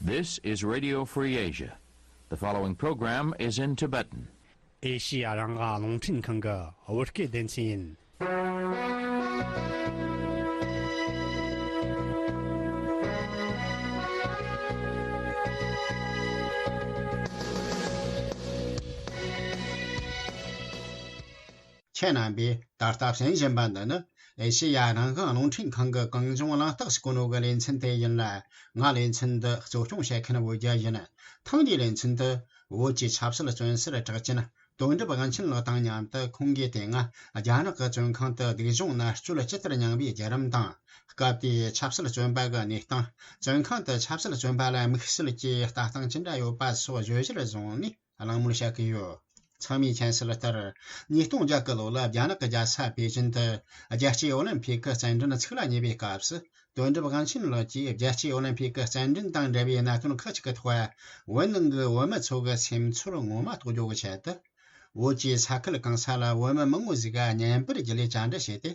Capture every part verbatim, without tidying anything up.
This is Radio Free Asia. The following program is in Tibetan. ཨེ་ཤི་ཡ་རང་དབང་རླུང་འཕྲིན་ཁང་གི་བོད་སྐད་སྡེ་ཚན་ཡིན། ཁྱེད་རྣམ་པས་ད་ལྟ་གསན་བཞིན་པ་འདི་ནི་ཨེ་ཤེ་ཡ་རང་དབང་རླུང་འཕྲིན་ཁང་གི་གངས་ལྗོངས་གླེང་སྟེགས་སུ་བཀོད་ནོ་གི་ལེ་ཚན་དེ་ཡིན་ལ། ང་ལེ་ཚན་འདི་གཙོ་སྐྱོང་བྱེད་མཁན་བོད་རྒྱལ་ཡིན། ཐེངས་འདིའི་ལེ་ཚན་འདི་བོད་ཀྱི་ཆབ་སྲིད་བཙོན་ཟུར་གྲགས་ཅན་དོན་གྲུབ་དབང་ཆེན་ལགས་དང་མཉམ་དུ་ཁོང་གིས་དེ་སྔ་རྒྱ་ནག་གི་བཙོན་ཁང་དུ་སྡུག་སྦྱོང་མནར་གཅོད་ཇི་ལྟར་མྱངས་པའི་བརྒྱུད་རིམ་དང་། སྐབས་དེའི་ཆབ་སྲིད་བཙོན་པ་གི་གནས་སྟངས། བཙོན་ཁང་དུ་ཆབ་སྲིད་བཙོན་པ་ལ་དམིགས་བསལ་གྱི་ལྟ་སྟངས་ཅི་འདྲ་ཡོད་པ་སོགས་བརྗོད་གཞིར་བཟུང་ནས། གླེང་མོལ་བྱ་གི་ཡོད། ཚང་མས་མཁྱེན་གསལ་ལྟར། ཉིས་སྟོང་བརྒྱད་གི་ལོ་ལ་རྒྱ་ནག་གི་རྒྱལ་ས་པེ་ཅིན་དུ་རྒྱལ་སྤྱིའི་ཨོ་ལིམ་ཕིག་གི་རྩེད་འགྲན་ཚུགས་ལ་ཉེ་བའི་སྐབས་སུ། དོན་གྲུབ་དབང་ཆེན་ལགས་ཀྱིས་རྒྱལ་སྤྱིའི་ཨོ་ལིམ་ཕིག་གི་རྩེད་འགྲན་དང་འབྲེལ་བའི་གནད་དོན་ཁག་ཅིག་གི་ཐོག་བོད་ནང་གི་བོད་མི་ཚོ་གི་སེམས་ཚོར་ངོ་མ་རྟོགས་རྒྱུ་གི་ཆེད་དུ། བོད་ཀྱི་ས་ཁུལ་གང་ས་ལ་བོད་མི་མང་བོ་ཞིག་ག་བརྙན་པར་བརྒྱུད་ལས་བཅར་འདྲི་བྱས་ཏེ།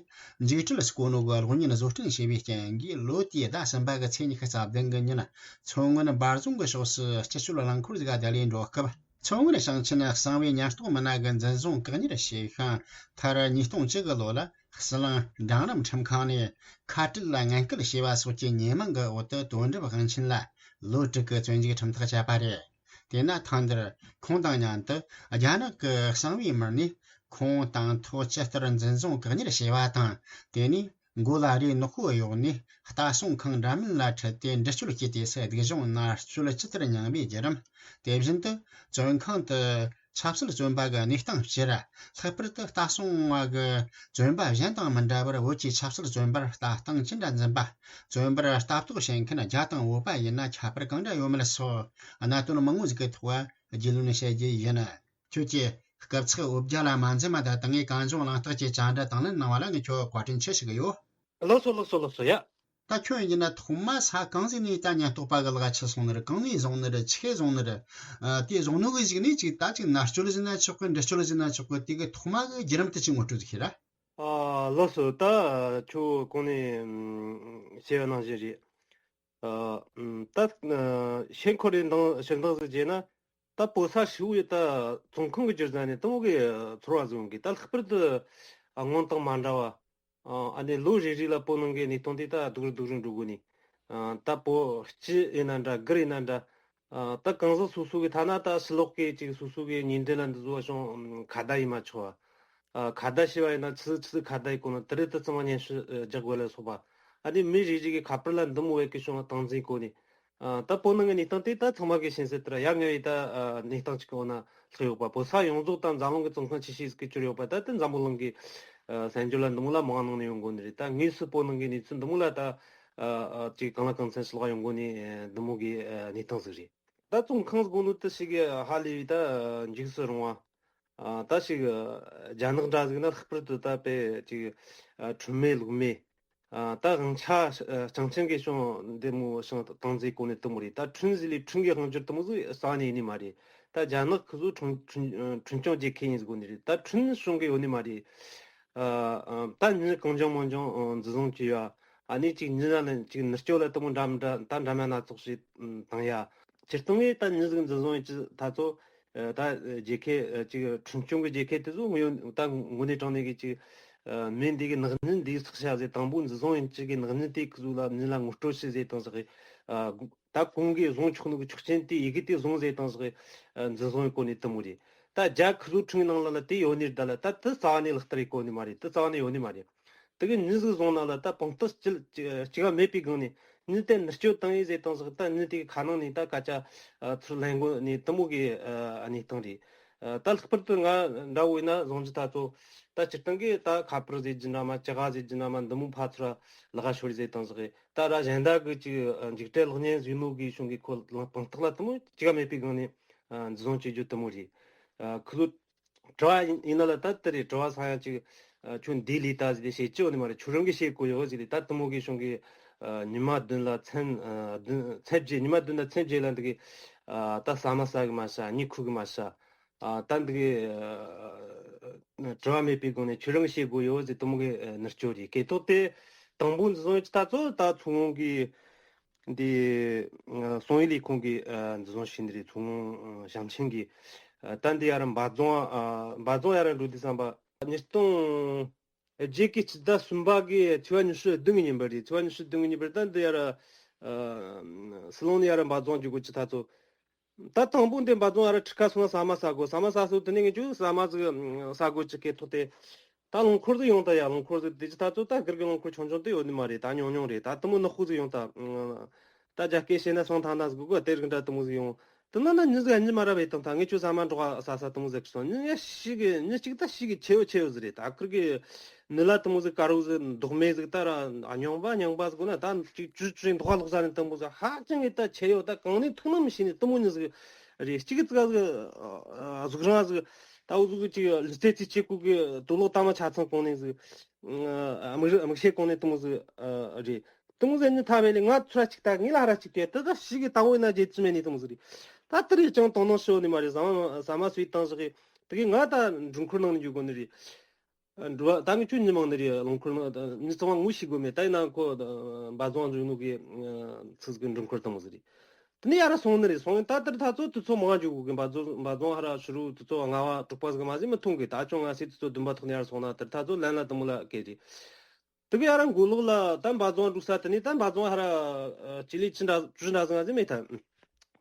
འཇིགས་བྲལ་སྐུ་ནོ་གི་གློག་བརྙན་བཟོ་སྐྲུན་བྱས་པའི་རྐྱེན་གྱིས། ལོ་དེའི་ཟླ་གསུམ་པ་གི་ཚེས་ཉི་ཤུ་རྩ་བདུན་གི་ཉིན། མཚོ་སྔོན་འབའ་རྫོང་གི་ཕྱོགས་སུ་སྤྱི་སྤྱོད་རླངས་འཁོར་ཟིག་ག་བསྡད་ལས་འགྲོ་སྐབས། མཚོ་སྔོན་ཞིང་ཆེན་གསང་བའི་ཉེན་རྟོག་མི་སྣ་གིས་འཛིན་བཟུང་བཀག་ཉར་བྱས་ཤིང་། མཐར་ཉིས་སྟོང་བཅུ་གི་ལོ་ལ་ཟི་ལིང་འབྲིང་རིམ་ཁྲིམས་ཁང་ནས་ཁ་བྲལ་ལ་ངན་སྐུལ་བྱས་པ་སོགས་ཀྱི་ཉེས་མིང་གི་འོག་ཏུ་དོན་གྲུབ་དབང་ཆེན་ལ་ལོ་དྲུག་གི་བཙོན་འཇུག་ཁྲིམས་ཐག་བཅད་པ་རེད། དེས་ན་ཐེངས་འདིར་ཁོང་དང་མཉམ་དུ་རྒྱ་ནག་གི་གསང་བའི་མི་སྣས་ཁོང་དང་ཐོག་ཇི་ལྟར་འཛིན་བཟུང་བཀག་ཉར་བྱས་པ་དང་། དེ་ནས་མགོ་ལ་རས་ནག་པོ་གཡོགས་ནས་ལྟ་སྲུང་ཁང་འདྲ་མིན་ལ་ཁྲིད་དེ་འདྲི་གཅོད་བྱས་ཏེ་སུ་སྡུག་སྦྱོང་མནར་གཅོད་ཇི་ལྟར་མྱངས་པའི་བརྒྱུད་རིམ། དེ་བཞིན་དུ་བཙོན་ཁང་དུ་ཆབ་སྲིད་བཙོན་པ་གི་གནས་སྟངས་སྤྱིར། ལྷག་པར་དུ་ལྟ་སྲུང་བ་གི་བཙོན་པ་གཞན་དང་མི་འདྲ་བར་བོད་ཀྱི་ཆབ་སྲིད་བཙོན་པར་ལྟ་སྟངས་ཅི་འདྲ་འཛིན་པ། བཙོན་པར་ལྟ་རྟོག་བྱེད་མཁན་རྒྱ་དང་བོད་པ་ཡིན་ན་ཁྱད་པར་གང་འདྲ་ཡོད་མེད་སོགས་གནད་དོན་མང་བོ་ཞིག་གི་ཐོག་རྒྱུས་ལོན་བྱེད་རྒྱུ་ཡིན། ཁྱོད་ཀྱིས་སྐུ་ཚེགས་འོ་བརྒྱལ་ལ་མ་འཛེམ་མ་ད་ལྟ་ངས་གངས་ལྗོངས་གླེང་སྟེགས་ཀྱི་བཅར་འདྲི་དང་ལེན་གནང་བ་ལ་ངས་ཁྱོད་བཀའ་དྲིན་ཆེ་ཞུ་གི་ཡོད། ལགས་སོ་ལགས་སོ་ལགས་སོ་ཡ། ད་ཁྱོད་ཡིན་ན་ཐོག་མ་ས་གང་ཟིག་ནས་ད་ཉེན་རྟོག་པ་གི་ལག་ཆ་སོང་ནི་རེད། གང་ནས་བཟུང་ནི་རེད། ཆི་གེ་བཟུང་ནི་རེད། ཨ། དེ་བཟུང་ནོ་གི་གཞུག་ནས་ཅིག་ད་ཅིག་མནར་གཅོད་ལ་ཟེར་ན་ཆོག་གི། འདྲི་གཅོད་ལ་ཟེར་ན་ཆོག་གི། དེ་གི་ཐོག་མ་གི་བརྒྱུད་རིམ་དེ་ཅིག་ངོ་སྤྲོད་ཟིག་བྱོས་ར། ཨ། ལགས་སོ། ད་ཁྱོད་གོང་ནས་ཨམ་བཤད་པ་ནང་བཞིན་རེད། ཨ། ཨམ་ད་ཨ་ཤེས་འཁོར་རེ་འདང་ཕྱིར་འདང་ཟིག་བྱས་ན། ད་བོད་ས་ཧྲིལ་བོའི་ད་བཙོན་ཁང་གི་སྒྱུ་རྩལ་ནས་དེ་མོ་གི་ཚོར་བ་ཟིག་ཡོང་གི། ད་ལྷག་པར་དུ་ཨ་སྔོན་དང་མ་འདྲ་བ། ཨ་ནི་ལོ་རེ་རེ་ལ་བོད་ནང་གི་གནས་སྟངས་དེ་ད་སྡུག་རུ་སྡུག་རུ་འགྲོ་གོ་ནི། ཨ་ད་བོད་སྤྱི་ཡིན་ན་འདྲ། སྒེར་ཡིན་ན་འདྲ། ཨ་ད་གང་ཟག་སོ་སོ་གི་ཐ་ན་ད་ཕྱི་ལོགས་གི་ཅིག་སོ་སོ་གི་ཉེ་འབྲེལ་ལ་འདི་ཚོ་བྱུང་ཁ་བརྡ་ཡེད་མ་ཆོག་པ། ཨ་ཁ་བརྡ་བྱས་པ་ཡིན་ན་ཆི་ཆི་ཁ་བརྡ་ཡེད་གོ་ནོ་དེ་རེད། དེ་ཚང་མ་སྙན་ཞུ་རྒྱག་དགོས་ལ་སོགས་པ། ཨ་ནི་མི་རེ་རེ་གི་ཁ་པར་ལ་འདི་མོ་བས་གི་བྱུང་སྟངས་འཛིན་གོ་ནི། ཨ་ད་བོད་ནང་གི་གནས་སྟངས་དེ་ད་ཚང་མ་གི་ཤེས་གསལ་ལྟར་ཡ་ང་བའི་ད་ཨ་གནས་སྟངས་ཅིག་གི་འོག་ན་ལྷག་ཡོད་པ། བོད་ས་ཡོངས་རྫོགས་ད་འཛམ་གླིང་གི་བཙོན་ཁང་ཆེ་ཤོས་ཟིག་གི་གྱུར་ཡོད་པ། ད་དེ་འཛམ་བུ་གླིང་གི་ཨ་གསར་འགྱུར་ལ་འདི་མོ་ལ་མང་ནང་ནས་ཡོང་གོ་ནི་རེད། ད་དངོས་སུ་བོད་ནང་གི་གནས་ཚུལ་འདི་མོ་ལ་ད་ཨ་ཨ་ཅིག་གང་ལ་གང་འཚམ་ཕྱི་ལོགས་ཡོང་གོ་ནི་ཨ་འདི་མོ་གི་ཨ་གནས་སྟངས་ཟིག་རེད། ད་བཙོན་ཁང་ཟེར་གོ་ནོ་དེ་ཞིག་གི་ཧ་ལས་པའི་ད་འཇིགས་སུ་རུང་བ། ཨ་ད་ཞིག་རྒྱ་ནག་འདྲ་ཟིག་ན་ལྷག་པར་དུ་ད་དཔེ་ཅིག་ཨ་ཁྲིམས་མེད་ལུགས་མེད། ཨ་ད་དབང་ཆ་ཨ་རྐྱང་རྐྱང་གི་བྱུང་འདི་མོ་བྱུང་སྟངས་ཟིག་གོ་ནི་དེ་མོ་རེད། ད་ཁྲིམས་ཟིག་ལས་ཁྲིམས་གི་དབང་སྒྱུར་དེ་མོ་ཟིག་རྩ་ནས་ཡིན་ནི་མ་རེད། ད་རྒྱ་ནག་ཁི་ཚོ་ཁྲིམས་ཁྲིམས་ཁྲིམས་སྐྱོང་རྒྱལ་ཁབ་ཡིན་ཟེར་གོ་ནི་རེད། ད་ཁྲིམས་སྲུང་གི་ཡོད་ནི་མ་རེད། ཨ་ཨ་ད་མྱི་གང་བྱུང་མང་བྱུང་ཨ་འཛིན་བཟུང་བྱས་ཡ། ཨ་ནི་ཅིག་མྱི་ལ་ཅིག་མནར་གཅོད་ལ་དེ་མོ་འདྲ་མི་འདྲ་ད་འདྲ་མ་སྣ་ཚོགས་ཤིག་བཏང་ཡ། སྤྱིར་བཏང་ངས་ད་མྱི་ཟིག་འཛིན་བཟུང་ཡིན་ཅི་ད་ཚོ་ཨ་ད་རྒྱལ་ཁབ་ཨ་ཅིག་ཁྲིམས་སྐྱོང་གི་རྒྱལ་ཁབ་དེ་ཚོ་ངོས་ཡོད་ད་དངོས་གནས་དྲང་གནས་གི་ཅིག་ཨ་མི་འདི་གི་ནག་ཉེས་འདི་བསགས་བྱ་ཟེར། དང་པོ་འཛིན་བཟུང་ཡིན་ཅི་གི་ནག་ཉེས་དེ་ཁི་ཚོ་ལ་མྱི་ལ་ངོ་སྤྲོད་བྱེད་ཟེར་བཏང་ཟིག་གི། ཨ་ད་གོང་གི་བཟུང་ཆོག་ནོ་གི་ཆོག་མཆན་དེ་ཡི་གེ་དེ་བཟུང་ཟེར་བཏང་ཟིག་གི། ཨ་འཛིན་བཟུང་ཡིན་གོ་ནི་དེ་མོ་རེད། ད་རྒྱ་ཁི་ཚོ་ཁྲིམས་ནང་ལ་ལ་དེ་ཡོད་ནི་རེད། ད་ལ་ད་དེ་རྩ་བ་ནས་ལག་བསྟར་ཡེད་གོ་ནི་མ་རེད། དེ་རྩ་བ་ནས་ཡོད་ནི་མ་རེད། དེ་གི་མྱི་ཟིག་བཟུང་ན་ལ་ད་དཔང་རྟགས་ཅི་ཅི་ག་མེད་པའི་སྒང་ནས་མྱི་དེ་མནར་གཅོད་བཏང་ཡིན་ཟེར་བཏང་ཟིག་གི། ད་མྱི་དེ་གི་ཁ་ནང་ནས་ད་སྐད་ཆ་ཨ་ཚུར་ལེན་གོ་ནི་དེ་མོ་གི་ཨ་གནས་སྟངས་རེད། ཨ་ད་ལྷག་པར་དུ་ང་འདྲ་བོ་ཡིན་ན་བཟུང་རྒྱུ་ད་ཚོ་ད་སྤྱིར་བཏང་གི་ད་ཁ་པར་ཟེར་རྒྱུ་འདྲ་མ་ཅི་ག་ཟེར་རྒྱུ་འདྲ་མ་འདི་མོ་ཕར་ཚུར་ལག་ཤོར་ཟེར་བཏང་ཟིག་གི། ད་ར་གཞན་དག་གི་ཅིག་ཨ་འཇིགས་བྲལ་གློག་བརྙན་བཟོས་ནོ་གི་གཞུང་གི་ཁོ་དཔང་རྟགས་ལ་དེ་མོ་ཅི་ག་མེད་པའི་སྒང་ནས་ཨ་འཛིན་བཟུང་བྱེད་རྒྱུ་དེ་མོ་རེད། ཨ་ཁོ་ཚོ་དྲི་བ་ཡིན་ཡིན་ན་ལ་ད་དེ་རེད། དྲི་བ་ཚང་ཡང་ཅིག་ཨ་ཁྱོད་འདི་ལས་ད་ཟེར་ཏེ་བཤད་རྒྱུ་ཡོད་ནི་མ་རེད། ཁྱོད་རང་གིས་བཤད་དགོས་ཡོད་ཟེར་ཏེ། ད་དེ་མོ་གི་གཞུང་གི་ཨ་ཉི་མ་བདུན་ལ་མཚན་ཨ་བདུན་མཚན་བརྒྱད། ཉི་མ་བདུན་ལ་མཚན་བརྒྱད་ལ་འདི་གི་ཨ་ད་ཟ་མ་ཟ་གི་མ་ཤ། གཉིད་ཁུག་གི་མ་ཤ། ཨ་ད་འདི་གི་ཨ་དྲི་བ་མེད་པའི་སྒང་ནས་ཁྱོད་རང་གིས་བཤད་དགོས་ཡོད་ཟེར། དེ་མོ་གི་ཨ་མནར་གཅོད་རེད། སྐད་ཐོག་དེ་དང་པོ་འཛིན་བཟུང་ཡིན་ཅི་ད་ཚོ་ད་མཚོ་སྔོན་གི་ འདི་ཨ་སོང་ཡུལ་ལས་ཁུངས་ཀྱིས་ཨ་འདི་བཟུང་བྱས་ནི་རེད། མཚོ་སྔོན་ཨ་ཞིང་ཆེན་གྱིས་ཨ་ད་འདི་ཡར་འབའ་རྫོང་ཨ་འབའ་རྫོང་ཡར་འགྲོ་དུས་ཙམ་པ་ཉིས་སྟོང་རྗེས་ཀྱི་སྤྱི་ཟླ་གསུམ་པ་གི་ཚེས་པ་ཉི་ཤུ་བདུན་གི་ཉིན་པ་རེད། ཚེས་པ་ཉི་ཤུ་བདུན་གི་ཉིན་པར་ད་འདི་ཡར་ཨ་སི་ལོང་ནས་ཡར་འབའ་རྫོང་རྒྱུག་དགོས་ཀྱི་ད་ཚོ། ད་དང་པོ་འདི་འབའ་རྫོང་ཨ་ར་ཁྲི་ཁ་སོང་ན་ཟ་མ་ཟ་དགོས། ཟ་མ་ཟ་སོང་དེ་ནས་ངས་ཁྱོད་ཟ་མ་ཟིག་ཟ་དགོས་ཀྱི་སྐད་ཐོག་དེ། ད་རླངས་འཁོར་ཟིག་ཡོང་ད་ཡ། རླངས་འཁོར་ཟིག་དེ་ཅི་ད་ཚོ་ད་སྒེར་གྱི་རླངས་འཁོར་ཆུང་ཆུང་དེ་ཡོད་ནི་མ་རེད། ད་ཉུང་ཉུང་རེད། ད་དེ་མོ་ནག་པོ་ཟིག་ཡོང་ད། ད་རྒྱ་སྐད་བཤད་ན་སང་ཐང་ན་ཟིག་གོ་དེ་རིགས་འདྲ་དེ་མོ་ཟིག་ཡོང་། དེ་ན་ན་མྱི་ཟིག་གཉིས་མ་ར་བས་དང་ད་ངས་ཁྱོད་ཟ་མ་འགྲོགས་ཟ་ཟ་དེ་མོ་ཟིག་སོང་། མྱི་ཡ་ཞིག་གི་མྱི་གཅིག་ད་ཞིག་གི་ཆེ་བོ་ཆེ་བོ་ཟིག་རེད། ད་ཁིར་གི་ནི་ལ་དེ་མོ་ཟིག་དཀར་བོ་ཟིག་མདོག་མེད་ཟིག་ད་ར་རྙིང་པ་རྙིང་པ་ཟིག་གོ་ན་ད་ཅིག་ཅུ་ཅུ་མདོག་ལོག་ཟ་ནི་དེ་མོ་ཟིག་ཧ་ཅང་གི་ད་ཆེ་ཡོད། ད་གང་ནས་ཐུག་ནམ་ཤེས་ནི་དེ་མོ་ཉི་ཟིག་རེད། གཅིག་གི་ཙི་ག་ཟིག་གཟུགས་རིང་ཟིག་ད་འུ་ཟིག་ཅིག་ལི་རྩེ་ཅིག་ཆེ་ཀུ་གི་དུ་ལོག་ད་མ་ཆ་ཚང་གོང་ནས་ཟིག་མིག་རི་མིག་ཤེལ་གོང་ནས་དེ་མོ་ཟིག་རེད། དེ་མོ་ཟིག་ནི་ཐ་བས་ལས་ང་ཚུར་ཅིག་ད་ངས་ལ་ཧ་ར་ཅིག་གི་དེ་ད་ཞིག་གི་ད་འོ་ན་རྗེད་ཅི་མེད་ནི་དེ་མོ་ཟིག་རེད། ད་དེ་རིགས་ཅང་དོ་སྣང་ཤོར་ནི་མ་རེད། ཟ་མ་ཟ་མ་སུས་བཏང་ཟིག་གི་དེ་གི་ང་ད་འགྲུལ་འཁོར་ནང་ནས་འཇུག་དགོ་ནི་རེད། འགྲོ་བ་ད་ངས་ཁྱོད་མྱི་མང་ནི་རེད། རླངས་འཁོར་ནང་མྱི་ཚང་མ་ངོ་ཤེས་དགོས་མེད། ད་ཡིན་ན་ཁོ་འབའ་རྫོང་འཇུག་ནོ་གི་ཚུལ་གི་འགྲུལ་འཁོར་དང་མོ་ཟིག་རེད། དེ་ནས་ཡར་སོང་ནི་རེད། སོང་ཡིན་ད་དེར་ད་ཚོ་དུས་ཚོད་མང་འཇུག་གི་འབའ་རྫོང་འབའ་རྫོང་ཧ་ར་ཕྱི་རུ་དུས་ཚོད་ལྔ་བ་དྲུག་པ་ཟིག་མ་ཟིན་མི་ཐུང་གི། ད་ཅུང་ང་སེ་དུས་ཚོད་བདུན་པ་ཐོག་ནས་ཡར་སོང་ན་དེར་ད་ཚོ་ལན་ལ་དུ་མོ་ལ་སྐད་རེད། དེ་གི་ཡར་མགོ་ལོག་ལ་ད་འབའ་རྫོང་འགྲོ་ས་དེ་ནས་ད་འབའ་རྫོང་ཧ་ར་ཅི་ལི་ཅི་འདྲ་ཅུ་འདྲ་ཟིག་ང་ཟིན་མེད་ད།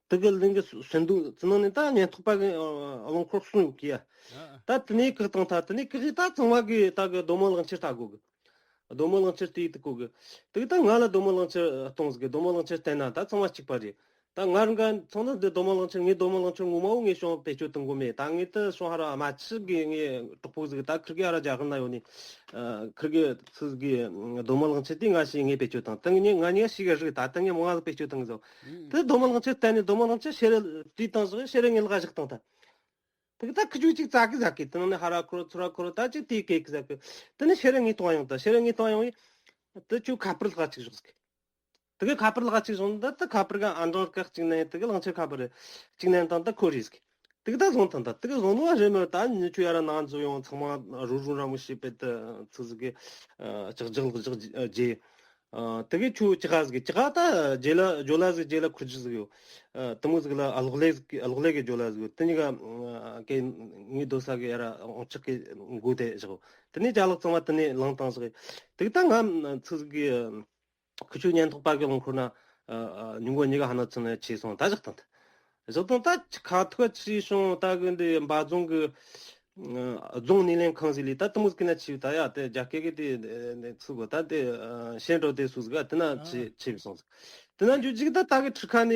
དེ་གི་གླིང་གི་སུ་སུན་དུ་ཙི་ནང་ནས་ད་ཉེན་རྟོག་པ་གི་ཨ་རླངས་འཁོར་གསུམ་ཡོད་གི་ཡ། ད་དེ་ནས་བཀག་བཏང་ཐལ། དེ་ནས་བཀག་གི་ད་ཚང་མ་གི་ད་གི་རྡོ་མ་གླང་ཆེན་ལྟ་དགོས་གི། རྡོ་མ་གླང་ཆེན་ལྟ་དགོས་གི། དེ་གི་ད་ང་ལ་རྡོ་མ་གླང་ཆེན་གཏོང་ཟིག་གི། རྡོ་མ་གླང་ཆེན་བསྟན་ན་ད་ཚང་མ་གཅིག་པ་རེད། ད་ང་རང་ག་ཚང་ན་འདི་རྡོ་མ་གླང་ཆེན་ངའི་རྡོ་མ་གླང་ཆེན་ངོ་མ་བོ་ངས་བྱུང་བེད་སྤྱོད་གཏོང་གོ་མེད། ད་ངས་ད་བྱུང་ཧ་ར་མ་ཆི་གི་ངས་གྲོགས་པོ་ཟིག་ད་ཁིར་གི་ཧ་ར་རྒྱ་གར་ན་ཡོད་ནི། ཁིར་གི་ཚུལ་གི་རྡོ་མ་གླང་ཆེན་དེ་ང་ཞིག་ངས་བེད་སྤྱོད་བཏང་། ད་ངས་ང་ཉག་ཞིག་གི་རིག་ད་ད་ངས་མང་ང་ཟིག་བེད་སྤྱོད་བཏང་གི་ཟིག་དེ་རྡོ་མ་གླང་ཆེན་བསྟན་ནས་རྡོ་མ་གླང་ཆེན་ཤེ་རེ་དུས་བཏང་ཟིག་ཤེ་རེ་ངས་ལག་བཞག་བཏང་ད། དེ་གི་ད་ཁི་ཆུ་གཅིག་ཙག་གི་ཟ་གི། དེ་ནང་ནས་ཧ་ར་ཁོ་ར་ཚུ་ར་ཁོ་ར་ད་ཅིག་དེ་གེ་གི་ཟ་གི། དེ་ནས་ཤེ་ར་ངས་གཏོང་ཡོང་ད། ཤེ་ར་ངས་གཏོང་ཡོང་ཡི། དེ་ཆུ་ཁ་པར་ལག་གཅིག་བཞག་གི། དེ་གི་ཁ་པར་ལག་གཅིག་བཞག་ད། དེ་ཁ་པར་ག་ཨ་འབྲང་ཀ་གཅིག་ནས་དེ་གི་གླང་ཆེན་ཁ་པར་གཅིག་ནས་དང་ད་ཁོ་རེད་གི། དེ་གི་ད་བཟུང་ཐང་ད། དེ་གི་བཟུང་ནོ་རེད་མོད། ད་ཉི་ཆུ་ཡ་ར་ནང་འཛུལ་ཡོང་ཚང་མ་རུ་རུ་ར་མོ་ཤེས་པའི་དེ་ཚུ་ཟིག་གི་ཅག་ཅག་ལག་ཅག་རྗེས། ཨ། དེ་གི་ཁྱོད་ཅི་ག་ཟིག་ཅི་ག་ད་རྗེས་ལ་ཇོ་ལ་ཟིག་རྗེས་ལ་ཁུར་རྒྱུ་ཟིག་ཡོད། ཨ། དེ་མོ་ཟིག་ལ་ཨ་གློག་ཀླད་ཟིག་གི་ཨ་གློག་ཀླད་གི་ཇོ་ལ་ཟིག་ཡོད། དེ་གཉིས་ཀ་ཨ་གི་ངའི་སྡོད་ས་གི་ཡ་ར་འོང་ཆག་གི་མགོ་དེ་བཞག་དེ་ནས་ཅ་ལག་ཚང་མ་དེ་ནས་བླངས་བཏང་ཟིག་དེ་གི་ད་ང་ཚོ་ཟིག་གི་ཁུ་ཆུ་ཉེན་རྟོག་པ་གི་རླངས་འཁོར་ན་ཨ་ཨ་ཉིན་གུང་གཉིས་ཀ་ཧ་ན་ཚུན་ནས་ཆས་སོང་ད་བཞག་བཏང་། བཞག་བཏང་ད་ཁ་ཐུག་ཆས་སོང་ད་གི་འདི་འབའ་རྫོང་གི་ཨ་རྫོང་སྣེ་ལེན་ཁང་ཟིག་ལས་ད་དེ་མོ་ཟིག་ན་ཆི་ད་ཡ་དེ་རྒྱ་སྐད་གི་དེ་ཚུགས་གོ་ད་དེ་ཨ་ཤེས་འགྲོ་དེ་སུ་ཟིག་ག་དེ་ན་ཆི་ཆི་སོང་ཟིག་དེ་ན་འཇུ་ཅིག་ད་ད་གི་ཁྲི་ཁ་ནས་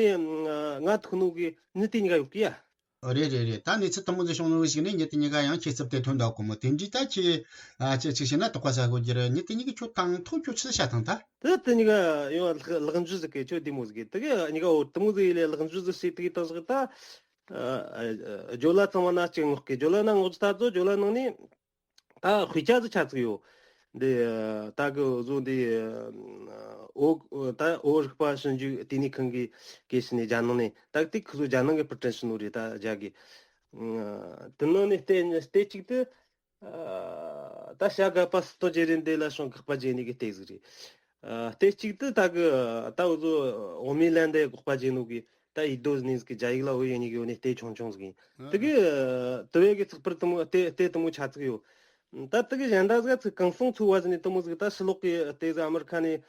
ང་ཐུག་ནོ་གི་ནི་དེ་གཉིས་ཀ་ཡོད་གི་ཡ། རེད་རེད་རེད། ད་གནས་ཚུལ་དེ་མོ་ཟིག་བྱུང་ནོ་གི་ཞིག་ནས་ཉི་དེ་གཉིས་ཀ་ཡང་ཁྱེད་ཚབ་དེ་ཐོན་འདུག་གོ་མོ་དེ་འདྲི་ད་ཁྱེད་ཨ་ཁྱེད་ཅིག་བྱས་ན་དོགས་པ་ཟ་གོ་རྒྱུ་རེད། ཉི་དེ་གཉིས་ཀི་ཁྱོད་དང་ཐོག་ཁྱོད་ཆི་ཟིག་བྱ་དང་ད། དེ་དེ་གཉིས་ཀ་ཡང་ལག་ལག་འཇུ་ཟིག་གི་ཁྱོད་དེ་མོ་ཟིག་གི་དེ་གི་གཉིས་ཀ་འོ་དེ་མོ་ཟིག་ཡིན་ལས་ལག་འཇུ་ཟིག་བྱས་དེ་གི་དང་ཟིག་ད། ཇོ་ལ་ཚང་མ་ན་གཅིག་ངོགས་གི་ཇོ་ལ་ན་ངོགས་ཀྱི་ད་ཚོ་ཇོ་ལ་ནང་ནས་ད་དཔེ་ཆ་ཟིག་ཆ་ཚིག་ཡོད། འདི་ད་གི་བཟོ་འདི་འོ་ད་འོ་རིག་པ་ཞིབ་འཇུག་ལྟེ་གནས་ཁང་གི་གི་ཕྱི་ནས་རྒྱ་ནང་ནས་ད་དེ་ཁི་ཚོ་རྒྱ་ནང་གི་པར་སྐྲུན་ཞུ་ནོ་རེད་ད་རྒྱ་གི། དེ་ནང་ནས་ལྟེ་ལྟེ་གཅིག་ཏུ་ད་བྱ་དགའ་པ་སི་ཏོ་ཇེ་རེན་དེ་ལ་ཤོང་དགག་པ་བརྗེ་ནས་གི་ལྟེ་ཟིག་རེད། ལྟེ་གཅིག་ཏུ་ད་གི་ད་འུ་ཚོ་འོ་མའི་ལན་དེ་དགག་པ་བརྗེ་ནོ་གི་ད་ཡིད་རྡོ་ནས་གི་རྒྱ་ཡིག་ལ་འོ་ཡོད་ནི་གི་འོ་ནས་ལྟེ་ཆུང་ཆུང་ཟིག་ཡིན། དེ་གི་དེ་བས་གི་ཚགས་པར་དེ་མོ་ལྟེ་ལྟེ་དེ་མོ་ཆ་ཚིག་ཡོད། ད་དེ་གི་གཞན་དག་ཟིག་ཚིག་གང་སོང་ཚུགས་པ་ཟིག་ནས་དེ་མོ་ཟིག་ད་ཕྱི་ལོག་གི་ལྟེ་ཟིག་ཨ་མི་རི་ཁ་ནས་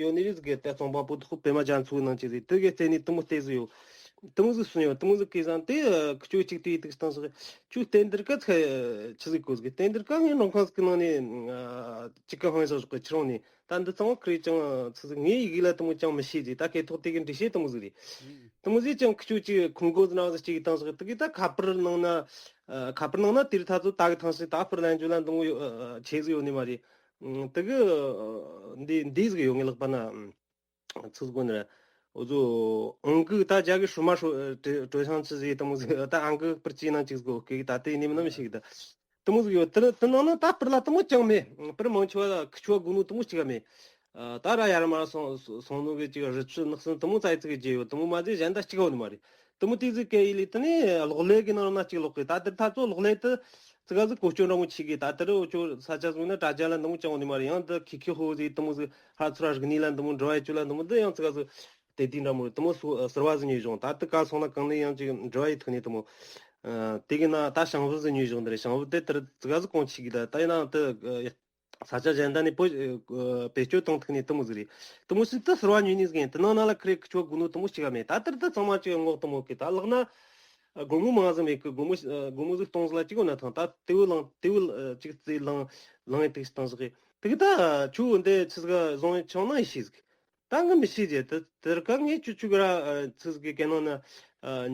ཡོད་ནི་རེད་ཟིག་གི་ལྟེ་ཚོང་པ་པོ་ཏོག་པད་མ་རྒྱ་མཚོའི་ནང་ཆེ་ཟིག་དེ་གི་ལྟེ་ནས་དེ་མོ་ལྟེ་ཟིག་ཡོད། དེ་མོ་ཟིག་སོང་ཡོད། དེ་མོ་ཟིག་གི་ཟང་དེ་ཁྱོད་གཅིག་དུས་དུས་སྟངས་ཟིག་ཁྱོད་ལྟེ་འདིར་ཀ་ཚ་ཆི་ཟིག་གོ་ཟིག་ལྟེ་འདིར་ཀ་ངའི་ནང་ཁང་ཟིག་གི་ནང་ནས་ཅིག་ག་ཧང་ཟིག་ཟོག་གི་ཁྱེར་འོང་ནས། ད་འདི་ཚང་མ་ཁི་རེ་ཅང་ཚིག་ཟིག་ངའི་ཡི་གེ་ལ་དེ་མོ་ཅང་མི་ཤེས་ཟིག་ད་སྐད་ཐོག་དེ་གི་འགྲེལ་བཤད་དེ་མོ་ཟིག་རེད། དེ་མོ་ཟིག་ཅང་ཁི་ཆོ་ཅིག་ཁུང་གོ་ཟིག་ན་ཟིག་ཅིག་བཏང་ཟིག་དེ་གི་ད་ཁ་པར་ནང་ན་ཁ་པར་ནང་ན་དེ་རི་ཐ་ཚོ་ད་གི་ཐང་ཞིག་ད་པར་ལན་འཇུ་ལ་འདང་ཡོད་ཆེ་ཟིག་ཡོད་ནི་མ་རེད། དེ་གི་འདི་འདི་ཟིག་ཡོད་ངའི་ལག་པ་ན། ཚིག་གོ་ནི་རེད། འུ་ཚོ་ཨང་ཀི་ད་རྒྱ་གི་ཧྲུ་མ་ཧྲུ་ཀྲོ་ཤང་ཆི་ཟིག་དེ་མོ་ཟིག་ད་ཨང་ཀི་པར་ཅི་ནང་ཅིག་གོ་གི་ད་དེ་ནི་མིན་ན་མི་ཤེས་གི་ད། དེ་མོ་ཟིག་ཡོད། དེ་དེ་ནང་ན་ད་པར་ལ་དེ་མོ་ཅང་མེད། པར་མང་ཆེ་བ་ཁི་ཆོ་དགོས་ནོ་དེ་མོ་གཅིག་ག་མེད། ད་ར་ཡར་མར་སོང་སོང་ནོ་གི་ཅིག་རི་ཆུ་ནགས་གསུམ་དེ་མོ་ཙའི་ཙི་གི་རྗེས་ཡོད། དེ་མོ་མ་ཟིག་གཞན་ད་གཅིག་ག་ཡོད་ནི་མ་རེད། དེ་མོ་དེ་ཟིག་གི་ཡི་ལི་དེ་ནས་གློག་ཀླད་གི་ནང་ན་གཅིག་ལོག་གི་ད་དེ་ད་ཚོ་གློག་ཀླད་དེ་ ཙི་ག་ཟིག་གོ་སྐྱོན་འདྲ་མོ་ཆེ་གི། ད་དེ་རུ་ཁྱོད་ས་ཆ་ཟིག་ན་དྲ་རྒྱ་ལ་འདི་མོ་ཅང་ཡོད་ནི་མ་རེད། ཡང་འདི་ཁི་ཁི་ཧོ་ཟིག་དེ་མོ་ཟིག་ཧ་ཚུར་ར་རིག་གནས་ལ་འདི་མོ་འགྲོ་བ་ཡོད་ཅོ་ལ་འདི་མོ་འདི་ཡང་ཙི་ག་ཟིག་དེ་དུས་འདྲ་མོ་རེད། དེ་མོ་ཟིག་ཟུར་བ་ཟིག་ཉོས་བྱུང་། ད་དེ་ག་སོང་ན་གང་ནས་ཡང་ཅིག་འགྲོ་བ་ཡི་ཐུག་ནས་དེ་མོ། ཨ། དེ་གི་ན་ད་ཞང་བུ་ཟིག་ཉོས་བྱུང་། འདི་རེད། ཞང་བུ་དེ་དེར་ཙི་ག་ཟིག་གོང་ཆེ་གི། ད་ད་ཡིན་ན་དེ་ས་ཆ་གཞན་དག་ནས་བེད་བེད་སྤྱོད་བཏང་ཐུག་ནས་དེ་མོ་ཟིག་རེད། དེ་མོ་ཟིག་དེ་ཟུར་བ་ཉོས་ནས་ཟིག་ཡིན། དེ་ནང་ན་ལ་ཁི་རེ་ཁི་ཆོ་དགོས་ནོ་དེ་མོ་ཅིག་ག་མེད། ད་དེར་དེ་ཚང་མ་ཅིག་ངོ་དེ་མོ་གི། ད་ལག་ན་སྒོར་མོ་མང་ཟིག་མེད་གི། སྒོར་མོ་སྒོར་མོ་ཟིག་སྟོང་ཟིག་ལ་གཅིག་ཡོད་ན་ཐང་། ད་དེ་བོ་ལང་དེ་བོ་ཅིག་རྩིས་ལང་ལང་ཡི་ཐིག་སྟངས་ཟིག་གི། དེ་གི་ད་ཁྱོད་འདི་ཆི་ཟིག་བཟུང་ཡི་ཆང་ནང་ཡི་ཤི་ཟིག། ད་ངི་མི་ཤེས་རྒྱུ་དེ་དེར་ཀ་ངས་ཁྱོད་ཆུ་གི་ར་ཆི་ཟིག་གི་ནང་ན་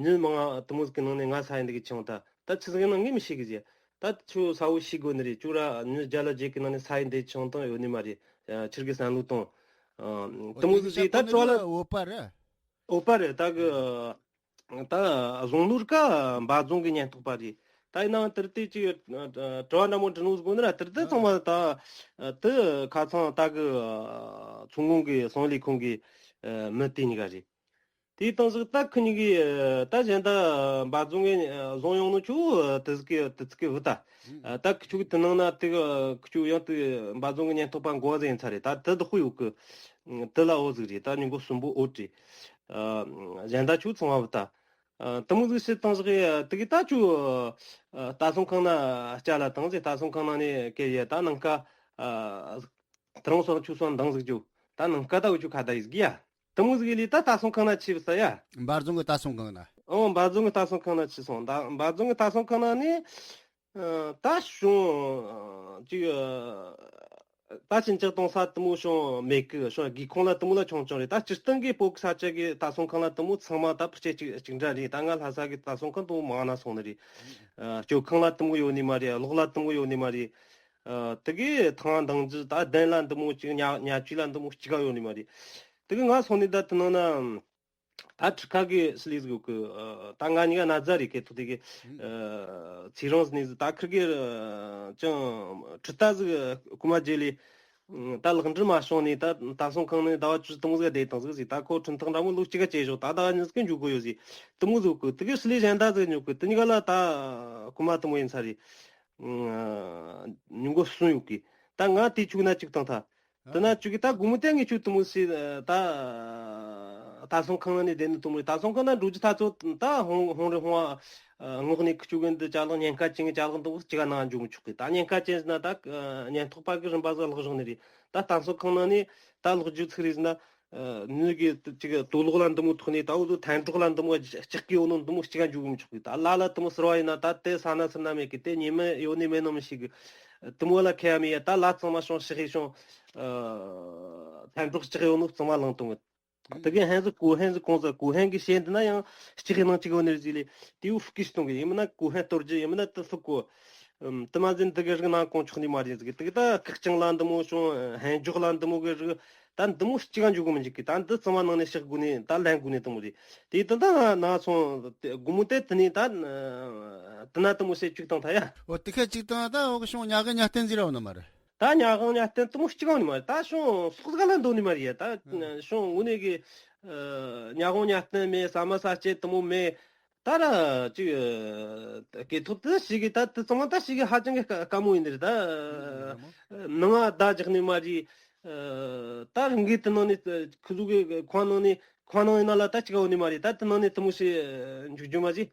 ཉི་མ་ང་དེ་མོ་ཟིག་གི་ནང་ནས་ང་ས་ཡི་འདི་གི་ཆང་། ད་ད་ཆི་ཟིག་ཡིན་ན་ངས་མི་ཤེས་གི་རྒྱུ། ད་ཁྱོད་ས་བོ་ཤེས་དགོས་ནི་རེད། ཁྱོད་ར་ཉི་བརྒྱ་ལ་བརྒྱད་གི་ནང་ནས་ས་ཡི་འདི་ཆང་དང་ཡོད་ནི་མ་རེད། ཁྱེར་གི་བསམ་བློ་གཏོང་། དེ་མོ་ཟིག་གི་ད་དེ་བྲོ་ལ་བོད་པ་རེད། བོད་པ་རེད། ད་གི་ད་བཟུང་ནོར་ཀ་འབའ་རྫོང་གི་ཉེན་རྟོག་པ་རེད། ད་ཡིན་ནའང་དེར་དེ་ཅིག་དྲི་བ་འདྲ་མོ་འདྲི་ནོ་ཟིག་དགོས་ནི་ར། དེར་དེ་ཚང་མ་ད་དེ་ཁ་ཚང་ད་གི་ཚོང་ཁང་གི་སོང་ལས་ཁང་གི་མི་དེ་གཉིས་ཀ་རེད། དེ་དང་ཟིག་ད་ཁི་གཉིས་ཀྱི་ད་གཞན་ད་འབའ་རྫོང་གི་བཟུང་ཡོང་ནོ་ཁྱོད་དེ་ཟིག་གི་དེ་ཚིག་གི་བུ་ད། ད་ཁྱོད་དེ་ནང་ན་དེ་ཁྱོད་ཡང་དེ་འབའ་རྫོང་གི་ཉེན་རྟོག་པ་འགོ་བ་ཟིག་ཡིན་ཚར་རེད། ད་དེ་བདག་པོ་ཡོད་གི། དེ་ལ་འོ་ཟིག་རེད། ད་ཉིན་གོ་གསུམ་པོ་འོ་བྲིས། ཨ། གཞན་དག་ཆོས་ཚང་བ་བུ་ད། ཨ། དེ་མོ་ཟིག་བཤད་བཏང་ཟིག་གི། དེ་གི་ད་ཆོས། ཨ། ལྟ་སྲུང་ཁང་ན་བསྐྱལ་ལ་བཏང་ཟིག། ལྟ་སྲུང་ཁང་ནང་ནས་སྐད་ཡ་ད་ནང་ཀ། ཨ། དེ་རང་སོང་ཆོས་སོང་འདང་ཟིག་རྒྱུ། ད་ནང་ཀ་ད་འུ་ཆོ་ཁ་ད་ཡིས་གི་ཡ། དེ་མོ་ཟིག་ལས་ད་ལྟ་སྲུང་ཁང་ན་ཆི་བུ་ས་ཡ། འབའ་རྫོང་གི་ལྟ་སྲུང་ཁང་ན། ཨོ། འབའ་རྫོང་གི་ལྟ་སྲུང་ཁང་ན་ཆི་སོང་། ད་འབའ་རྫོང་གི་ལྟ་སྲུང་ཁང་ན་ནི། ཨ། ད་གཞུང་ཅིག་ད་ཕྱིན་ཆད་གཏོང་ས་དེ་མོ་གཞུང་མེད་གི། གཞུང་སྒེའུ་ཁུང་ལ་དེ་མོ་ལ་ཆུང་ཆུང་རེད། ད་སྤྱིར་བཏང་གི་བོད་ས་ཆ་གི་ལྟ་སྲུང་ཁང་ལ་དེ་མོ་ཚང་མ་ད་ཕལ་ཆེར་གཅིག་གཅིག་འདྲ་རེད། ད་ང་ལྷ་ས་གི་ལྟ་སྲུང་ཁང་དེ་མོ་མང་ན་སོང་ནི་རེད། ཨ། སྤྱོད་ཁང་ལ་དེ་མོ་ཡོད་ནི་མ་རེད། གློག་ལ་དེ་མོ་ཡོད་ནི་མ་རེད། ཨ། དེ་གི་ཐང་འདང་རྒྱུ་ད་གདན་ལ་དེ་མོ་གཅིག་ཉ་ཉ་ཆུ་ལ་དེ་མོ་གཅིག་ག་ཡོད་ནི་མ་རེད། དེ་གི་ང་སོང་ནི་ད་དེ་ནང་ན། ད་ཁྲི་ཁ་གི་སི་ལི་ཟིག་གི། ཨ། ད་ང་གཉིས་ཀ་ན་ཛ་རེ་ཁེ་ཐུག་དེ་གི། ཨ། ཚེ་རིང་ཟིག་ནི་ཟིག་ད་ཁིར་གི། ཨ། ཅང་ཁྲི་ད་ཟིག་རྐུ་མ་རྗེས་ལས། ད་ལག་འབྲེལ་མ་བྱུང་ནས་ད་ལྟ་སྲུང་ཁང་ནས་ཟླ་བ་བཅུ་དེ་མོ་ཟིག་བསྡད་བཏང་ཟིག་ཟིག། ད་ཁོ་ཁྲིམས་ཐག་འདྲ་མོ་ལོ་གཅིག་ག་བཅད་ཞོག། ད་ཟླ་བ་གཉིས་ཟིག་གི་འཇུག་དགོས་ཡོད་ཟིག། དེ་མོ་ཟིག་གི། དེ་གི་སི་ལི་གཞན་ད་ཟིག་ཉོ་གི། དེ་གཉིས་ཀ་ལ་ད་རྐུ་མ་དེ་མོ་ཡིན་ས་རེད། ཨ། ཉིན་གོ་གསུམ་ཡོད་གི། ད་ང་དེ་ཆུག་ན་གཅིག་བཏང་ཐལ། དེ་ན་ཅིག་གི་ད་དགོང་མོ་དེ་ངས་ཁྱོད་དེ་མོ་ཟིག་ད་ལྟ་སྲུང་ཁང་ནང་ནས་བསྡད་ནི་དེ་མོ་རེད། ལྟ་སྲུང་ཁང་ནང་འགྲོ་རྒྱུ་ད་ཚོ་ད་ཧོང་ཧོང་རེ་ཧོང་། ཨ། ངོགས་ནས་ཁྱོད་གི་འདི་ཅ་ལག་ཉེན་ཁ་ཅན་གི་ཅ་ལག་འདི་མོ་གཅིག་ག་ནང་འཇུག་མི་ཆོག་གི། ད་ཉེན་ཁ་ཅན་ཟིག་ན་ད་ཉེན་རྟོག་པ་གི་རིམ་པ་ཟིག་ལག་བཞག་ནི་རེད། ད་ལྟ་སྲུང་ཁང་ནང་ནས་ད་ལོག་རྒྱུ་ཚིག་རེད་ཟེར་ན། ཨ། མི་གི་ཅིག་དུག་ལོག་ལ་འདི་མོ་ཐོགས་ནས་ད་འུ་ཚོ་ཐན་ཀྲོག་ལ་འདི་མོ་ལྕགས་ཀྱི་འོ་ནོ་འདི་མོ་གཅིག་ག་འཇུག་མི་ཆོག་གི། ད་ལ་ལ་དེ་མོ་ཟུར་བ་ཡིན་ན་ད་དེ་ས་ན་ཟུར་ན་མེད་གི། དེ་ཉི་མ་ཡོད་ནི་མེད་ནོ་མི་ཤེས་གི། དེ་མོ་ལ་ཁེ་ཡ་མེད་ཡ། ད་ལ་ཚང་མ་ཤོང་ཤི་ཧི་ཤོང་། ཨ། ཐན་ཀྲོག་ལྕགས་ཡོད་ནོ་ཚང་མ་ལངས་བཏང་གི། དེ་གི་ཧན་ཟི་གོ་ཧན་ཟི་གོང་ཟི་གོ་ཧན་གི་ཤེས་འདི་ན་ཡང་ལྕགས་ཡི་ནང་གཅིག་ཡོད་ནི་རེད་ཟིག་ལས། དེའུ་ཧྥུ་ཀི་ཤི་གཏོང་གི། ཡིན་མིན་ན་གོ་ཧན་གཏོར་རྒྱུ། ཡིན་མིན་ན་དེ་ཧྥུ་གོ། ཨམ། དེ་མ་ཟིན་འདི་གི་རིགས་ནང་གོང་ཆོག་ནི་མ་རེད་ཟིག། དེ་གི་ད་ཁག་ཅང་ལ་འདི་མོ་ཤོང་། ཧན་འཇོག་ལ་འདི་མོ་གི་རིགས། ད་འདི་མོ་གཅིག་ག་འཇུག་གི་མི་འཇུག་གི། ད་འདི་ཚང་མ་ནང་ནས་བཤག་དགོས་ནི། ད་ལེན་དགོས་ནི་དེ་མོ་རེད། དེ་ད་ད་ན་སོང་དེ་དགོང་མོ་དེ་དེ་ནས་ད་དེ་ན་དེ་མོ་བཤད་བཅུག་བཏང་ཐལ་ཡ། འོ། དེ་ཁ་གཅིག་བཏང་ད་འོ་གི་ཤོང་ཉ་གི་ཉ་སྟེན་ཟིག་ར་འོ་ན་མ་རེད། ད་ཉ་གང་ཉ་སྟེན་དེ་མོ་གཅིག་གང་ནི་མ་རེད། ད་ཤོང་སོག་ཟ་ག་ལ་འདོད་ནི་མ་རེད་ཡ། ད་ཨ། ཤོང་དངོས་གནས་གི། ཨ། ཉ་གང་ཉ་སྟེན་མེད། ཟ་མ་ཟ་ཆས་དེ་མོ་མེད། ད་ར་ཅིག་ཨ། སྐེ་ཐོབ་དེ་ཞིག་གི་ད་དེ་ཚང་མ་ད་ཞིག་གི་ཧ་ཅང་གི་དཀའ་མོ་ཡིན་ནི་རེད། ད་ཨ། ནང་ང་བརྡ་རྒྱག་ནི་མ་རེད། ཨ། ད་རང་གི་དེ་ནང་ནས་ཁུ་ཟུག་གི་ཁང་ནང་ནས་ཁང་ནང་ཡིན་ན་ལ་ད་ཅིག་ག་འོ་ནི་མ་རེད། ད་དེ་ནང་ནས་དེ་མོ་ཞིག་འཇུག་རྒྱུ་མ་རེད།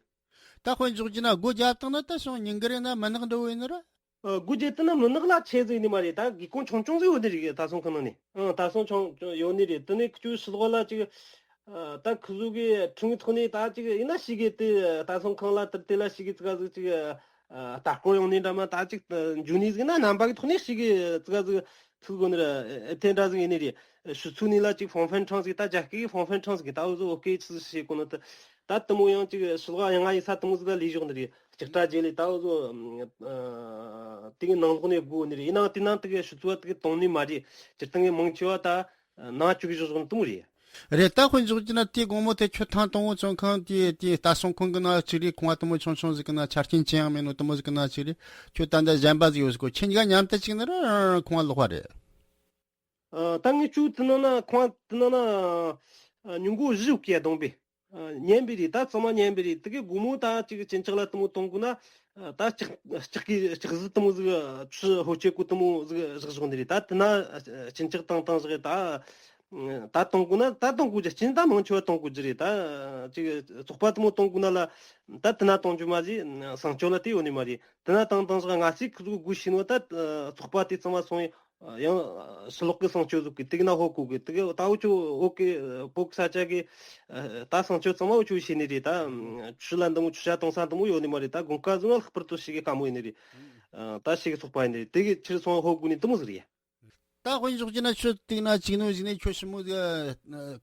ད་དཔེ་འཇོག་རྒྱུ་ན་སྒོ་རྒྱབ་བཏང་ན་ད་ཤོང་ཉིན་གི་རེད་ན་མི་ནག་འདྲ་བོ་ཡིན་ནི་རེད། ཨ། སྒོ་རྒྱབ་བཏང་ན་མི་ནག་ལ་ཆེ་ཟིག་ནི་མ་རེད། ད་སྒེའུ་ཁུང་ཆུང་ཆུང་ཟིག་ཡོད་ནི་རེད། ད་སོང་ཁང་ནང་ནས། ཨ། ད་སོང་ཆུང་ཆུང་ཡོད་ནི་རེད། དེ་ནས་ཁྱོད་ཕྱི་ལོགས་ལ་ཅིག་ཨ། ད་ཁུ་ཟུག་གི་ཁྲིམས་ཐོག་ནས་ད་ཅིག་ཡིན་ན་ཞིག་གི་དེ་ད་སོང་ཁང་ལ་དེར་དེ་ལ་ཞིག་གི་ཙི་ག་ཟིག་ཅིག་ཨ། ལྟ་སྐོར་ཡོང་ནི་འདྲ་མ། ད་ཅིག་འཇུ་ནི་ཟིག་ན་རྣམ་པ་གི་ཐོག་ནས་ཞིག་གི་ཙི་ག་ཟིག་ཐུག་དགོས་ནི་ར། ཨེ། དེ་འདྲ་ཟིག་ཡིན་ནི་རེད། ཕྱི་ཚུལ་ནས་ལ་ཅིག་ཧྥོང་ཧྥན་ཁྲང་ཟིག། ད་རྒྱ་སྐད་གི་ཧྥོང་ཧྥན་ཁྲང་ཟིག། ད་འུ་ཚོ་བོད་སྐད་ཆི་ཟིག་བཤད་གོ་ནི་དེ། ད་དེ་མོ་ཡང་ཅིག་ཕྱི་ལོགས་ཡང་ང་ཡིན་ས་དེ་མོ་ཟིག་ད་ལས་ཞོག་ནི་རེད། ལྕགས་དྲ་རྗེས་ལས་ད་འུ་ཚོ་ཨ། དེ་གི་ནང་ལོགས་ནས་སྒུག་ནི་རེད། ཡིན་ནའང་དེ་ནང་དེ་གི་ཕྱི་ཚུལ་བ་དེ་གི་གཏོང་ནི་མ་རེད། སྤྱིར་བཏང་གི་མང་ཆེ་བ་ད་ནང་བཅུག་གི་བཞག་བཞག་ནི་དེ་མོ་རེད། རེད། ད་དཔེ་འཇོག་རྒྱུ་ན་དེ་དགོང་མོ་དེ་ཁྱོད་ཐང་དང་པོ་བཙོན་ཁང་དེ་དེ་ལྟ་སྲུང་ཁང་གི་ནང་གཅིག་རེད། ཁང་བ་དེ་མོ་ཆུང་ཆུང་ཟིག་གི་ནང་ཆ་རྐྱེན་ཅི་ཡང་མེད་ནོ་དེ་མོ་ཟིག་གི་ནང་གཅིག་རེད། ཁྱོད་ད་ལྟ་གཞན་པ་ཟིག་ཡོད་ཟིག་གོ། ཁྱེད་གཉིས་ཀ་མཉམ་དུ་གཅིག་ནི་ར་ཁང་བ་ལོག་པ་རེད། ཨ། ད་ངས་ཁྱོད་དེ་ནང་ན་ཁང་བ་དེ་ནང་ན་ཨ། ཉིན་གུང་བཞི་ཡོད་ཀི་ཡ་སྡོང་པས། ཨ། ཉན་པའི་རེད། ད་ཚང་མ་ཉན་པའི་རེད། དེ་གི་སྒོར་མོ་ད་ཅིག་གཅིན་ཆག་ལ་དེ་མོ་གཏོང་དགོས་ན། ཨ། ད་ལྕགས་ལྕགས་ཀྱི་ལྕགས་ཟིལ་དུ་མོ་ཟིག་ཆུ་ཧོ་ཆེ་ཀུ་དུ་མོ་ཟིག་བཞག་བཞག་ནི་རེད། ད་དེ་ན་སྤྱིན་ལྕགས་བཏང་བཏང་བཞག་ད། ད་གཏོང་དགོས་ན་ད་གཏོང་དགོས་རྒྱུ་ཅན། ད་མང་ཆེ་བ་གཏོང་དགོས་རྒྱུ་རེད། ད་ཅིག་ཚོགས་པ་དུ་མོ་གཏོང་དགོས་ན་ལ་ད་དེ་ན་གཏོང་རྒྱུ་མ་ཟིག་བསང་མཆོད་ལ་དེ་ཡོད་ནི་མ་རེད། དེ་ན་བཏང་བཏང་བཞག་ང་ཚོས་ཁུ་ཚོ་དགོས་ཤེས་ནོ་ད་ཚོགས་པ་དེ་ཚང་མ་སོང་ཡང་ཕྱི་ལོགས་ཀྱི་བསང་མཆོད་ཟིག་གི་དེ་གི་ན་ཧོ་ཀུ་གི་དེ་གི་ད་འུ་ཆོ་འོ་གི་བོད་ས་ཆ་གི་ད་བསང་མཆོད་ཚང་མ་འུ་ཆོ་བྱེད་ནི་རེད། ད་ཆུ་ལ་འདི་མོ་ཆུ་ཤ་གཏོང་ས་འདི་མོ་ཡོད་ནི་མ་རེད། ད་དགོན་ཁ་ཟིག་ལ་ལྷག་པར་དུ་ཞིག་གི་དཀའ་མོ་ཡིན་ནི་རེད། ད་ཞིག་གི་ཚོགས་པ་ཡིན་ནི་རེད། དེ་གི་ཕྱིར་སོང་ཧོ་ཀུ་ནི་དུ་མོ་ཟིག་རེད། ད་དཔེ་འཇོག་རྒྱུ་ན་ཁྱོད་དེ་ན་གཅིག་ནོ་ཟིག་ནས་ཁྱོད་ཞི་མོ་ཟིག་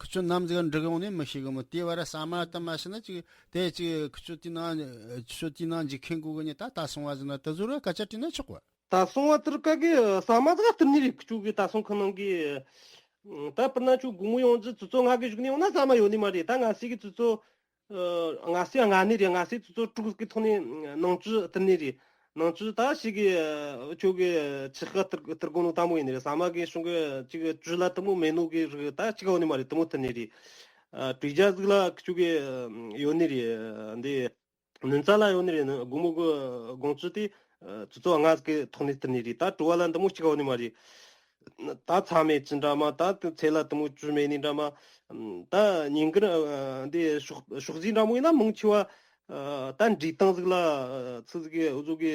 ཁྱོད་ནམ་ཟིག་འགྲིག་ཡོང་ནས་མི་ཤེས་གི་མོ། དེ་བར་ཟ་མ་ད་མ་ཤི་ན་ཅིག་དེ་ཅིག་ཁྱོད་དེ་ན་ཁྱོད་དེ་ན་འཇིག་མཁན་གོ་གི་ནི་ད་ད་སོང་བ་ཟིག་ན་ད་ཟོ་ར་སྐད་ཆ་དྲིས་ན་ཆོག་གོ། ད་སོང་བ་དེར་ཀ་གི་ཟ་མ་ཟིག་སྟེར་ནི་རེད། ཁྱོད་གི་ད་སོང་ཁ་ནང་གི་ད་དཔེར་ན་ཁྱོད་དགོང་མོ་ཡོང་རྒྱུ་ཙི་ཙོ་ང་གི་བཞུགས་ནས་ཡོང་ན་ཟ་མ་ཡོད་ནི་མ་རེད། ད་ང་སི་གི་ཙི་ཙོ། ཨ། ང་སི་ང་ནི་རེད། ང་སི་ཙི་ཙོ་དྲུག་གི་ཐོག་ནས་ནང་ཆུ་སྟེར་ནི་རེད། ནང་ཆུ་ད་ཞིག་གི་ཁྱོད་གི་ཆི་ཁ་སྟེར་སྟེར་དགོས་ནོ་ད་མོ་ཡིན་ནི་རེད། ཟ་མ་གི་ཤོང་གི་ཅིག་ཅུ་ལ་དུ་མོ་མེད་ནོ་གི་རིགས་ད་ཅིག་ག་འོ་ནི་མ་རེད། དུ་མོ་སྟེར་ནི་རེད། ཨ། དྲི་རྒྱ་ཟིག་ལ་ཁྱོད་གི་ཡོད་ནི་རེད། འདི་ནུན་ཙ་ལ་ཡོད་ནི་རེད། ནི་དགོང་མོ་གི་དགོང་ཆུ་དེ་ཙི་ཙོ་ལྔ་ཟིག་གི་ཐོག་ནས་སྟེར་ནི་རེད། ད་དྲི་བ་ལ་འདི་མོ་ཅིག་ག་འོ་ནི་མ་རེད། ད་ཚྭ་མེད་ཅི་འདྲ་མ། ད་ཚལ་ལ་དུ་མོ་ཅུ་མེད་ནི་འདྲ་མ། ད་ཉིན་དཀར་འདི་ཕྱོགས་ཕྱོགས་བཞི་འདྲ་མོ་ཡིན་ན་མང་ཆེ་བ་ད་འབྲས་ཐང་ཟིག་ལ་ཚི་ཟིག་གི་འུ་ཟོ་གི་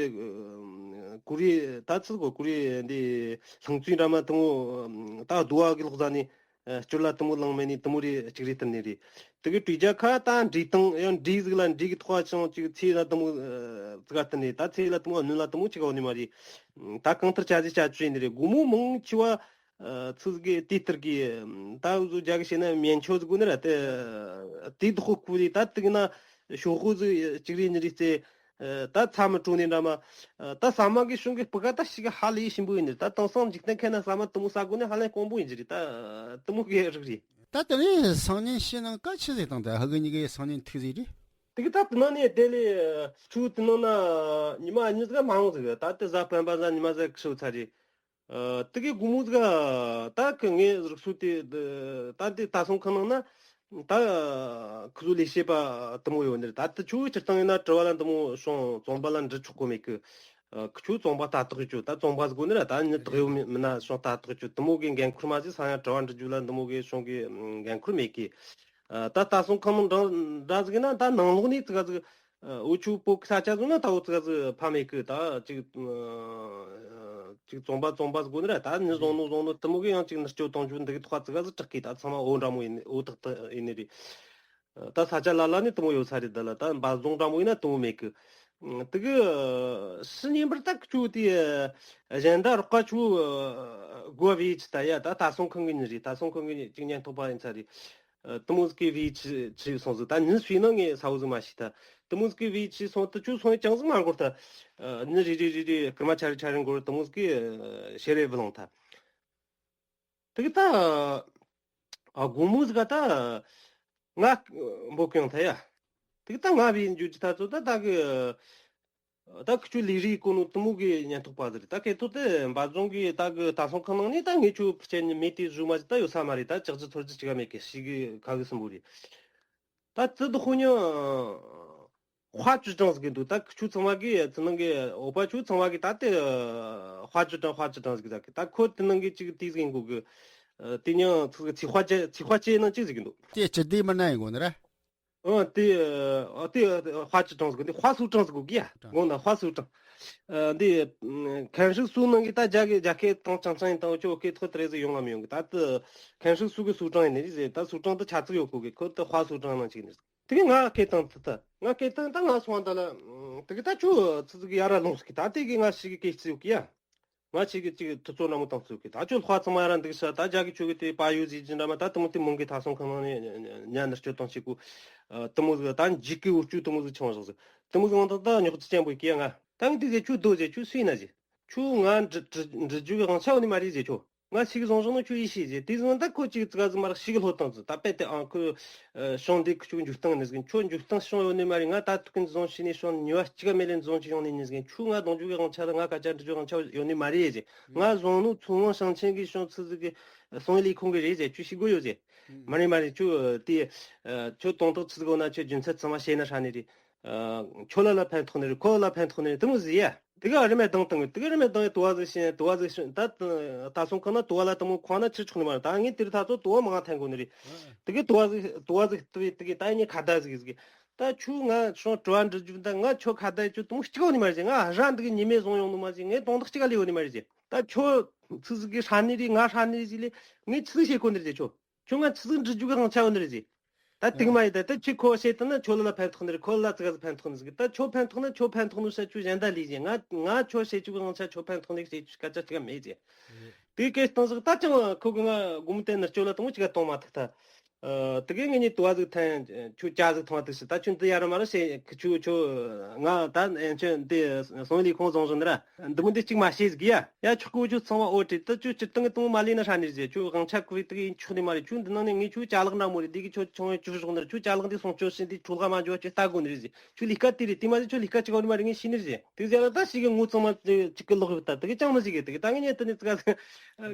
ཀུ་རེ་ད་ཚི་གོ་ཀུ་རེ་འདི་ལྷང་ཚུའི་འདྲ་མ་དུ་མོ་ད་རྡོ་བ་གི་ལོག་ཟ་ནི། ཨ། སྐྱུར་ལ་དུ་མོ་ལང་མེད་ནི་དུ་མོ་རེ་གཅིག་རེ་སྟེར་ནི་རེད། དེ་གི་དྲི་རྒྱ་ཁ་ད་འབྲས་ཐང་ཡང་འབྲས་ཟིག་ལ་འབྲས་གི་ཐོག་ཅང་ཅིག་ཚལ་ལ་དུ་མོ་ཙི་ག་སྟེར་ནི། ད་ཚལ་ལ་དུ་མོ་སྣོད་ལ་དུ་མོ་ཅིག་ག་འོ་ནི་མ་རེད། ད་གང་ལྟར་ཅ་ཟིག་ཅ་ཅུ་ཡིན་ནི་རེད། དགོང་མོ་མང་ཆེ་བ་ཚི་ཟིག་གི་དེ་ལྟར་གི་ད་འུ་ཟོ་རྒྱ་གི་བཤད་ན་སྨན་མཆོད་ཟིག་དགོས་ནི་ར། དེ་དེ་དོག་ཁུ་རེད། ད་དེ་གི་ན་ཤོག་གུ་ཟིག་གཅིག་རེ་གཉིས་རེ་རྩེ། ཨ། ད་ཚྭ་མི་བྲོ་ནི་འདྲ་མ། ཨ། ད་ཟ་མ་གི་ཤོང་གི་སྤུ་ག་ད་ཞིག་ཧ་ལས་ཞིམ་པོ་ཡིན་ནི། ད་དེང་སང་འཇིག་རྟེན་ཁ་ན་ཟ་མ་དུ་མོ་ཟ་དགོས་ནི་ཧ་ལས་དཀོན་པོ་ཡིན་གྱི་རེད། ད་དུ་མོ་གི་རིགས་རེད། ད་དེ་ནས་སང་ཉིན་ཕྱི་ནང་ཀ་ཆི་ཟིག་བཏང་། ད་ཧ་གི་གཉིས་གི་སང་ཉིན་ཐུག་ཟིག་རེད། དེ་གི་ད་དེ་ནང་ནས་དེ་ལས་ཆུ་དེ་ནང་ན་ཉི་མ་གཉིས་ཟིག་མ་འོང་ཟིག་ད་དེ་ཟ་སྤེན་པ་ཟ་ཉི་མ་ཟ་ཁི་ཤོ་ཚ་རེད། ཨ། དེ་གི་དགོང་མོ་ཟིག་ག་ད་ཁི་ངའི་རིགས་སུ་དེ་ད་དེ་ད་སོང་ཁ་ནང་ན་ད་ཁི་ཚོ་ལས་བྱེད་པ་དུ་མོ་ཡོད་ནི་རེད། ད་དེ་ཆུ་སྤྱིར་བཏང་ཡིན་ན་དྲི་བ་ལ་འདི་མོ་སོང་བཙོང་པ་ལ་འདྲི་ཆོག་གོ་མེད་གི། ཨ། ཁི་ཆུ་བཙོང་པ་ལྟ་རྟོག་ཡོད་ད་བཙོང་པ་ཟིག་གོ་ནི་ར། ད་ནི་དག་ཡོད་མི་མི་ན་སོང་ལྟ་རྟོག་ཡོད། དུ་མོ་གི་འགན་ཁུར་མ་ཟིག་ས་ཡང་དྲི་བ་འདྲི་རྒྱུ་ལ་འདི་མོ་གི་སོང་གི་འགན་ཁུར་མེད་གི། ཨ། ད་ད་སོང་ཁ་ནང་འདྲ་འདྲ་ཟིག་ཡིན་ན་ད་ནང་ལོགས་ནས་ཙི་ག་ཟིག་ཨ། འུ་ཆོ་བོད་ས་ཆ་ཟིག་ན་ད་འུ་ཙི་ག་ཟིག་ཕ་མེད་གི། ད་ཅིག་ཅིག་བཙོང་པ་བཙོང་པ་ཟིག་གོ་ནི་ར། ད་ནི་བཟུང་ནོ་བཟུང་ནོ་དུ་མོ་གི་ཡང་ཅིག་ནི་སྐྱོ་གཏོང་རྒྱུ་འདི་གི་ཐོག་ཙི་ག་ཟིག་དྲག་གི། ད་ཚང་མ་འོ་འདྲ་མོ་ཡིན། འོ་ཐག་ཐག་ཡིན་ནི་རེད། ད་ས་ཆ་ལ་ལ་ནི་དུ་མོ་ཡོད་ས་རེད། ད་ལ་ད་འབའ་རྫོང་འདྲ་མོ་ཡིན་ན་དུ་མོ་མེད་གི། དེ་གི་ཕྱི་ཉིན་པར་ད་ཁྱོད་དེ་གཞན་ད་རོགས་པ་ཆུ་དགོ་བའི་ཆི་ད་ཡ། ད་ད་སོང་ཁང་གི་ནི་རེད། ད་སོང་ཁང་གི་ཅིག་ཉན་ཐོག་པ་ཡིན་ས་རེད། ཨ། དུ་མོ་ཟིག་གི་བེའི་ཆི་ཆི་སོང་ཟིག་ད་ཉིན་སུའི་ནང་ངས་ས་བོ་ཟིག་མ་ཤེས་ད། དུ་མོ་ཟིག་གི་བེའི་ཆི་སོང་དུ་ཆུ་སོང་ཡ་ཅང་ཟིག་མ་འགོར་ད། ཨ། ཉིན་རེ་རེ་རེ་རེ་སྐར་མ་ཆ་རེ་ཆ་རེ་འགོར་དུ་མོ་ཟིག་གི་ཨ་ཤེས་རེ་བུ་ལོང་ད། དེ་གི་ད་ཨ་དགོང་མོ་ཟིག་ག་ད་ང་འབོད་ཀྱང་ད་ཡ། དེ་གི་ད་ང་བེའི་འཇུ་ཅི་ད་ཚོ་ད་ད་གི། ད་ཁི་ཆོ་ལས་རིགས་གོ་ནོ་དུ་མོ་གི་ཉན་ཐོག་པ་ཟིག་རེད། ད་སྐད་ཐོག་དེ་འབའ་རྫོང་གི་ད་གི་ད་སོང་ཁང་ནང་ནས་ད་ངེད་ཆོ་ཕྱི་ནས་མེད་དེ་བཟོ་མ་ཟིག་ད་ཡོད་ས་མ་རེད། ད་ཅག་ཅི་ཚོར་ཅི་ཅི་ག་མེད་གི་ཞིག་གི་ཁ་གི་སུན་པོ་རེད། ད་ཙི་དུ་ཧོ་ཉང་དཔའ་ཅུ་ཀྲང་ཟིག་གི་འདུག་ད་ཁི་ཆོ་ཚང་མ་གི་ཙི་ནང་གི་འོ་པ་ཆོ་ཚང་མ་གི་ད་དེ་དཔའ་ཅུ་ཀྲང་དཔའ་ཅུ་ཀྲང་ཟིག་ད་གི། ད་ཁོ་དེ་ནང་གི་ཅིག་དེ་ཟིག་ཡིན་གོ་གི། དེ་ཉང་ཚིག་ཚིག་དཔའ་ཅེ་ཚིག་དཔའ་ཅེ་ནང་ཅིག་ཟིག་གི་འདུག་དེ་སྤྱི་བདེ་མི་སྣ་ཡིན་གོ་ནི་ར། ཨ། དེ་ཨ་དེ་དཔའ་ཅུ་ཀྲང་ཟིག་འདི་དཔའ་སུ་ཀྲང་ཟིག་གོ་གི་ཡ། ཀྲང་། དགོངས་དག་དཔའ་སུ་ཀྲང་། ཨ། འདི་ཁན་ཧྲི་སུ་ནང་གི་ད་རྒྱ་གི་རྒྱ་སྐད་དང་ཅང་ཅང་ཡིན་དང་ཅོ་སྐད་ཐོག་དེ་རེ་ཟིག་ཡོང་ངམ་ཡོང་གི། ད་དེ་ཁན་ཧྲི་སུ་གི་སུ་ཀྲང་ཡིན་ནི་རེད་ཟེར། ད་སུ་ཀྲང་དེ་ཆ་ཚིག་ཡོད་གོ་གི། ཁོ་དེ་དཔའ་སུ་ཀྲང་ནང་ཅིག་ནི་རེད། དེ་གི་ང་སྐད་བཏང་དེ་ད་ང་སྐད་བཏང་ད་ང་སོང་ད་ལ་དེ་གི་ད་ཅོ་ཚི་ཚི་གི་ཡ་ར་ལོངས་ཟིག་གི། ད་དེ་གི་ང་ཞིག་གི་སྐད་ཚིག་ཡོད་གི་ཡ། ང་ཅིག་གི་ཅིག་ཐུ་ཚོ་ནང་མོ་བཏང་ཚུགས་ཀི། ད་ཁྱོད་ལྷ་ཚང་མ་ཡ་ར་འདུག་ས། ད་རྒྱ་གི་ཆོས་གི་དེ་པ་ཡོད་ཟིག་ཅི་འདྲ་མ། ད་དུ་མོ་དེ་མོང་གི་ཐ་སོང་ཁང་ནང་ནས་ཉ་ནར་སྤྱོད་བཏང་ཆེ་གོ། དུ་མོ་ཟིག་ད་འཇིག་གི་འུ་ཅུ་དུ་མོ་ཟིག་ཆང་བཞག་ཟིག་དུ་མོ་ཟིག་འོང་ད་ད་ཉོག་ཙི་ཅན་པོ་ཡི་གི་ཡ། ང་ད་ངི་དེ་ཟེ་ཁྱོད་དོ་ཟེ་ཁྱོད་སུ་ཡིན་ན་ཟེ། ཁྱོད་ང་འདྲི་འདྲི་འདྲི་རྒྱུ་གི་དབང་ཆ་ཡོད་ནི་མ་རེད་ཟེ་ཁྱོད། ང་ཞིག་གི་བཟང་བཟང་ནོ་ཁྱོད་ཡིད་ཤེས་ཟེར། དེ་བཟང་ད་ཁོ་ཅིག་ཙི་ག་ཟིག་མ་རག་ཞིག་གི་ལྷོད་བཏང་ཟིག་ད་པད་དེ་ཨང་ཁོ་ཨ་ཤོང་འདི་ཁྱོད་འཇུག་སྟངས་ནི་ཟིག་ཁྱོད་འཇུག་སྟངས་ཤོང་ཡོད་ནི་མ་རེད། ང་ད་ཐུག་གིན་བཟང་ཤེས་ནི་ཤོང་ཉི་བ་གཅིག་ག་མེད་ལེན་བཟང་ཅི་ཡོང་ནི་ནི་ཟིག་ཁྱོད་ང་གདོང་འཇུག་གི་དབང་ཆ་ད་ང་སྐད་ཆ་འདྲི་རྒྱུ་དབང་ཆ་ཡོད་ནི་མ་རེད་ཟེར། ང་བཟང་ནོ་ཚོང་དབང་ཞིང་ཆེན་གི་ཤོང་ཚུལ་ཟིག་གི་སོང་ལས་ཁུངས་གི་རེད་ཟེར། ཁྱོད་ཤེས་དགོས་ཡོད་ཟེར། མ་རེད་མ་རེད། ཁྱོད་དེ་ཁྱོད་དོན་དག་ཆི་ཟིག་ཡོད་ན་ཁྱོད་རྒྱུ་མཚན་ཚང་མ་བཤད་ན་ཧྲ་ནི་རེད། ཁྱོད་ལ་ལ་ཕན་ཐོགས་ནི་རེད། ཁོ་ལ་ལ་ཕན་ཐོགས་ནི་རེད། དེ་མོ་ཟིག་ཡ། དེ་ག་རི་མེད་དང་དང་དེ་ག་རི་མེད་དང་དུ་བ་ཟིག་ཤེས་དུ་བ་ཟིག་ཤེས་ད་ད་སོང་གང་ན་དུ་བ་ལ་དང་མོ་ཁོ་ན་ཆི་ཆོག་ནི་མ་རེད། ད་ངས་དེ་རུ་ད་ཚོ་དུ་བ་མང་ཐན་གོ་ནི་རེད། དེ་ག་དུ་བ་ཟིག་དུ་བ་ཟིག་དུ་བའི་དེ་ག་ད་ངས་ཁ་བརྡ་ཟིག་ཟིག་ད་ཁྱོད་ང་སོང་དྲི་བ་འདྲི་རྒྱུ་ད་ང་ཁྱོད་ཁ་བརྡ་ཡེད་རྒྱུ་དུ་མོ་གཅིག་གོ་ནི་མ་རེད། ང་ར་འདི་ག་ཉི་མས་བཟུང་ཡོང་ནི་མ་ཟིག་ངས་དོན་དག་གཅིག་ག་ལས་ཡོད་ནི་མ་རེད། ད་ཁྱོད་ཚིག་ཟིག་གི་ཧྲ་ནི་རེད། ང་ཧྲ་ནི་རེད་ཟིག་ལས་ངས་ཆི་ཟིག་བྱེད་གོ་ནི་རེད། ཁྱོད། ཁྱོད་ང་ཆི་ཟིག་འདྲི་རྒྱུ་གི་དབང་ཆ་ཡོད་ནི་རེད་ཟེ། ད་དེ་གི་མ་ཡིན། ད་ད་ཁྱེད་ཁོ་བཤད་དུ་ན་ཁྱོད་ལ་ལ་ཕན་ཐོགས་ནི་རེད། ཁོ་ལ་ལ་ཙི་ག་ཟིག་ཕན་ཐོགས་ནི་ཟིག་ད་ཁྱོད་ཕན་ཐོགས་ན་ཁྱོད་ཕན་ཐོགས་ནི་བཤད་རྒྱུ་གཞན་ད་ལས་ཟེ། ང་ང་ཁྱོད་བཤད་རྒྱུ་གི་དབང་ཆ་ཁྱོད་ཕན་ཐོགས་ནི་བཤད་རྒྱུ་སྐད་ཆ་ཅིག་མེད་ཟེ། དེ་སྐད་བཏང་ཟིག་ད་ཅང་ཁོ་གི་ང་སྒོར་མོ་དེ་ནི་སྤྱོད་ལ་དང་པོ་ཅིག་ག་གཏོང་མ་ཐུབ་ད། ཨ། དེ་གི་ངེད་གཉིས་དུ་བ་ཟིག་འཐེན། ཁྱོད་ཇ་ཟིག་འཐུང་བ་དུ་ཞིག་ད་ཁྱོད་འདི་ཡ་ར་མ་ར་བཤད་ཁི་ཁྱོད་ཁྱོད་ང་ད་ཨེ་ཁྱོད་འདི་སོང་ལས་ཁོང་བཟང་བཟང་ནི་ར། འདི་མོ་འདི་གཅིག་མ་བཤད་ཟིག་ཡ། ཡ་ཆོག་གི་འུ་ཆོ་ཚང་མ་ཨོ་ཀྲི་ད་ཁྱོད་སྤྱིར་བཏང་གི་དུང་མ་ལས་ན་ཧྲ་ནི་རེད་ཟེ། ཁྱོད་དབང་ཆ་ཁུ་བའི་དེ་གི་ཡིན་ཆོག་ནི་མ་རེད། ཁྱོད་འདི་ནང་ནས་ངས་ཁྱོད་ཅ་ལག་འདྲ་མོ་རེད། འདི་གི་ཁྱོད་ཆུང་བའི་བཅུ་བཞག་ནི་ར། ཁྱོད་ཅ་ལག་འདི་སྲུང་སྐྱོབ་བྱེད་འདི་ཁྲོ་ལག་མ་འཇོག་ཁྱོད་ལྟ་དགོ་ནི་རེད་ཟེ། ཁྱོད་ལས་ཀ་དེ་རེད། དེ་མ་ཟེ་ཁྱོད་ལས་ཀ་ཅིག་ག་ནི་མ་རེད། ངས་ཤེས་ནི་རེད་ཟེ། དེ་ཟེར་ན་ད་ཞིག་གི་ངོ་ཚང་མ་ཅིག་གི་ལོག་ཡོད་ད། དེ་གི་ཅང་མི་ཞིག་གི་དེ་གི་ད་ངས་ཉན་དུ་ནི་ཙི་ག་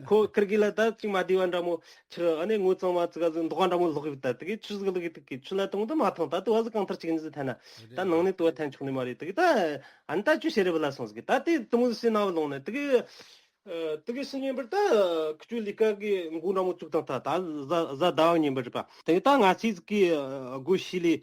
ཁོ་ཁིར་གི་ལ་ད་ཅིག་མ་བདེ་བ་འདྲ་མོ། ཆི་ཨ་ནི་ངོ་ཚང་མ་ཙི་ག་ཟིག་མདོག་འདྲ་མོ་ལོག་ཡོད་ད། དེ་གི་ཆུ་ཟིག་ལོག་གི་དེ་གི་ཆུ་ལ་དང་དུ་མ་ཐང་ད་དུ་བ་ཟིག་གང་ཐར་ཅིག་ནི་ཟིག་ཐན་ན་ད་ནང་ནས་དུ་བ་ཐན་ཆོག་ནི་མ་རེད། དེ་གི་ད་ཨ་ནི་ད་ཆུ་ཤེ་རེ་བ་ལ་སོང་ཟིག་གི་ད་དེ་དུ་མོ་ཟིག་ཤེ་ན་བ་ལོང་ནི་དེ་གི་ཨ། དེ་གི་ཤི་ཉིན་པར་ད་ཁུ་ཆུ་ལི་ཀ་གི་མགོ་འདྲ་མོ་བཙུགས་དང་ད་ད་ཟ་ཟ་ཟླ་བ་ཉིན་པར་རེད་པ། དེ་གི་ད་ང་ཚིག་ཟིག་གི་སྒོ་ཤི་ལི་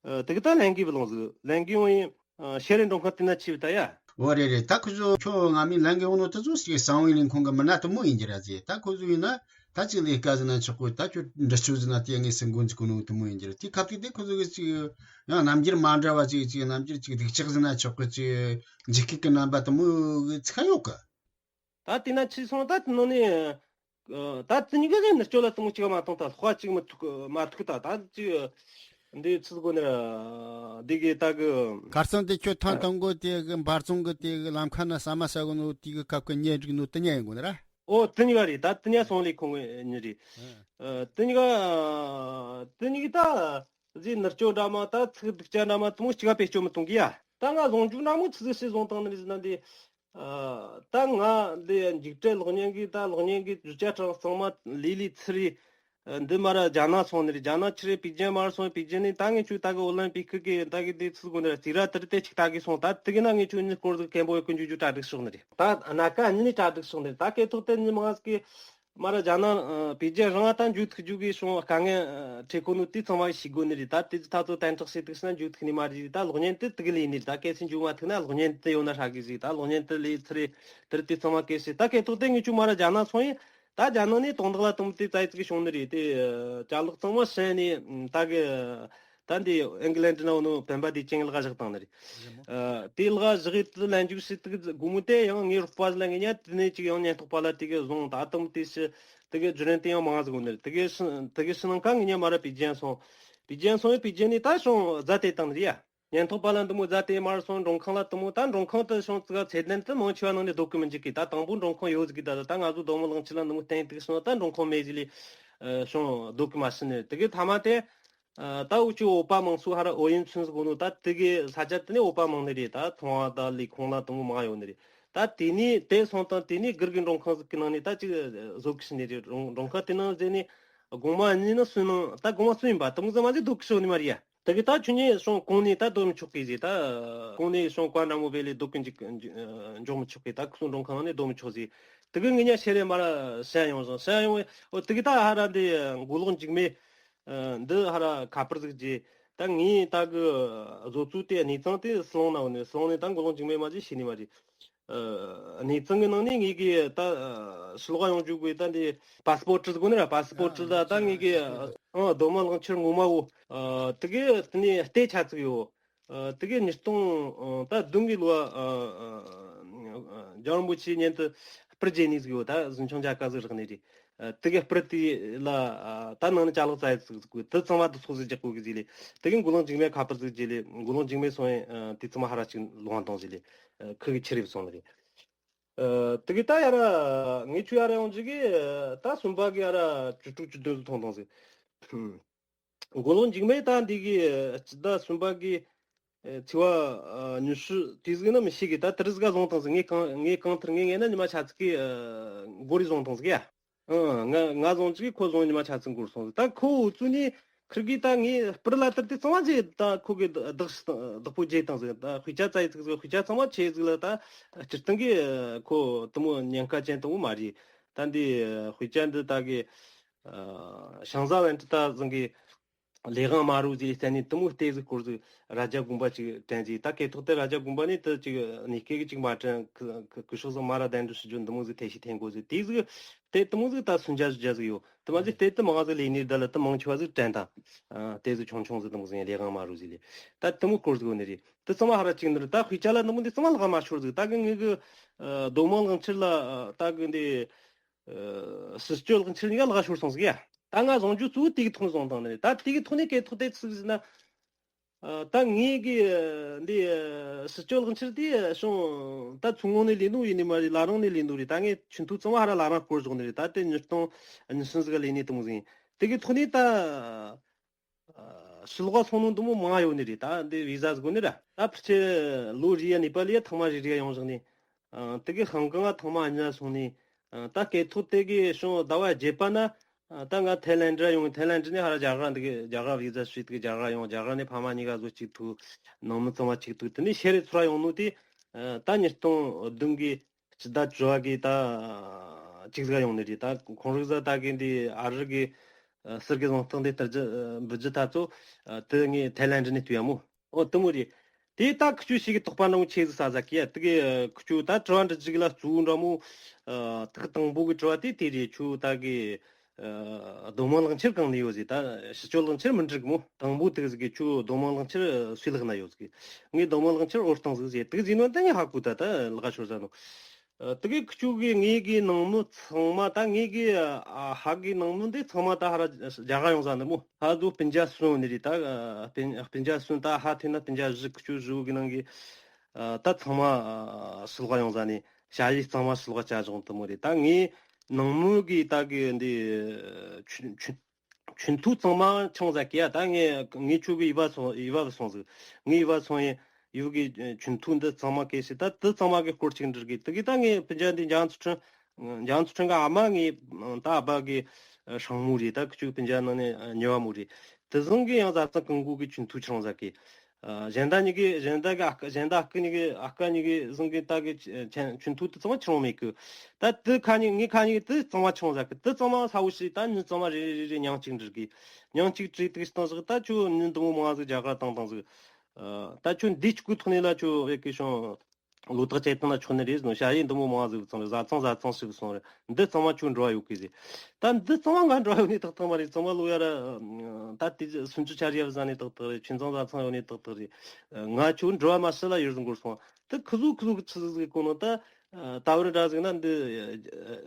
དེ་གི་ད་ལན་གི་བ་ལོང་ཟིག་ལན་གི་འོང་ཡིན། ཨ། ཤེས་རིག་འགྲོ་མཁན་དེ་ན་ཆི་བི་ད་ཡ། འོ་རེད་རེད། ད་ཁོ་ཚོ་ཁྱོད་ང་མི་ལན་གི་འོ་ནོ་དེ་ཚོ་ཞིག་གསང་བའི་ལིང་ཁོང་གི་མི་སྣ་དུ་མོ་ཡིན་གྱི་ར་ཟེ། ད་ཁོ་ཚོ་ཡིན་ན་ད་ཅིག་ལས་ཀ་ཟིན་ན་ཆོག་གི། ད་ཁྱོད་འདྲི་གཅོད་ཟིན་ན་དེ་ངས་སེམས་འགུལ་འཇུག་གི་ནོ་དུ་མོ་ཡིན་གྱི་ར། དེ་ཁ་ཐུག་དེ་ཁོ་ཚོ་གི་ཅིག་ཡང་རྣམ་འགྱུར་མ་འདྲ་བ་ཅིག་ཅིག་རྣམ་འགྱུར་ཅིག་སྡུག་ཅག་ཟིན་ན་ཆོག་གི། ཅིག་འཇིགས་སྐུལ་གི་རྣམ་པ་དུ་མོ་གི་ཚིག་ཁ་ཡོད་གི། ད་དེ་ན་ཆི་སོང་ད་དེ་ནང་ནས། ཨ། ད་དེ་གཉིས་ཀ་ནི་སྤྱོད་ལ་དུང་གཅིག་མ་གཏོང་ད་ལྷོ་གཅིག་མི་ཐུག་མ་ཐུག་ད་ད་ཅི། འདི་ཚིག་གོ་ནི་ར་འདི་གི་ད་གི། ཁར་སང་དེ་ཁྱོད་ཐང་ཐང་གོ་དེ་གི་འབར་ཚོང་གི་དེ་གི་ལམ་ཁ་ན་ཟ་མ་ཟ་གོ་ནོ་དེ་གི་ཁབ་གི་ཉེ་འགྲིག་ནོ་དེ་ཉེ་ཡིན་གོ་ནི་ར། ཨོ་དེ་གཉིས་ཀ་རེད། ད་དེ་ཉེ་སོང་ལས་ཁོང་གི་ཉེ་རེད། ཨ། དེ་གཉིས་ཀ་དེ་གཉིས་ཀ་ད་ཟི་ནར་སྐྱོ་འདྲ་མ་ད་ཚིག་སྡུག་ཅག་འདྲ་མ་དུང་གཅིག་ག་པེ་སྐྱོ་མི་གཏོང་གི་ཡ། ད་ང་བཟུང་རྒྱུ་འདྲ་མོ་ཚིག་ཟི་ཞིག་བཟུང་བཏང་ནི་རེད་ཟེར་ན་འདི། ཨ། ད་ང་འདི་འཇིགས་བྲལ་གློག་བརྙན་གི་ད་གློག་བརྙན་གི་བརྗོད་བྱ་གྲངས་གཙང་མ་ལི་ལི་ཚི་རི། ཨ། འདི་མ་ར་རྒྱ་ནག་སོང་ནི་རེད། རྒྱ་ནག་ཆི་རེད་པེ་ཅིན་མ་ར་སོང་། པེ་ཅིན་ནི་ད་ངས་ཁྱོད་ད་གི་ཨོ་ལིམ་པིག་གི་ད་གི་འདི་ཚི་གོ་ནི་ར་ཙི་ར་དི་རི་དེ་ཅིག་ད་གི་སོང་། ད་དི་གི་ན་ངས་ཁྱོད་ཉི་སྐོར་ཟིག་ཀེམ་བོ་ཡོད་གི་འཇུ་འཇུ་གྲ་སྒྲིག་ཤོག་ནི་རེད། ད་ན་ཀ་ཉི་ནི་གྲ་སྒྲིག་ཤོག་ནི་རེད། ད་སྐད་ཐོག་དེ་ཉི་མ་ཟིག་གི་མ་ར་རྒྱ་ནག་ཨ། པེ་ཅིན་རང་ད་འཇུ་ཐུག་རྒྱུ་གི་སོང་དཀའ་ངལ་ཨ། འཕྲད་གོ་ནོ་དེ་ཚང་མ་ཤེས་དགོས་ནི་རེད། ད་དེ་ཚོ་ད་ཚོ་དན་དྲག་བྱེད་ཐུག་ཕྱིན་ན་འཇུ་ཐུག་ནི་མ་རེད། ད་གློག་བརྙན་དེ་དེ་གི་ལས་ནི་རེད། ད་གལ་སྲིད་འཇུ་མ་ཐུག་ན་གློག་བརྙན་དེ་ཡོད་ན་ཧྲ་གི་ཟིག་ད་གློག་བརྙན་དེ་ལས་ཚུར་རེ་དེར་དེ་ཚང་མ་གལ་སྲིད་ད་སྐད་ཐོག་དེ་ངས་ཁྱོད་མ་ར་རྒྱ་ནག་སོང་ཡིན། ད་རྒྱ་ནག་ནས་དོན་དག་ལ་དུམ་དེ་ཙའི་ཙི་གི་བྱུང་ནི་རེད། དེ་ཅ་ལག་ཚང་མ་ཧྲན་ནས་ད་གི་ད་འདི་ཨིང་གི་ལན་ཌི་ན་འོ་ནོ་བོན་པ་དེ་ཅིང་ལག་བཞག་བཏང་ནི་རེད། རེད་མོ། ཨ། དེ་ལག་བཞག་ཡིད་དུ་ལན་འཇུག་ཞིག་དུ་སྒོ་མོ་དེ་ཡང་ངའི་རོགས་པ་ལ་ངེད་ཉ་དེ་ནས་ཅིག་ཡང་ཉེན་རྟོག་པ་ལ་དེ་གི་བཟུང་ད་དུམ་དེ་ཞི་དེ་གི་བརྒྱུད་རིམ་དེ་ཡང་མང་ཟིག་འོ་ནི་རེད། དེ་གི་ཤི་དེ་གི་ཤི་ནང་ཀ་ངེད་ཉ་མ་ར་པེ་ཅིན་སོང་། པེ་ཅིན་སོང་ཡིན། པེ་ཅིན་ནས་ད་ཤོང་རྫ་དེ་བཏང་ནི་རེད་ཡ། ཉེན་རྟོག་པ་ལ་འདི་མོ་རྫ་དེ་མར་སོང་མགྲོན་ཁང་ལ་དུ་མོ་ད་མགྲོན་ཁང་དུ་ཤོང་ཙི་ག་ཚད་ལྡན་དུ་མང་ཆེ་བ་ནང་ནས་སྡོད་གི་མི་འཇུག་གི། ད་དང་པོ་མགྲོན་ཁང་ཡོད་ཟིག་གི་ད་ད་ང་ཚོ་རྡོ་མོ་གླང་ཆེན་ལ་འདི་མོ་བསྟན་ཏིག་སོང་ད་མགྲོན་ཁང་མེད་ཟིག་ལས་ཤོང་སྡོད་གི་མ་ཤི་ནི་དེ་གི་ཐ་མ་དེ། ཨ། ད་འུ་ཅི་འོ་པ་མང་སུ་ཧ་ར་འོ་ཡིན་ཚུན་ཟིག་གོ་ནོ་ད་དེ་གི་ས་ཆ་དེ་ནས་འོ་པ་མང་ནི་རེད། ད་ཐོང་བ་ད་ལས་ཁོང་ལ་དུ་མོ་མང་ཡོད་ནི་རེད། ད་དེ་ནས་དེ་སོང་དང་དེ་ནས་སྒེར་གི་མགྲོན་ཁང་ཟིག་གི་ནང་ནས་ད་ཅིག་བཟོ་གི་ཤི་ནི་རེད། མགྲོན་ཁང་དེ་ནང་ཟེར་ནས་དགོང་མ་གཉིས་ནི་སུན་ནང་ད་དགོང་མ་སུན་ཡིན་པ་དུ་མོ་ཟིག་མ་ཟིག་སྡོད་གི་ཤི་ནི་མ་རེད་ཡ། དེ་གི་ད་ཁྱོད་ཉིད་སོང་གོང་ནས་ད་སྡོད་མི་ཆོག་གི་ཟེར། ད་གོང་ནས་སོང་བཀའ་འདྲ་མོ་བེ་ལས་སྡོད་གི་འཇུག་འཇོག་མི་ཆོག་གི། ད་ཁོ་ཚོ་མགྲོན་ཁང་ནས་སྡོད་མི་ཆོག་ཟེར། དེ་གི་ངེད་ཉ་ཤེས་རེ་མ་ར་ཤན་ཡོང་སོང་ཤན་ཡོང་བས་འོ་དེ་གི་ད་ཧ་ར་འདི་མགོ་ལོག་འཇིགས་མེད་འདི་ཧ་ར་ཁ་པར་ཟིག་རྗེས་ད་ངས་ད་གི་བཟོ་ཚུལ་དེ་གནས་ཚང་དེ་སློང་ན་འོ་ནས་སློང་ནས་ད་མགོ་ལོག་འཇིགས་མེད་མ་ཟིག་ཤེས་ནི་མ་རེད། ཨ། གནས་ཚང་གི་ནང་ནས་ངེད་ཀྱི་ད་ཨ། ཕྱི་ལོགས་ཡོང་རྒྱུ་དགོས་ད་འདི་པ་སི་པོར་ཊི་ཟེར་གོ་ནི་ར། པ་སི་པོར་ཊི་ད་ད་ངེད་ཀྱི་ཨ། རྡོ་མ་གླང་ཆེན་ངོ་མ་བོ། ཨ། དེ་གི་དེ་ནས་ལྟས་ཆ་ཚིག་ཡོད། ཨ། དེ་གི་ཉིས་སྟོང་ཨ། ད་བདུན་གི་ལོ་ཨ། ཨ། རྒྱལ་བ་རིན་པོ་ཆེ་མཉན་དུ་སྤུར་རྒྱས་ནི་ཟིག་ཡོད། ད་གཟིམ་ཆུང་ཇ་ཀ་ཟིག་རག་ནི་རེད། ཨ། དེ་གི་སྤུར་དེ་ལ་ཨ། ད་ནང་ནས་ཅ་ལག་རྩ་ཡི་ཚིག་ཟིག་དགོས་དེ་ཚང་མ་དུ་ཚོགས་ཟིག་རྒྱག་དགོས་གི་ཟིག་ལས་དེ་གི་མགོ་ལོག་འཇིགས་མེད་ཁ་པར་ཟིག་རྗེས་ལས་མགོ་ལོག་འཇིགས་མེད་སོང་ཡིན། ཨ། དེ་ཚང་མ་ཧ་ར་ཅིག་ལོང་བཏང་ཟིག་ལས། ཁུ་གི་ཆི་རེད་སོང་ནི་རེད། ཨ། དེ་གི་ད་ཡ་ར་ངས་ཁྱོད་ཡ་ར་ཡོང་ཅིག་གི་ད་གསུམ་པ་གི་ཡ་ར་བཅུ་དྲུག་བཅུ་བདུན་ཟིག་མཐོང་བཏང་ཟིག་མགོ་ལོག་འཇིགས་མེད་ད་འདི་གི་ད་གསུམ་པ་གི་ཚེས་པ་ཉི་ཤུ་དེ་ཟིག་ན་མི་ཤེས་གི། ད་དེ་རིང་ཟིག་ག་བཟུང་བཏང་ཟིག་ངས་གང་ངས་གང་ཐར་ངས་ངས་ན་ཉི་མ་ཆ་ཚིག་གི་མགོ་རེ་བཟུང་བཏང་ཟིག་ཡ། ཨང་། ང་ང་བཟུང་ཅིག་ཁོ་བཟུང་ཉི་མ་ཆ་ཚིག་འགོར་སོང་ཟིག་ད་ཁོ་འུ་ཚོ་ནི་ ཁིར་གི་ད་ངའི་སྤུར་ལ་དར་དེ་ཚང་མ་ཅིག་ད་ཁོ་གི་བདག་བདག་པོ་བརྗེད་བཏང་ཟིག། ད་དཔེ་ཆ་བཙལ་ཡི་ཟིག། དཔེ་ཆ་ཚང་མ་ཆེ་ཟིག་ལ། ད་སྤྱིར་བཏང་གི་ཁོ་དུ་མོ་ཉེན་ཁ་ཅན་དུ་མོ་མ་རེད། ད་འདི་དཔེ་ཆ་འདི་ད་གི་ཤང་ཟ་ཝན་ཏི་ད་ཟིང་གི་ལས་དབང་མ་རུ་ཟིག་ལས་བརྟེན་ནས་དུ་མོ་ལྟས་ཟིག་སྐོར་ཟིག་རྭ་རྒྱ་དགོན་པ་ཅིག་དྲན་ཟིག། ད་སྐད་ཐོག་དེ་རྭ་རྒྱ་དགོན་པ་ནས་དུ་ཅིག་ནི་སྐད་གི་ཅིག་མ་དྲན། ཁུ་ཤོག་ཟིག་མ་ར་གདན་འདྲ་ཞུ་རྒྱུ་འདི་མོ་ཟིག་ཐེ་ཤི་ཐེན་གོ་ཟིག། དེ་ཟིག་དེ་དུ་མོ་ཟིག་ད་སུན་ཇ་ཟུ་ཇ་ཟིག་ཡོད། དུ་མ་ཟིག་དེ་དུ་མང་ཟིག་ལས་ནི་ད་ལ་དུ་མང་ཆེ་བ་ཟིག་དྲན་དང་། དེ་ཟིག་ཆུང་ཆུང་ཟིག་དུ་མོ་ཟིག་ལས་དབང་མ་རུ་ཟིག་ལས། ད་དུ་མོ་སྐོར་ཟིག་ཡོད་ནི་རེད། དུ་ཚང་མ་ཧ་ར་ཅིག་ནི་རེད། ད་དཔེ་ཆ་ལ་འདི་མོ་འདི་ཚང་མ་ལག་མ་ཤོར་ཟིག། ད་གི་ངེད་གི་རྡོ་མང་གླང་ཆེན་ལ་ད་གི་འདི་སྲིད་སྐྱོད་གླང་ཆེན་གཉིས་ཀ་ལག་ཤོར་སོང་ཟིག་ཡ། ད་ང་བཟུང་རྒྱུ་གཙོ་བོ་དེ་གི་ཐོག་ནས་བཟུང་བཏང་ནི་རེད། ད་དེ་གི་ཐོག་ནས་སྐད་ཐོག་དེ་ཚིག་ཟིག་ན། ད་ངེད་གི་འདི་སྲིད་སྐྱོད་གླང་ཆེན་དེ་བྱུང་ད་མཚོ་སྔོན་ནས་ལས་ནོ་ཡིན་ནི་མ་རེད། ལ་རང་ནས་ལས་ནོ་རེད། ད་ངས་ཆུ་འཐུ་ཚང་མ་ཧ་ར་ལ་རང་སྐོར་བཞག་ནི་རེད། ད་དེ་ཉིས་སྟོང་ཉི་ཤུ་ཟིག་ལས་ནི་དུ་མོ་ཟིག་ཡིན། དེ་གི་ཐོག་ནས་ད། ཨ། ཕྱི་ལོགས་སོང་ནོ་འདི་མོ་མང་ཡོད་ནི་རེད། ད་འདི་བི་ཟ་ཟིག་དགོས་ནི་ར། ད་ཕྱི་ཕྱི་ལོ་རེ་ཡ་ནེ་པ་ལི་ཡ་ཐེངས་མ་རེ་རེ་ཡ་ཡོང་བཞག་ནི། ཨ། དེ་གི་ཧང་ཀང་ང་ཐེངས་མ་གཉིས་སོང་ནི། ཨ། ད་སྐད་ཐོག་དེ་གི་བྱུང་ཟླ་བ་བརྒྱད་པ་ན། ཨ། ད་ང་ཐའི་ལེན་ཌི་ར་ཡོང་། ཐའི་ལེན་ཌི་ནས་ཧ་ར་རྒྱ་གར་འདི་གི་རྒྱ་གར་བི་ཟ་ཞུས། དེ་གི་རྒྱ་གར་ཡོང་། རྒྱ་གར་ནས་ཕ་མ་གཉིས་ཀ་བཟོ་གཅིག་ཐུག། ནང་མི་ཚང་མ་གཅིག་ཐུག། དེ་ནས་ཤེ་རེ་ཚུར་ར་ཡོང་ནོ་དེ། ཨ། ད་ཉིས་སྟོང་བདུན་གི་སྤྱི་ཟླ་བཅུ་བ་གི་ད་གཅིག་ཟིག་ཡོང་ནི་རེད། ད་ཁོང་རིག་ཟ་ད་གི་འདི་ཨ་རི་གི་ཨ་ཟུར་གི་གཟེངས་རྟགས་འདི་སྟར་རྒྱུ་ཨ་འབུལ་རྒྱུ་ད་ཚོ། ཨ། དེ་ངས་ཐའི་ལེན་ཌི་ནས་བཏུས་ཡ་མོ། ཨོ་དེ་མོ་རེད། དེ་ད་ཁི་ཆོ་ཞིག་གི་དོགས་པ་འདྲ་མོ་ཆེ་ཟིག་ཟ་ཟ་གི་ཡ། དེ་གི་ཨ་ཁི་ཆོ་ད་དྲི་བ་འདྲི་རྒྱུ་གི་ལ་གཙོ་བོ་འདྲ་མོ། ཨ། ཐག་དང་པོ་གི་དྲི་བ་དེ་དེ་རེད། ཁྱོད་ད་གི་ཨ་རྡོ་མང་གླང་ཆེན་གང་ནས་ཡོད་ཟེར། ད་ཕྱི་སྐྱོད་གླང་ཆེན་མི་འགྲིག་གི་མོ། དང་པོ་དེ་ཟིག་གི་ཁྱོད་རྡོ་མང་གླང་ཆེན་སུའི་ལག་ན་ཡོད་ཟེར། ངས་རྡོ་མང་གླང་ཆེན་འོར་བཏང་ཟིག་ཟེར། དེ་ཟིག་ནོ་ད་ངས་ཧ་གོ། ད་ད་ལག་ཤོར་ཟ་ནོ། ཨ། དེ་གི་ཁྱོད་གི་ངེད་གི་ནང་མི་ཚང་མ། ད་ངེད་གི་ཨ་ཧ་གི་ནང་མི་འདི་ཚང་མ་ད་ཧ་ར་རྒྱ་གར་ཡོང་ཟ་ནི་མོ། ཧ་ཟོ་སྤུན་ཀྱག་གསུམ་ནི་རེད། ད་ཨ་སྤུན་སྤུན་ཀྱག་གསུམ། ད་ཧ་ཐོན་ན་སྤུན་ཀྱག་བཞི། ཁྱོད་བཞི་བོ་གི་ནང་གི་ཨ་ད་ཚང་མ་ཨ་ཕྱི་ལོགས་ཡོང་ཟ་ནི། ཞ་ཡི་གཙང་མ་ཕྱི་ལོགས་བཅའ་བཞག་དུ་མོ་རེད། ད་ངའི་ནང་མི་གི་ད་གི་འདི་ཆུ་ཆུ་ཆུ་འཐུ་གཙང་མ་ཆང་ཟ་གི་ཡ། ད་ངས་ངས་ཁྱོད་གི་ཡི་བ་སོང་། ཡི་བ་སོང་ཟིག། ངའི་ཡི་བ་སོང་ཡིན། ཡུ་གི་ཆུ་འཐུ་འདི་གཙང་མ་གས་ཤི། ད་དེ་གཙང་མ་གི་སྐོར་ཅིག་འདྲི་གི། དེ་གི་ད་ངས་སྤུན་ཀྱག་འདི་འཇང་ཚུལ་ཁྲིམས། འཇང་ཚུལ་ཁྲིམས་གི་ཨ་མ་ངའི་ད་ཨ་ཕ་གི་ཧྲང་མོ་རེད། ད་ཁྱོད་སྤུན་ཀྱག་ནང་ནས་ཉེ་བ་མོ་རེད། དེ་བཟང་གི་ཡང་བཟའ་ཚང་གང་གོ་གི་ཆུ་འཐུ་ཆང་ཟ་གི། ཨ། གཞན་དག་གཉིས་ཀྱི་གཞན་དག་གི་ཨ་ཁུ། གཞན་དག་ཨ་ཁུ་གཉིས་ཀྱི་ཨ་ཁུ་གཉིས་ཀྱི་བཟང་གི་ད་གི་ཆུ་འཐུ་དེ་ཚང་མ་ཆུང་མེད་གི། ད་དེ་ཁ་ཉིན་ངའི་ཁ་ཉིན་དེ་གཙང་མ་ཆང་ཟ་གི། དེ་གཙང་མ་ས་བོ་ཞིག་ད་ཉིན་གཙང་མ་རེ་རེ་རེ་རེ་མྱང་གཅིག་འདྲི་གི། མྱང་གཅིག་བྲིས་དུས་སྟངས་ཟིག། ད་ཁྱོད་ཉིན་དུ་མོ་མང་ཟིག་རྒྱ་གར་བཏང་བཏང་ཟིག། ཨ། ད་ཁྱོད་འདི་གཅིག་གི་ཐོག་ནས་ལ་ཁྱོད་བེད་ཀི་ཤོང་། བློ་ཐག་བཅད་བཏང་ན་ཆོག་ནི་རེད་ཟེར་ནོ། ཞ་ཡི་འདི་མོ་མང་ཟིག་ཚང་རེད། བཟའ་ཚང་བཟའ་ཚང་ཞིག་སོང་རེད། འདི་གཙང་མ་ཁྱོད་འགྲོ་བ་ཡོད་གི་ཟེར། ད་འདི་གཙང་མ་ང་འགྲོ་བ་ཡོད་ནི་ཏག་ཏག་མ་རེད། གཙང་མ་ལོ་ཡ་ར། ད་དེ་སུན་ཅུ་ཆ་རེ་བཟའ་ནི་ཏག་ཏག་རེད། ཆུ་ཚང་བཟའ་ཚང་ཡོད་ནི་ཏག་ཏག་རེད། ང་ཁྱོད་འགྲོ་བ་མ་ཤི་ལ་ཡོད་ཟིག་འགོར་སོང་། དེ་ཁི་ཟུག་ཁི་ཟུག་གི་ཆི་ཟིག་ཟིག་གོ་ནོ། ད་ད་བར་འདྲ་ཟིག་ན་འདི་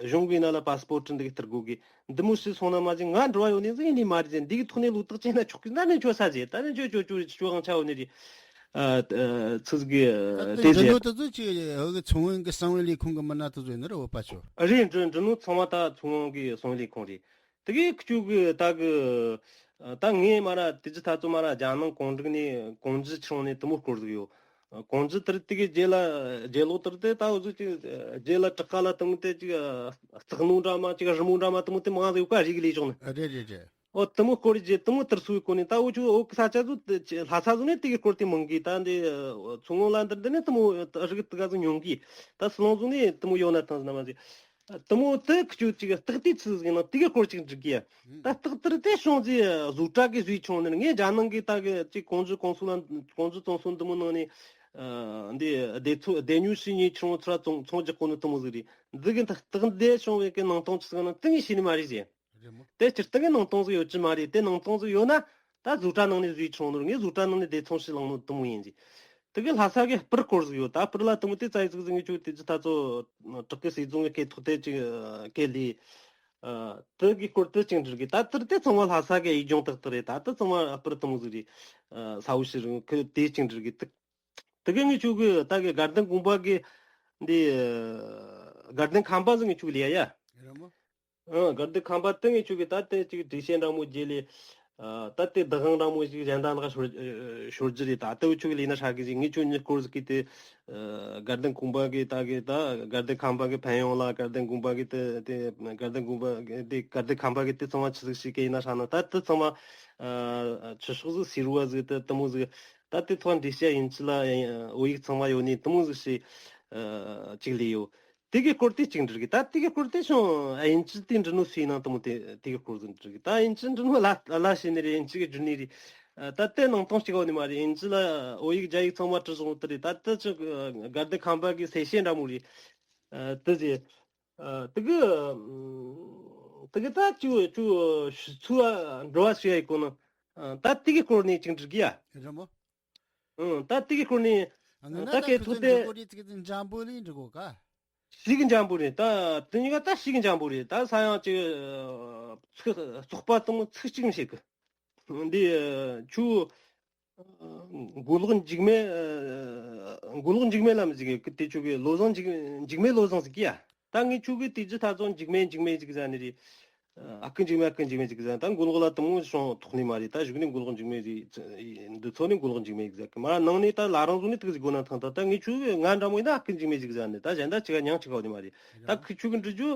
གཞུང་གི་ན་ལ་པ་སི་པོར་ཊི་འདི་གི་སྟེར་དགོས་གི། འདི་མོ་ཞིག་སོང་ན་མ་ཟིན་ང་འགྲོ་བ་ཡོད་ནི་ཟིག་ཡིན་ནི་མ་རེད་ཟེར། འདི་གི་ཐོག་ནས་ལོ་ཏག་ཅན་ན་ཆོག་གི། ན་ནི་ཁྱོད་ས་ཟེར། ད་ནི་ཁྱོད་ཁྱོད་ཁྱོད་ཁྱོད་ཨང་ཆ་ཡོད་ནི་རེད། ཨ། ཨ། ཚིག་གི་ད་དེ་དེ་འདྲ་ཟེར། ནོ་དེ་ཚོ་ཅིག་ཧོ་གི་མཚོ་སྔོན་གི་གསང་བའི་ལས་ཁུངས་གི་མི་སྣ་དེ་ཚོ་ཡིན་ནི་རེད། འོ་པ་ཆོ། རེད། འདྲ་འདྲ་ནོ་ཚང་མ་ད་མཚོ་སྔོན་གི་གསང་བའི་ལས་ཁུངས་རེད། དེ་གི་ཁྱོད་གི་ད་གི་ད་ངས་མ་ར་དེ་ཅི་ད་ཚོ་མ་ར་རྒྱ་ནང་གོང་འགྲིག་ནས་གོང་ཇི་ཆུང་ནས་དེ་མོ་སྐོར་ཟིག་ཡོད། གོང་ཇི་དེར་དེ་གི་རྗེས་ལ་རྗེས་ལོ་དེར་དེ་ད་འུ་ཚོ་ཅིག་རྗེས་ལ་བྲག་དཀར་ལ་དེ་མོ་དེ་ཅིག་རྩེག་མོ་འདྲ་མ་ཅིག་རི་མོ་འདྲ་མ་དེ་མོ་དེ་མང་ཟིག་ཡོད་ཀ། རིག་ལས་བྱུང་ནས། རེད་རེད་རེད། ཨོ་དེ་མོ་སྐོར་རྗེས་དེ་མོ་དེར་སུའི་གོ་ནས་ད་འུ་ཆོ་འོ་གི་ས་ཆ་ཚོ་དེ་ལྷ་ས་ཚོ་ནས་དེ་གི་སྐོར་དེ་མང་གི། ད་འདི་མཚོ་སྔོན་ལ་འདིར་འདི་ནས་དེ་མོ་རིག་དེ་ག་ཚོ་ཉུང་གི། ད་སུ་ལོང་ཚོ་ནས་དེ་མོ་ཡོད་ན་ཐང་ཟིན་ན་མ་ཟིན། དེ་མོ་དེ་ཁྱོད་ཅིག་སྟག་དེ་ཚིག་ཟིན་ན་དེ་གི་སྐོར་ཅིག་འགྲིག་གི། ད་སྟག་དེར་དེ་བྱུང་ཟིག་བཟོ་གྲྭ་གི་བཟོས་ཆུང་ནས། ངས་རྒྱ་ནང་གི་ད་གི་ཅིག་གོང་ཇི་གོང་སུ་ལ་གོང་ཇི་ཙོང་སུ་འདི་མོ་ནང་ནས་འདི་སྡེ་ཚོ་སྡེ་ཉུ་ཤི་ཉི་ཆུང་ཚུར་ཙོང་ཚོང་རྒྱག་གོ་ནི་དེ་མོ་ཟིག་རེད། འདི་གི་ད་སྟག་འདི་བྱུང་བའི་གི་ནང་སྟོང་ཅི་ཟིག་ན་དེ་ངས་ཤེས་ནི་མ་རེད་ཟེར། རེད་མོ། དེ་སྤྱིར་བཏང་གི་ནང་སྟོང་ཟིག་ཡོད་ཀྱི་མ་རེད། དེ་ནང་སྟོང་ཟིག་ཡོད་ན་ད་བཟོ་གྲྭ་ནང་ནས་བཟོས་ཆུང་ནོར། ངས་བཟོ་གྲྭ་ནང་ནས་སྡེ་ཚོང་ཞིག་བླངས་ནོ་དེ་མོ་ཡིན་ཟིག། དེ་གི་ལྷ་ས་གི་སྤུར་སྐོར་ཟིག་ཡོད། ད་སྤུར་ལ་དེ་མོ་དེ་ཙ་ཡི་ཟིག་ཟིག་ངས་ཁྱོད་དེ་ཅི་ད་ཚོ་བྲག་གི་སྲིད་རྫོང་གི་སྐད་ཐོག་དེ་ཅིག་སྐད་ལས། དེ་གི་སྐོར་དེ་ཅིག་འདྲི་གི། ད་དེར་དེ་ཚང་མ་ལྷ་ས་གི་ཡིག་ལྗོངས་ཏག་ཏག་རེད། ད་དེ་ཚང་མ་སྤུར་དེ་མོ་ཟིག་རེད། ས་བོ་ཤི་རིང་ཁོས་དེ་ཅིག་འདྲི་གི། དེ་དེ་གི་ངས་ཁྱོད་གི་ད་གི་དགའ་ལྡན་དགོན་པ་གི་འདི་དགའ་ལྡན་ཁང་པ་ཟིག་ངས་ཁྱོད་ལས་ཡ་ཡ། རེད་མོ། ཨ། གར་འདི་ཁང་པ་སྟེང་གི་ཆུ་གི་ད་ལྟའི་ཅིག་སྒྲིག་ཆས་འདྲ་མོ་རྗེས་ལས། ཨ། ད་དེ་བདག་དབང་རང་མོ་ཞིག་གཞན་དག་ལ་ཤོར་ཤོར་རྒྱུ་རེད། ད་ལྟ་བུ་ཆུ་གི་ལས་ན་ཧྲ་གི་ཞིག་ངས་ཆུ་ཉི་སྐོར་ཟིག་གི་དེ། ཨ། དགའ་ལྡན་དགོན་པ་གི་ད་གི་ད་དགའ་ལྡན་ཁམས་པ་གི་ཕན་ཡོན་ལ། དགའ་ལྡན་དགོན་པ་གི་དེ་དེ་དགའ་ལྡན་དགོན་པ་གི་དེ་དགའ་ལྡན་ཁམས་པ་གི་དེ་ཚང་མ་ཆི་ཟིག་ཞིག་གི་ཡིན་ན་ཧྲ་ན། ད་དེ་ཚང་མ། ཨ། ཆུ་ཤོག་ཟིག་སི་རུ་བ་ཟིག་དེ་དེ་མོ་ཟིག་ད་དེ་ཚང་འགྲེལ་བཤད་ཡིན་ཆི་ལ། ཨ། བོད་ཡིག་ཚང་མ་ཡོད་ནི་དེ་མོ་ཟིག་ཞིག་ཨ། ཅིག་ལས་ཡོད། དེ་གི་སྐོར་དེ་གཅིག་འདྲི་གི། ད་དེ་གི་སྐོར་དེ་བྱུང་། ཨ། ཡིན་ཅི་དེ་འདྲི་ནོ་སུ་ཡིན་ནང་དེ་མོ་དེ་དེ་གི་སྐོར་ཟིག་འདྲི་གི། ད་ཡིན་ཅི་འདྲི་ནོ་ལ་ལ་ཤེས་ནི་རེད། ཡིན་ཅི་གི་འདྲི་ནི་རེད། ཨ། ད་དེ་ནང་དོན་གཅིག་ག་ནི་མ་རེད། ཡིན་ཅི་ལ་བོད་ཡིག་རྒྱ་ཡིག་ཚང་མ་བྲི་སོང་དེ་རེད། ད་དེ་ཅི་དགའ་ལྡན་ཁམས་པ་གི་སེ་ཤེས་འདྲ་མོ་རེད། ཨ། དེ་ཟེ། ཨ། དེ་གི་དེ་གི་ད་ཅུ་ཅུ་ཚུ་འགྲོ་བ་སུ་ཡ་ཡི་གོ་ནོ། ཨ། ད་དེ་གི་སྐོར་ནས་གཅིག་འདྲི་གི་ཡ། རེད་མོ། ཨང་། ད་དེ་གི་སྐོར་ནས། ཨ། ད་ད་སྐད་ཐོག་དེ་འགྲིག་གོ་རེད། ཅིག་འཇམ་པོ་ལས་འགྲིག་གོ་ག་ཞིག་འཇམ་པོ་རེད། ད་དེ་གཉིས་ཀ་ད་ཞིག་འཇམ་པོ་རེད། ད་ས་ཡང་ཅིག་ཚིག་བཙོག་པ་དང་ཚིག་གཅིག་མི་བཤད་གི། འདི་ཆུ་མགོ་ལོག་འཇིགས་མེད། མགོ་ལོག་འཇིགས་མེད་ལམ་ཟིག་གི་དེ་ཆུ་གི་བློ་བཟང་འཇིགས་འཇིགས་མེད་བློ་བཟང་ཟིག་གི་ཡ། ད་ངས་ཁྱོད་ཀྱི་དེ་ཇི་ཐ་ཚོ་འཇིགས་མེད་འཇིགས་མེད་ཅིག་ཟ་ནི་རེད། ཨ་ཁུ་འཇིགས་མེད་ཨ་ཁུ་འཇིགས་མེད་ཅིག་ཟ། ད་མགོ་ལོག་ལ་དུ་མོ་སོང་ཐོག་ནི་མ་རེད། ད་གཞུག་ནས་མགོ་ལོག་འཇིགས་མེད་རེད། འདི་ཚོ་ནས་མགོ་ལོག་འཇིགས་མེད་ཟ་གི་མ། ནང་ནས་ད་ལ་རང་བཟོ་ནས་དུ་ཟིག་དགོས་ན་ཐང་། ད་ད་ངས་ཁྱོད་ང་འདྲ་མོ་ཡིན་ན་ཨ་ཁུ་འཇིགས་མེད་ཅིག་ཟ་ནི། ད་གཞན་ད་ཅི་ག་མྱང་ཅི་ག་བ་ནི་མ་རེད། ད་ཁུ་ཁྱོད་ཀྱི་འདྲི་རྒྱུ་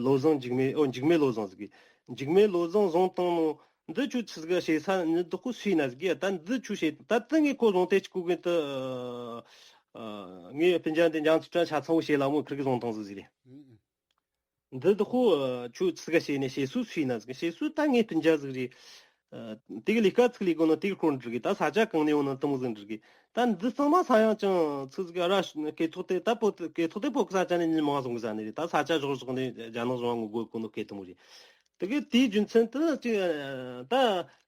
བློ་བཟང་འཇིགས་མེད། ཨོ་འཇིགས་མེད་བློ་བཟང་ཟིག་གི། འཇིགས་མེད་བློ་བཟང་བཟུང་བཏང་ནོ། འདི་ཆུ་ཆི་ཟིག་ག་བྱེད་ས་ནི་བདག་པོ་སུ་ཡིན་ན་ཟིག་གི། ད་འདི་ཆུ་བྱེད་ད་དི་ངས་ཁོ་བཟུང་སྟེ་ཅི་གོ་གི་འདི། ངས་སྤུན་ཀྱག་འདི་འཇང་ཚུལ་ཁྲིམས་ཆ་ཚང་བོ་བྱེད་ལ་མོ་ཁིར་གི་བཟུང་བཏང་ཟིག་ཟིག་རེད། འདི་བདག་པོ་ཆུ་ཆི་ཟིག་ག་བྱེད་ནས་བྱེད་སུ་སུ་ཡིན་ན་ཟིག་གི། བྱེད་སུ་ད་ངས་སྤུན་ཀྱག་ཟིག་རེད། དེ་གི་ལས་ཀ་ཚིག་ལས་དགོས་ནོ་དེ་གི་སྐོར་འདྲི་གི། ད་ས་ཆ་གང་ནས་ཡོང་ནོ་དི་མོ་ཟིག་འདྲི་གི། ད་འདི་ཚང་མ་ས་ཡང་ཅང་ཚིག་ཟིག་ག་ར་སྐད་ཐོག་དེ་ད་པོ་སྐད་ཐོག་དེ་པོ་གི་ས་ཆ་ནས་མྱི་མང་བཟུང་གི་ཟ་ནི་རེད། ད་ས་ཆ་བཞག་བཞག་ནས་རྒྱ་ནག་གཞུང་ང་ངོ་རྒོལ་གོ་ནོ་སྐད་དི་མོ་རེད། དེ་གི་དེའི་རྒྱུ་མཚན་དེ་ཅི། ད་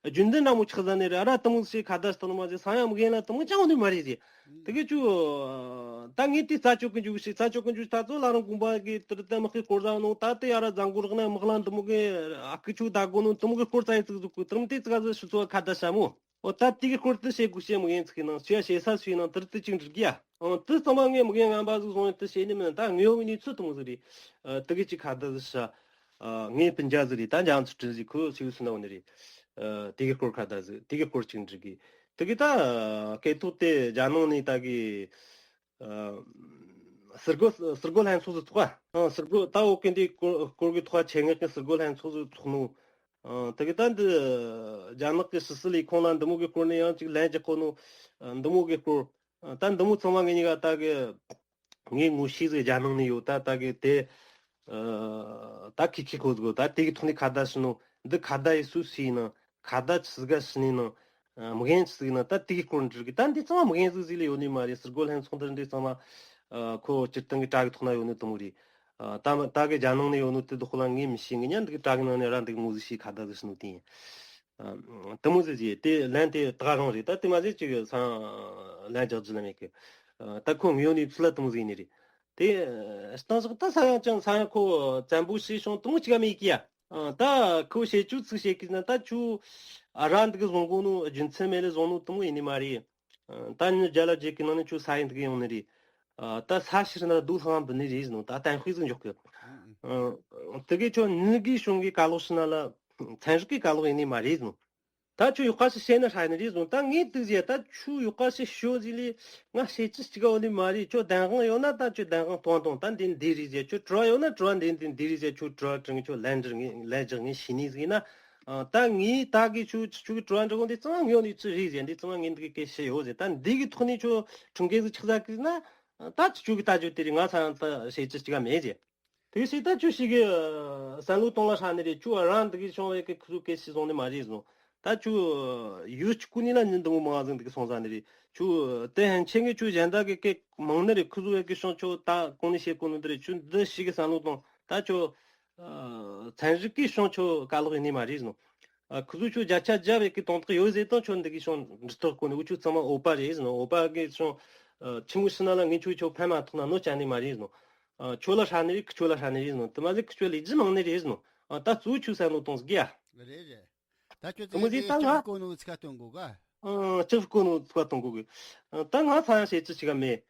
རྒྱུན་ལྡན་འདྲ་མོ་ཆགས་ཟ་ནས་རེད། ཨ་ར་དི་མོ་ཞིག་ཁ་བརྡ་ཞིག་བཏང་ནི་མ་ཟད་ས་ཡང་མི་རྒན་ལ་དི་མོ་ཅང་འོ་ནི་མ་རེད་ཟེར། དེ་གི་ཅུ། ད་ངས་དེ་རྩ་ཆོད་གི་འཇུག་ཞིག་རྩ་ཆོད་གི་འཇུག་ད་ཚོ་ལ་རང་དགོན་པ་གི་དུར་དེ་དམག་གི་སྐོར་ཟ་ནོ། ད་དེ་ཡ་ར་རྫ་མགོ་རག་ན་དམག་ལ་འདི་མོ་གི་ཨ་ཁུ་ཆུ་ད་དགོ་ནོ་དི་མོ་གི་སྐོར་རྩ་ཡི་ཚིག་ཟུག་གི་དུར་མ་དེ་ཚིག་ག་ཟི་ཞུ་ཚོ་ཁ་བརྡ་ཞ་མོ། འོ་ད་དེ་གི་སྐོར་དེ་བཤད་དགོས་བཤད་མི་ངན་ཚིག་གི་ནང་ཆུ་ཡ་བཤད་ས་ཞུས་ནང་དུར་དེ་ཅིག་འགྲིག་གི་ཡ། ཨང་། དེ་ཚང་མ་ངས་མི་ངན་ངན་པ་ཟིག་བཟུང་ཡོད་དེ་བཤད་ནི་མིན། ད་ངས་ཡོང་གི་ནི་ཚུལ་དུ་མོ་ཟིག་རེད། ཨ། དེ་གི་ཅིག་ཁ་བརྡ་ཟིག་ཤ། ཨ། ངས་སྤུན་ཀྱག་ཟིག་རེད། ད་འཇང་ཚུལ་ཁྲིམས་ཟིག་ཁོ་ཚིག་སུ་ན་འོ་ནི་རེད། ཨ། དེ་གི་སྐོར་ཁ་བརྡ་ཟིག་དེ་གི་སྐོར་ཅིག་འགྲིག་གི། དེ་གི་ད་སྐད་ཐོག་དེ་རྒྱ་ནང་ནས་ད་གི། ཨ། ཟུར་རྒོལ་ཟུར་རྒོལ་ལྷན་ཚོགས་ཟིག་ཚོགས་པ། ཨ། ཟུར་རྒོལ་ད་འོ་གི་འདི་སྐོར་སྐོར་གི་ཐོག་ཆེད་མངགས་གི་ཟུར་རྒོལ་ལྷན་ཚོགས་ཟིག་ཚོགས་ནོ། ཨ། དེ་གི་ད་འདི་རྒྱ་ནག་གི་ཕྱི་སྲིད་ལས་ཁུངས་ལ་འདི་མོ་གི་སྐོར་ནས་ཡང་ཅིག་ལན་རྒྱག་གོ་ནོ། ཨ། འདི་མོ་གི་སྐོར། ཨ། ད་འདི་མོ་ཚང་མ་ངེད་གཉིས་ཀ་ད་གི་ངའི་ངོ་ཤེས་ཟིག་རྒྱ་ནང་ནས་ཡོད། ད་ད་གི་དེ། ཨ། ད་ཁི་ཁི་ཁོ་ཟིག་ད་དེ་གི་ཐོག་ནས་ཁ་བརྡ་ཞུ་ནོ། འདི་ཁ་བརྡ་ཡི་སུ་སུ་ཡིན་ནང་ཁ་བརྡ་ཆི་ཟིག་ག་ཞུ་ནི་ནང་། ཨ། མི་རྒན་ཆི་ཟིག་ནང་ད་དེ་གི་སྐོར་འདྲི་གི། ད་འདི་ཚང་མ་མི་རྒན་ཟིག་ཟིག་ལས་ཡོད་ནི་མ་རེད། ཟུར་རྒོལ་ལྷན་ཚོགས་འདི་འདི་ཚང་མ། ཨ། ཁོ་སྤྱིར་བཏང་གི་དྲ་གི་ཐོག་ན་ཡོད་ནི་དུ་མོ་རེད། ཨ། ད་མ་ད་གི་རྒྱ་ནང་ནས་ཡོད་ནོ་དེ་དུ་ཁོ་ལ་ངས་མི་ཤེས་ངི་ཉན་འདི་གི་དྲ་གི་ནང་ནས་ར་འདི་གི་མོ་ཟིག་ཤེས་ཁ་བརྡ་ཟིག་ཞུ་ནོ་དེ་ཡིན། ཨ། དུ་མོ་ཟིག་ཟིག་དེ་ལན་དེ་ད་རང་རེད། ད་དེ་མ་ཟིག་ཅིག་ས་ལན་རྒྱག་རྒྱུ་ལ་མེད་གི། ཨ། ད་ཁོ་ངི་ཡོད་ནི་ཚུལ་ལ་དུ་མོ་ཟིག་ཡིན་ནི་རེད། དེ་སྟངས་ཟིག་ད་ས་ཡང་ཅང་ས་ཡང་ཁོ་བཙན་པོ་ཞེས་བྱུང་དུ་མོ་ཅིག་ག་མེད་གི་ཡ། ཨ། ད་ཁོ་བཤད་རྒྱུ་ཚིག་བཤད་གི་ན་ད་ཁྱོད་ཨ་ར་འདི་གི་བཟུང་གོ་ནོ་རྒྱུ་མཚན་མེད་ལ་བཟུང་ནོ་དུ་མོ་ཡིན་ནི་མ་རེད། ཨ། ད་ཉི་རྒྱ་ལ་རྒྱལ་གི་ནང་ནས་ཁྱོད་ས་ཡིན་འདི་གི་ཡོང་ནི་རེད། ཨ། ད་ས་ཕྱིར་ན་རྡོ་ལྷང་འབུད་ནི་རེད་ཟེར་ནོ། ད་གཏན་དཔེ་ཟིག་འཇོག་གི། ཨ། དེ་གི་ཁྱོད་ཉི་གི་གཞུང་གི་ག་ལོག་ཕྱི་ན་ལ་ཚན་རིག་གི་ག་ལོག་ཡིན་ནི་མ་རེད་ཟེར་ནོ། ད་ཁྱོད་ཡག་པ་ཞིག་བཤད་ན་ཧྲ་ནི་རེད་ཟེར་ནོ། ད་ངས་དུག་ཟེར་ད་ཁྱོད་ཡག་པ་ཞིག་ཤོད་ཟེར་ལས་ང་བཤད་རྒྱུ་གཅིག་ག་འོ་ནི་མ་རེད། ཁྱོད་བདེན་དཔང་ཡོད་ན་ད་ཁྱོད་བདེན་དཔང་གཏོང་དང་། ད་འདི་འདི་རེད་ཟེར། ཁྱོད་དྲི་བ་ཡོད་ན་དྲི་བ་འདི་འདི་འདི་རེད་ཟེར། ཁྱོད་དྲི་བ་དྲི་ངས་ཁྱོད་ལན་འདྲི་ངས་ལན་རྒྱག་ངས་ཤེས་ནི་ཟིག་ཡིན་ན། ཨ། ད་ངས་ད་གི་ཁྱོད་ཁྱོད་ཀྱི་དྲི་བ་འདྲི་གོ་འདི་ཚང་ངས་འོ་ནི་ཚུལ་རེད་ཟེར། འདི་ཚང་ངས་འདི་གི་སྐད་བཤད་ཡོད་ཟེར། ད་འདི་གི་ཐོག་ནས་ཁྱོད་ཁྲིམས་འགལ་ཟིག་ཆགས་ས་གི་ན། ད་ཁྱོད་ཀྱི་ལྟ་རྒྱུ་དེ་རེད། ང་ཚང་ད་བཤད་རྒྱུ་གཅིག་ག་མེད་ཟེར། དེ་སྲིད་ད་ཁྱོད་ཞིག་གི་བསམ་བློ་གཏོང་ལ་ཧྲ་ནི་རེད། ཁྱོད་རང་འདི་གི་བྱུང་བའི་གི་ཁུ་ཚུར་སྐད་ཤི་སོང་ནི་མ་རེད་ཟེར་ནོ། ད་ཁྱོད་ཡུལ་གཅིག་ཀུན་ནི་ལ་ཉིན་འདི་མོ་མང་ཟིག་འདི་གི་སོང་ཟ་ནི་རེད། ཁྱོད་དེ་ཧན་ཆེན་གི་ཁྱོད་གཞན་དག་གི་སྐད་མང་ནི་རེད། ཁུ་ཚུར་བའི་གི་བྱུང་ཁྱོད་ད་གོང་ནས་བཤད་གོ་ནི་འདི་རེད། ཁྱོད་འདི་ཞིག་གི་བསམ་བློ་གཏོང་། ད་ཁྱོད་ཚན་རིག་གི་བྱུང་ཁྱོད་ག་ལོག་ཡིན་ནི་མ་རེད་ཟེར་ནོ། ཁུ་ཚུར་ཁྱོད་བརྒྱ་ཆ་བརྒྱ་བའི་གི་དོན་དག་ཡོད་ཟེར་དང་ཁྱོད་འདི་གི་བྱུང་འདྲི་ཐོག་གོ་ནི་འུ་ཆོ་ཚང་མ་འོ་པ་རེད་ཟེར་ནོ། འོ་པ་གི་བྱུང་ཆི་མོ་ཤི་ན་ལ་ངས་ཁྱོད་ཁྱོད་ཕན་མ་ཐོགས་ན་ནོ་ཅན་ནི་མ་རེད་ཟེར་ནོ། ཨ། ཁྱོད་ལ་ཧྲ་ནི་རེད། ཁྱོད་ལ་ཧྲ་ནི་རེད་ནོ། དེ་མ་ཟིག་ཁྱོད་ལས་ཀྱི་མང་ནི་རེད་ནོ། ཨ། ད་གཙོ་བོ་ཁྱོད་བསམ་བློ་གཏོང་ཟིག་ཡ། རེད་རེད། ད་ཁྱོད་དེ་མོ་ཟིག་ད་ལ་ཅིག་གོ་ནོ་ཚིག་ག་སྟོན་གོ་ག་ཨ། ཅིག་གོ་ནོ་ཚིག་ག་སྟོན་གོ་གི། ཨ། ད་ང་ཚ་ཡང་བཤད་རྒྱུ་ཅིག་ག་མེད།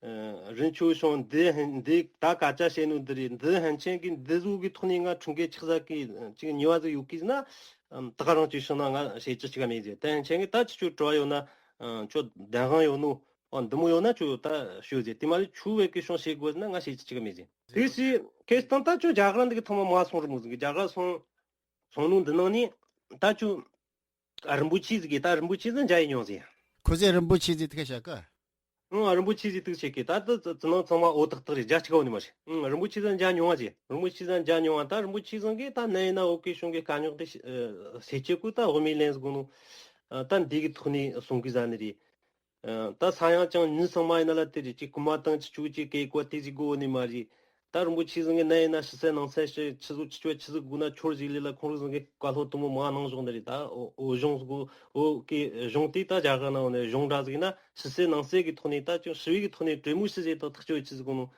རིན་ཆོས་བྱུང་འདི་འདི་ད་སྐད་ཆ་བཤད་ནོ་འདི་རེད། འདི་ཕན་ཆད་གི་འདི་བཟོ་གི་ཐོག་ནས་ང་ཁྲིམས་འགལ་ཆགས་ས་གི་ཅིག་ཉེས་པ་ཟིག་ཡོད་གི་ཟེར་ན། ད་ག་རང་ཅིག་བྱུང་ན་ང་བྱེད་རྒྱུ་ཅིག་མེད་ཟེར། ད་ཕན་ཆད་གི་ད་ཁྱེད་ཆོ་དྲི་བ་ཡོད་ན་ཁྱོད་བདེན་དཔང་ཡོད་ནོ། ཨོ་འདི་མོ་ཡོད་ན་ཁྱོད་ད་ཤོད་ཟེར། དེ་མ་རེད་ཁྱོད་བས་གི་བྱུང་བྱེད་དགོས་ཟེར་ན་ང་བྱེད་རྒྱུ་ཅིག་མེད་ཟེར། དེ་སི་ཁེ་སྟོང་ད་ཁྱོད་རྒྱ་གར་འདི་གི་ཐོག་མ་མ་སོང་རི་མོ་ཟིག་གི་རྒྱ་གར་སོང་སོང་ནོ་འདི་ནང་ནས་ད་ཁྱོད། ཨ། རིན་པོ་ཆེ་ཟིག་གིས་ད་རིན་པོ་ཆེ་ཟིག་མཇལ་ཡེ་མྱོང་ཟིག་ཁོ་ཟིག་རིན་པོ་ཆེ་ཟིག་ཐུག་བྱ་གི། ཨང་། རིན་པོ་ཆེ་ཟིག་ཐུག་བྱེད་གི་ད་ད་ད་ནང་ཚང་མ་འོ་ཏག་ཏག་རེད། རྒྱ་ཆེ་ག་འོ་ནི་མ་རེད། ཨང་། རིན་པོ་ཆེ་ཟིག་མཇལ་མྱོང་བ་ཟིག་རིན་པོ་ཆེ་ཟིག་མཇལ་མྱོང་བ་ད་རིན་པོ་ཆེ་ཟིག་གིས་ད་ནད་ཡིན་ན་བོད་གི་གཞུང་གི་དཀའ་རྙོག་དེ་སེལ་ཆེད་གི་ད་དབུ་མའི་ལན་ཟིག་གོ་ནོ། ད་འདི་གི་ཐོག་ནས་གསུང་གི་ཟ་ནི་རེད། ད་ས་ཡང་ཅང་ཉིན་ཚང་མ་ཡིན་ན་ལ་དེ་རེད། ཅིག་རྐུན་མ་དང་ཅི་ཆུ་ཅིག་གེ་ཀོ་དེ་ཟིག་དགོས་ནི་མ་རེད། ད་རིན་པོ་ཆེ་ཟིག་གི་ནད་ཡིན་ན་ཕྱི་གསལ་ནང་གསལ་ཞིག་ཆི་ཟིག་ཆི་ཆོ་ཆི་ཟིག་དགོས་ན་ཆོར་ཟིག་ལས་ལ་ཁོང་རིག་ཟིག་གི་བཀའ་སློབ་དུ་མོ་མ་གནང་བཞག་ནི་རེད། ད་འོ་འོ་གཞུང་ཟིག་གོ་འོ་གི་གཞུང་དེ་ད་རྒྱ་གར་ནང་ནས་གཞུང་འདྲ་ཟིག་ཡིན་ན་ཕྱི་གསལ་ནང་གསལ་གི་ཐོག་ནས་ད་ཅིག་ཞི་བའི་གི་ཐོག་ནས་གྲོས་མོལ་ཞིག་བྱེད་དང་ཐག་གཅོད་ཆི་ཟིག་གོ་ནོ།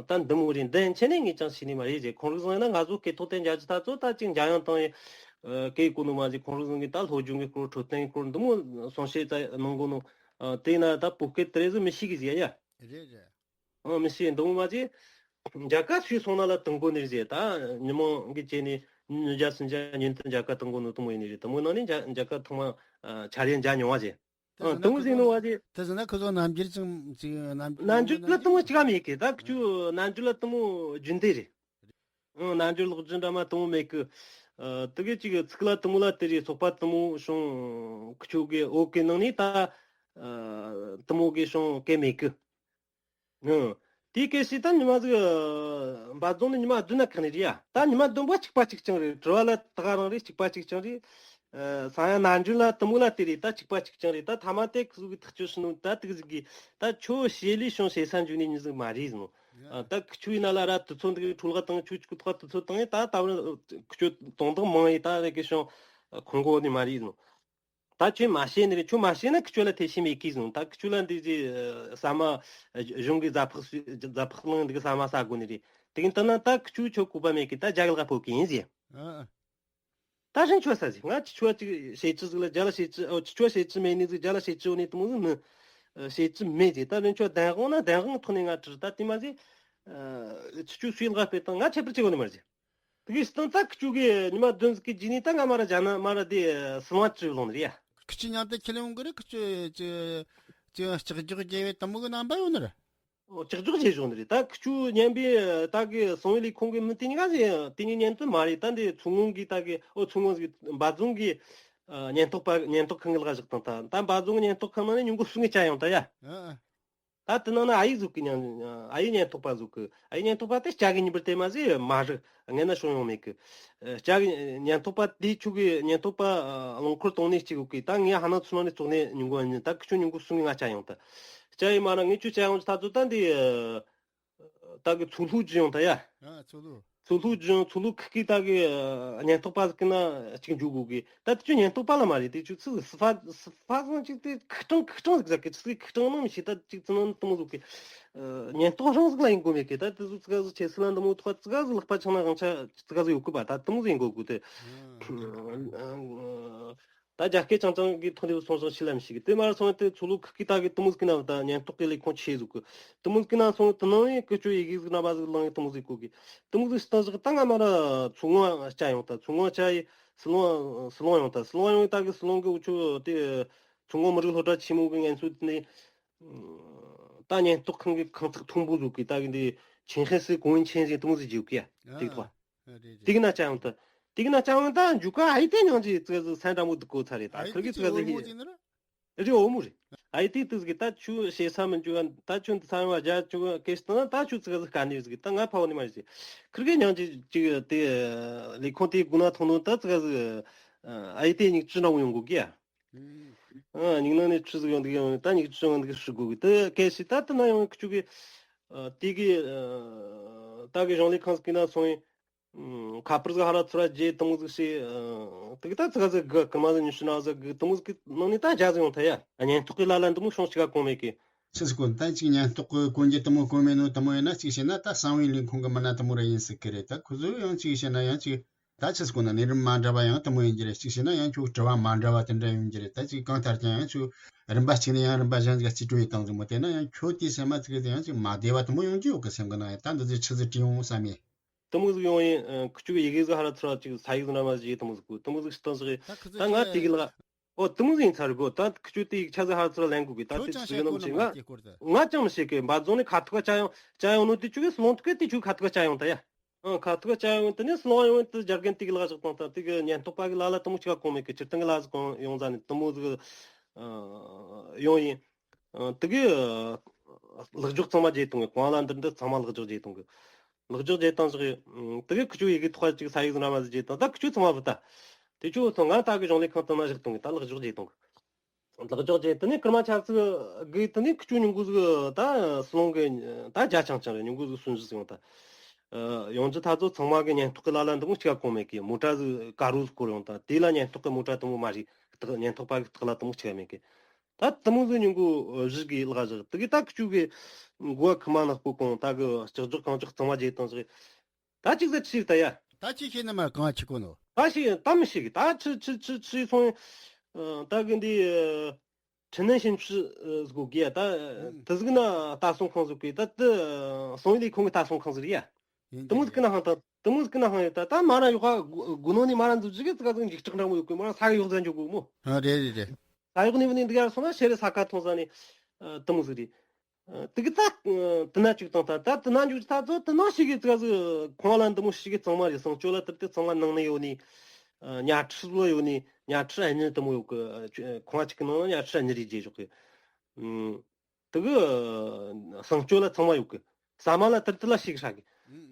ད་འདི་མོ་རེད། འདི་ཆེ་ནས་ངས་ཅང་ཤེས་ནི་མ་རེད་ཟེར། ཁོང་རིག་ཟིག་ཡིན་ན་ང་ཚོ་སྐད་ཐོག་དེ་མཇལ་རྒྱུ་ད་ཚོ་ད་ཅིག་མཇལ་ཡང་བཏང་ཡིན། སྐད་གོ་ནོ་མ་ཟིག་ཁོང་རིག་ཟིག་གི་ད་སློབ་སྦྱོང་གི་སྐོར་འཕྲོད་བསྟེན་གི་སྐོར་འདི་མོ་གསུང་བཤད་ད་གནང་གོ་ནོ། དེ་ན་ད་བོད་སྐད་དེ་རེ་ཟིག་མི་ཤེས་གི་ཟེར་ཡ། རེད་རེད། ཨང་། མི་ཤེས་འདུག་མ་ཅི། རྒྱ་གར་ཤུལ་སོང་ན་ལ་དང་པོ་ནས་ཟེར། ད་ཉི་མ་གི་བྱས་ནས་ཉིན་བརྒྱ་སུམ་བརྒྱ་ཉིན་དུ་རྒྱ་གར་དང་པོ་ནས་དང་པོ་ཡིན་ནི་རེད། དང་པོ་ནང་ནས་རྒྱ་རྒྱ་གར་ཐང་མ་འཆར་ཡན་རྒྱ་མྱོང་བ་ཟེར། དེ་ཨང་། ཟེར་ན་དང་པོ་ཁོ་ཟེར་ཚོ་ནོ་བ་ཟེར། དེ་ཟེར་ན་ཁོ་ཚོ་རྣམ་འགྱུར་ཅང་ཅིག་རྣམ་རྣམ་འགྱུར་ལ་དང་པོ་ཅིག་ག་མེད་གི། ད་ཁྱོད་རྣམ་འགྱུར་ལ་དང་པོ་རྒྱུན་ལྡན་རེད། ཨང་། རྣལ་འབྱོར་ལོག་རྒྱུ་འདྲ་མ་དང་པོ་མེད་གི། ཨ། དེ་གི་ཅིག་ཚིག་ལ་དུམ་བུ་ལ་དེ་རེ་སོགས་པ་དུམ་བུ་བྱུང་། ཁྱོད་གི་འོ་གི་ནང་ནས་ད། ཨ། དུམ་བུ་གི་བྱུང་གི་མེད་གི། ཨང་། དེ་གལ་སྲིད་ད་ཉི་མ་ཟིག་འབད་རྫོང་ནས་ཉི་མ་བདུན་ན་ཁག་ནས་རེད་ཡ། ད་ཉི་མ་བདུན་པ་གཅིག་པ་གཅིག་རྐྱང་རེད། དྲི་བ་ལ་ད་ག་རང་རེད། གཅིག་པ་གཅིག་རྐྱང་རེད། ཨ། ས་ཡ་རྣལ་འབྱོར་ལ་དུམ་བུ་ལ་དེ་རེད། ད་གཅིག་པ་གཅིག་རྐྱང་རེད། ད་ཐ་མ་དེ་ཁུ་ཟུག་གི་ཐག་གཅོད་ཞུ་ནོ་ད་དེ་གི་ཟིག་གི་ད་ཁྱོད་བཤད་ལས་བྱུང་བཤད་ས་འཇུ་ནི་ཉི་ཟིག་མ་རེད་ཟེར་ནོ། ཨ། ད་ཁྱོད་ཡིན་ན་ལ་ར་དུས་ཚོད་འདི་འཕྲོ་བརླག་བཏང་། ཁྱོད་ཁྱོད་ཐོག་དུས་ཚོད་བཏང་ཡིན། ད་ད་བར་ཁྱོད་དོན་དག་མང་ཡིན། ད་རེ་གི་བྱུང་ཁོང་གོ་ནི་མ་རེད་ཟེར་ནོ། ད་ཁྱོད་མ་བཤད་ནི་རེད། ཁྱོད་མ་བཤད་ན་ཁྱོད་ལ་ཐེ་ཤི་མེད་གི་ཟེར་ནོ། ད་ཁྱོད་ལ་འདི་ཟིག་ཟ་མ་གཞུང་གི་ཟ་ཕག་ཟ་ཕག་ལང་འདི་གི་ཟ་མ་ཟ་དགོ་ནི་རེད། དེ་གི་ད་ན་ད་ཁྱོད་ཁྱོད་གོ་བ་མེད་གི། ད་རྒྱ་གི་ལག་པ་ཕོག་གི་ཡིན་ཟེར། ཨ། ད་རིན་ཆོ་ས་ཟིག་ང་ཁྱེད་ཆོ་ཅིག་བཤད་ཅི་ཟིག་ལ་རྒྱ་ལ་བཤད་ཅི། ཨོ་ཁྱེད་ཆོ་བཤད་ཅི་མེད་ནི་ཟིག་རྒྱ་ལ་བཤད་ཅི་འོ་ནི་དུ་མོ་ཟིག་མི་བཤད་ཅི་མེད་ཟིག་ད་རིན་ཆོ་བདེན་དཔང་ན་བདེན་དཔང་ཐོག་ནས་ང་དྲིས། ད་དེ་མ་ཟིག་ཁྱེད་ཆོ་སུས་ལག་པས་བཏང་ང་ཁྱད་པར་ཅི་གོ་ནི་མ་ཟིག་དེ་གི་སྟོན་ད་ཁྱེད་ཆོ་གི་ཉི་མ་བདུན་ཟིག་གི་རྗེས་ནས་ད་ང་མ་ར་རྒྱ་ན་མ་ར་དེ་སི་ལོང་ཅི་ལོང་ནི་རེད་ཡ། ཁྱེད་ཆོ་མཉམ་དུ་ཁྱེར་ཡོང་གི་རེད། ཁྱེད་ཆོ་ཅི་ཅི་ལྕགས་རྒྱུག་རྒྱས་པའི་དུ་མོ་གི་རྣམ་པ་ཡོད་ནི་རེད། ཨོ་ལྕགས་རྒྱུག་བྱེད་བཞག་ནི་རེད། ད་ཁྱོད་ཉན་པའི་ད་གི་སང་བའི་ལས་ཁུངས་གི་མི་དེ་གཉིས་ཀ་ཟེར་དེ་གཉིས་ཉན་དོན་མ་རེད། ད་འདི་མཚོ་སྔོན་གི་ད་གི་ཨོ་མཚོ་སྔོན་གི་འབའ་རྫོང་གི་ཨ་ཉེན་རྟོག་པ་ཉེན་རྟོག་ཁང་གི་ལག་བཞག་དང་། ད་ད་འབའ་རྫོང་གི་ཉེན་རྟོག་ཁང་ནང་ནས་ཉིན་གུང་གསུམ་གི་བཅར་ཡོང་ད་ཡ། ཨ་ཨ། ད་དེ་ནང་ན་ཨ་ཡེ་ཟིག་གི་ཉན། ཨ་ཡེ་ཉེན་རྟོག་པ་ཟིག་གི། ཨ་ཡེ་ཉེན་རྟོག་པ་དེ་སྐྱ་གི་ཉིན་པར་དེ་མ་ཟེར་མ་རེད། ངས་ན་བྱུང་ཡོང་མེད་གི། ཨ་སྐྱ་གི་ཉེན་རྟོག་པ་དེ་ཁྱོད་གི་ཉེན་རྟོག་པ་ཨ་རླངས་འཁོར་གཏོང་ནས་གཅིག་ཡོད་གི། ད་ངས་ཧ་ན་ཚུ་ནང་ནས་བཙོག་ནས་ཉིན་གུང་ཉིན་ད་ཁྱོད་ཉིན་གུང་གསུམ་གི་ང་བཅར་ཡོང་ད། བཅར་ཡིན་མ་ན་ངས་ཁྱོད་བཅར་ཡོང་ད་ཚོ་ད་འདི་ཨ་ད་གི་མཚོ་ལྷོ་བརྒྱུད་ཡོང་ད་ཡ། ཨ་མཚོ་ལྷོ། མཚོ་ལྷོ་བརྒྱུད་ཡོང་། མཚོ་ལྷོ་ཁུལ་གི་ད་གི་ཨ་ཉེན་རྟོག་པ་ཟིག་གི་ན་གཅིག་འཇུག་དགོས་གི། ད་དེ་ཁྱོད་ཉེན་རྟོག་པ་ལ་མ་རེད། དེ་ཁྱོད་ཚུ་སི་ཕ་སི་ཕ་ཟང་ཅིག་དེ་ཁུ་ཀྲང་ཁུ་ཀྲང་ཟིག་ཟ་གི། ཚུ་ཁུ་ཀྲང་ནང་མི་ཤེས། ད་ཅིག་ཚུ་ནང་དུ་མོ་ཟིག་གི། ཨ་ཉེན་རྟོག་རང་ཟིག་ལ་ཡིན་དགོས་མེད་གི། ད་དེ་ཟིག་ཙི་ག་ཟིག་ཆེ་སི་ལ་འདི་མོ་ཐོག་ཙི་ག་ཟིག་ལག་པ་འཆང་ན་དབང་ཆ་ཙི་ག་ཟིག་ཡོད་གི་པ། ད་དུ་མོ་ཟིག་ཡིན་དགོས་གི་དེ། ཨ་ད་རྒྱ་སྐད་ཅང་ཅང་གི་ཐོག་ནས་སོང་སོང་ཤི་ལམ་ཞིག་གི་དེ་མར་སོང་དེ་མཚོ་ལྷོ་ཁུལ་གི་ད་གི་དུ་མོ་ཟིག་གི་ན་ད་ཉེན་རྟོག་གི་ལས་ཁུངས་ཆེ་ཟིག་གི། དུ་མོ་ཟིག་གི་ན་སོང་དུ་ནང་ཡིན་གི་ཅོ་ཡི་གེ་ཟིག་ན་བ་ཟིག་ལང་ཡི་དུ་མོ་ཟིག་གོ་གི། དུ་མོ་ཟིག་སྟ་ཟིག་ད་ང་མ་ར་མཚོ་སྔོན་བཅར་ཡོང་ད། མཚོ་སྔོན་བཅར་ཡི་སི་ལོང་སི་ལོང་ཡོང་ད། སི་ལོང་ཡོང་ཡི་ད་གི་སི་ལོང་གི་འུ་ཆོ་དེ་མཚོ་སྔོན་མི་རིགས་སློབ་གྲྭ་ཆེན་མོ་གི་ངན་སུ་དེ་ནས་ད་ཉེན་རྟོག་ཁང་གི་ཁང་ཚན་མཐོན་པོ་ཟིག་གི་ད་གི་འདི་ཆིན་ཧེ་སི་གོང་ཆེན་ཟིག་དུ་མོ་ཟིག་བརྗོད་གི་ཡ། དེ་ཐོག་ཨ་རེད་རེད། དེ་གི་ན་ཅང་ཡོང་ད། དེ་གི་ན་ཅང་ཡོང་ད་འཇུ་ག་ཨ་ཡི་དེ་ཉང་ཅི་ཙི་ཟིག་སན་འདྲ་མོ་འདུག་གོ་ཚ་རེད། ད་ཨ་ཡི་ཁིར་གི་དེ་ཙི་ཟིག་ཨོ་མོ་ཡི་ཅི་ན་ར། རི་ཨོ་མོ་རི། ཨ་ཡི་དེ་ཏི་ཟིག་ད་ཆུ་ཤེས་ས་མི་འཇུ་ག་ད་ཆུ་འདི་ཚ་ཡོང་བ་རྒྱ་ཆུ་ག་སྐད་སྟོན་ད་ཆུ་ཙི་ག་ཟིག་ག་ནི་ཟིག་ད་ང་ཕ་བོ་ནི་མ་ཟིག་ཁིར་གི་ཉང་ཅི་ཅི་དེ་ལས་ཁུངས་དེ་དགུ་ན་ཐོང་ནོ་ད་ཙི་ག་ཟིག་ཨ་ཡི་དེ་ཉིག་ཅི་འདྲ་མོ་ཡོང་གོ་གི་ཡ། ཨ་ཉིག་ན་ནི་ཆུ་ཟིག་ཡོང་དེ་ཡོང་ད་ཉིག་ཅི་ཡོང་དེ་ཧྲི་གོ་གི་དེ་སྐད་ཤི་ད་དེ་ན་ཡོང་ཁུ་ཆུ་གི་དེ་གི་ད་གི་གཞུང་ལས་ཁང་ཟིག་གི་ན་སོང་ཡིན། ཁ་པར་ཟིག་ཧ་ར་ཚུར་ར་རྗེས་དུ་མོ་ཟིག་ཤེས། དེ་གི་ད་ཙི་ག་ཟིག་གི་ཀི་མ་ཟིག་ཉི་ཤུ་ན་ཟིག་གི་དུ་མོ་ཟིག་གི་ནང་ནས་ད་རྒྱ་ཟིག་ཡོང་ཐལ་ཡ། ཉེན་རྟོག་གི་ལ་ལ་འདི་མོ་ཤོང་ཅི་ག་གོང་མེད་གི། ཆི་ཟིག་གོ་ད་ཅིག་ཉེན་རྟོག་གི་གོན་རྒྱུ་དུ་མོ་གོན་མེད་ནོ་དུ་མོ་ཡིན་ན་ཅིག་བཤད་ན་ད་གསང་བའི་ལས་ཁུངས་གི་མི་སྣ་དུ་མོ་ར་ཡིན་སྲིད་གི་རེད། ད་ཁོ་ཚོ་ཡང་ཅིག་བཤད་ན་ཡང་ཅིག་ ད་ཆི་ཟེར་གོ་ན་ནི་རིམ་མ་འདྲ་བ་ཡང་དེ་མོ་ཡིན་གྱི་རེད། གཅིག་བྱས་ན་ཡང་ཁྱོད་དྲི་བ་མ་འདྲ་བ་དེ་འདྲ་ཡོང་གྱི་རེད། ད་ཅིག་གང་ལྟར་ཀྱང་ཡང་ཁྱོད་རིམ་པ་གཅིག་ནས་ཡང་རིམ་པ་གཞན་ཞིག་ལ་རྩིས་སྤྲོད་ཡི་བཏང་ཟིག་མོ། དེ་ན་ཡང་ཁྱོད་དེའི་སེམས་མ་ཚིག་གི་དེ་ཡང་ཅིག་མ་བདེ་བ་དེ་མོ་ཡོང་གི་ཡོད་གི། སེམས་གི་ནང་ཡང་ད་འདི་ཚོ་ཆི་ཟིག་བྲིས་ཡོང་བསམ་ཡི། དེ་མོ་ཟིག་ཡོང་ཡིན། ཁུ་ཆུ་གི་ཡི་གེ་ཟིག་ཧ་ར་ཚུར་ཅིག་ས་ཡིག་ཟིག་འདྲ་མ་ཟིག་དེ་མོ་ཟིག་གོ། དེ་མོ་ཟིག་ཤི་བཏང་ཟིག་ད་ང་དེ་གི་ལ། ཨོ་དེ་མོ་ཟིག་ཡིན་ཚར་གོ། ད་ཁུ་ཆུ་དེ་ཡིག་ཆ་ཟིག་ཧ་ར་ཚུར་ལེན་གོ་གི། ད་དེ་ཚོ་ཟིག་ན་མི་ཤེས་ང་། ང་ཅང་མི་ཤེས་གི། འབའ་རྫོང་ནས་ཁ་ཐུག་ག་ཅ་ཡོང་ཅ་ཡོང་ནོ་དེ་ཆུ་གི་སློང་ཐུག་གི། དེ་ཆུ་ཁ་ཐུག་ག་ཅ་ཡོང་ད་ཡ། ཨང་། ཁ་ཐུག་ཅ་ཡོང་། དེ་ནས་སློང་ཡོང་དུ་རྒྱ་རྒན་དེ་གི་ལག་བཞག་བཏང་། ད་དེ་གི་ཉེན་རྟོག་པ་གི་ལ་ལ་དེ་མོ་ཅིག་ག་གོང་མེད་གི། སྤྱིར་བཏང་གི་ལ་ཟིག་གོང་ཡོང་ཟ་ནས་དེ་མོ་ཟིག་ཨ་ཡོང་ཡིན། ཨ་དེ་གི་ཨ་ལག་འཇོག་ཚང་མ་བརྗེད་བཏང་གི། གོང་ལ་འདིར་འདི་ཚང་མ་ལག་འཇོག་བརྗེད་བཏང་གི། ལག་འཇོག་བརྗེད་བཏང་ཟིག་ཨ་དེ་གི་ཁུ་ཆུ་ཡི་གེ་ཐོག་ཅིག་ས་ཡིག་ཟིག་འདྲ་མ་ཟིག་བརྗེད་བཏང་། ད་ཁུ་ཆུ་ཚང་མ་བུད་ད། དེ་ཆུ་ཚང་ང་ད་གི་གཞུང་ལས་ཁང་དུ་ན་བཞག་བཏང་གི། ད་ལག་འཇོག་བརྗེད་བཏང་གི། ལག་འཇོག་བྱས། དེ་ནས་སྐར་མ་ཆ་ཚིག་གི་དེ་ནས་ཁུ་ཆུ་ཉུང་གུ་ཟིག་ད་སློང་གི། ད་རྒྱ་ཆང་ཆང་རེད། ཉུང་གུ་ཟིག་སུན་ཟིག་ཡོང་ད། ཨ་ཡོང་རྒྱུ་ད་ཚོ་ཚང་མ་གི་ཉེན་རྟོག་གི་ལ་ལ་འདི་མོ་ཅིག་ག་གོང་མེད་གི། མོ་ཊ་ཟིག་ཀ་རུ་ཟིག་སྐོར་ཡོང་ད། དེ་ལ་ཉེན་རྟོག་གི་མོ་ཊ་དེ་མོ་མ་རེད། ཉེན་རྟོག་པ་གི་སྟེགས་ལ་དེ་མོ་ཅིག་ག་མེད་གི། ད་དེ་མོ་ཟིག་ཉུང་གུ་བཞི་གི་ལག་བཞག་དེ་གི་ད་ཁུ་ཆུ་གི་མགོ་ཁི་མ་ནག་པོ་གོང་ད་གི་ལྕགས་སྒྲོག་གང་ལྕོགས་གཙང་མ་བརྗེད་བཏང་ཟིག་ད་ཅིག་ཟིག་ཆི་ད་ཡ། ད་ཅི་ཤེས་ནི་མ་གང་ཆི་གོ་ནོ། ད་ཤེས་ད་མི་ཤེས་གི། ད་ཆི་ཆི་ཆི་ཆི་སོང་། ཨ་ད་གི་འདི་ཨ་ཁྲི་ནན་ཞིན་ཆི་ཨ་ཟིག་གོ་གི་ཡ། ད་ཨ་ཨུམ། དེ་ཟིག་ན་ལྟ་སྲུང་ཁང་ཟིག་གི། ད་དེ་ཨ་སོང་ཡི་ལི་ཁོང་གི་ལྟ་སྲུང་ཁང་ཟིག་རེད་ཡ། ཡིན་དེ་མོ་གི་ཟིག་གི་ན་ཧང་ད། དེ་མོ་ཟིག་གི་ན་ཧང་ཡོད། ད་ད་མ་ར་ཡོག་ག་དགུ་ནོ་ནི་མ་ར་འཛུགས་ཅིག་གི་ཙི་ག་ཟིག་འཇིགས་སྐྲག་འདྲ་མོ་ཡོད་གི། མ་ར་ས་གི་ཡོག་ཟན་འཇོག་གོ་མོ། ཨ་རེད་རེད་རེད། ས་གཡོག་ནི་བུ་ནི་འདི་ག་སོང་ན་ཤེ་རེ་ས་ཁ་ཐོང་ས་ནི་ཨ་དེ་མོ་ཟིག་རེད། ཨ་དེ་གི་ད་ཨ་དེ་ན་བཅུག་བཏང་། ད་ད་དེ་ན་འཇུག་ད་ཚོ་དེ་ན་ཤེས་གི་ཙི་ག་ཟིག་ཁོང་ལ་འདི་མོ་ཤེས་གི་གཙང་མ་རེད། སྲུང་སྐྱོབ་ལ་དེར་དེ་གཙང་མ་ནང་ནས་ཡོད་ནི། ཨ་ཉ་ཁྲི་ལོ་ཡོད་ནི་ཉ་ཁྲི་ཨ་ནི་དེ་མོ་ཡོད་གི། ཨ་ཁོང་ང་ཅིག་གི་ནང་ན་ཉ་ཁྲི་ཨ་ནི་རེད་རྗེས་ཞོག་གི། ཨ་དེ་གི་ཨ་སྲུང་སྐྱོབ་ལ་ཚང་མ་ཡོད་གི། ཟ་མ་ལ་དེར་དེ་ལ་ཤེས་གི་ཧྲ་གི།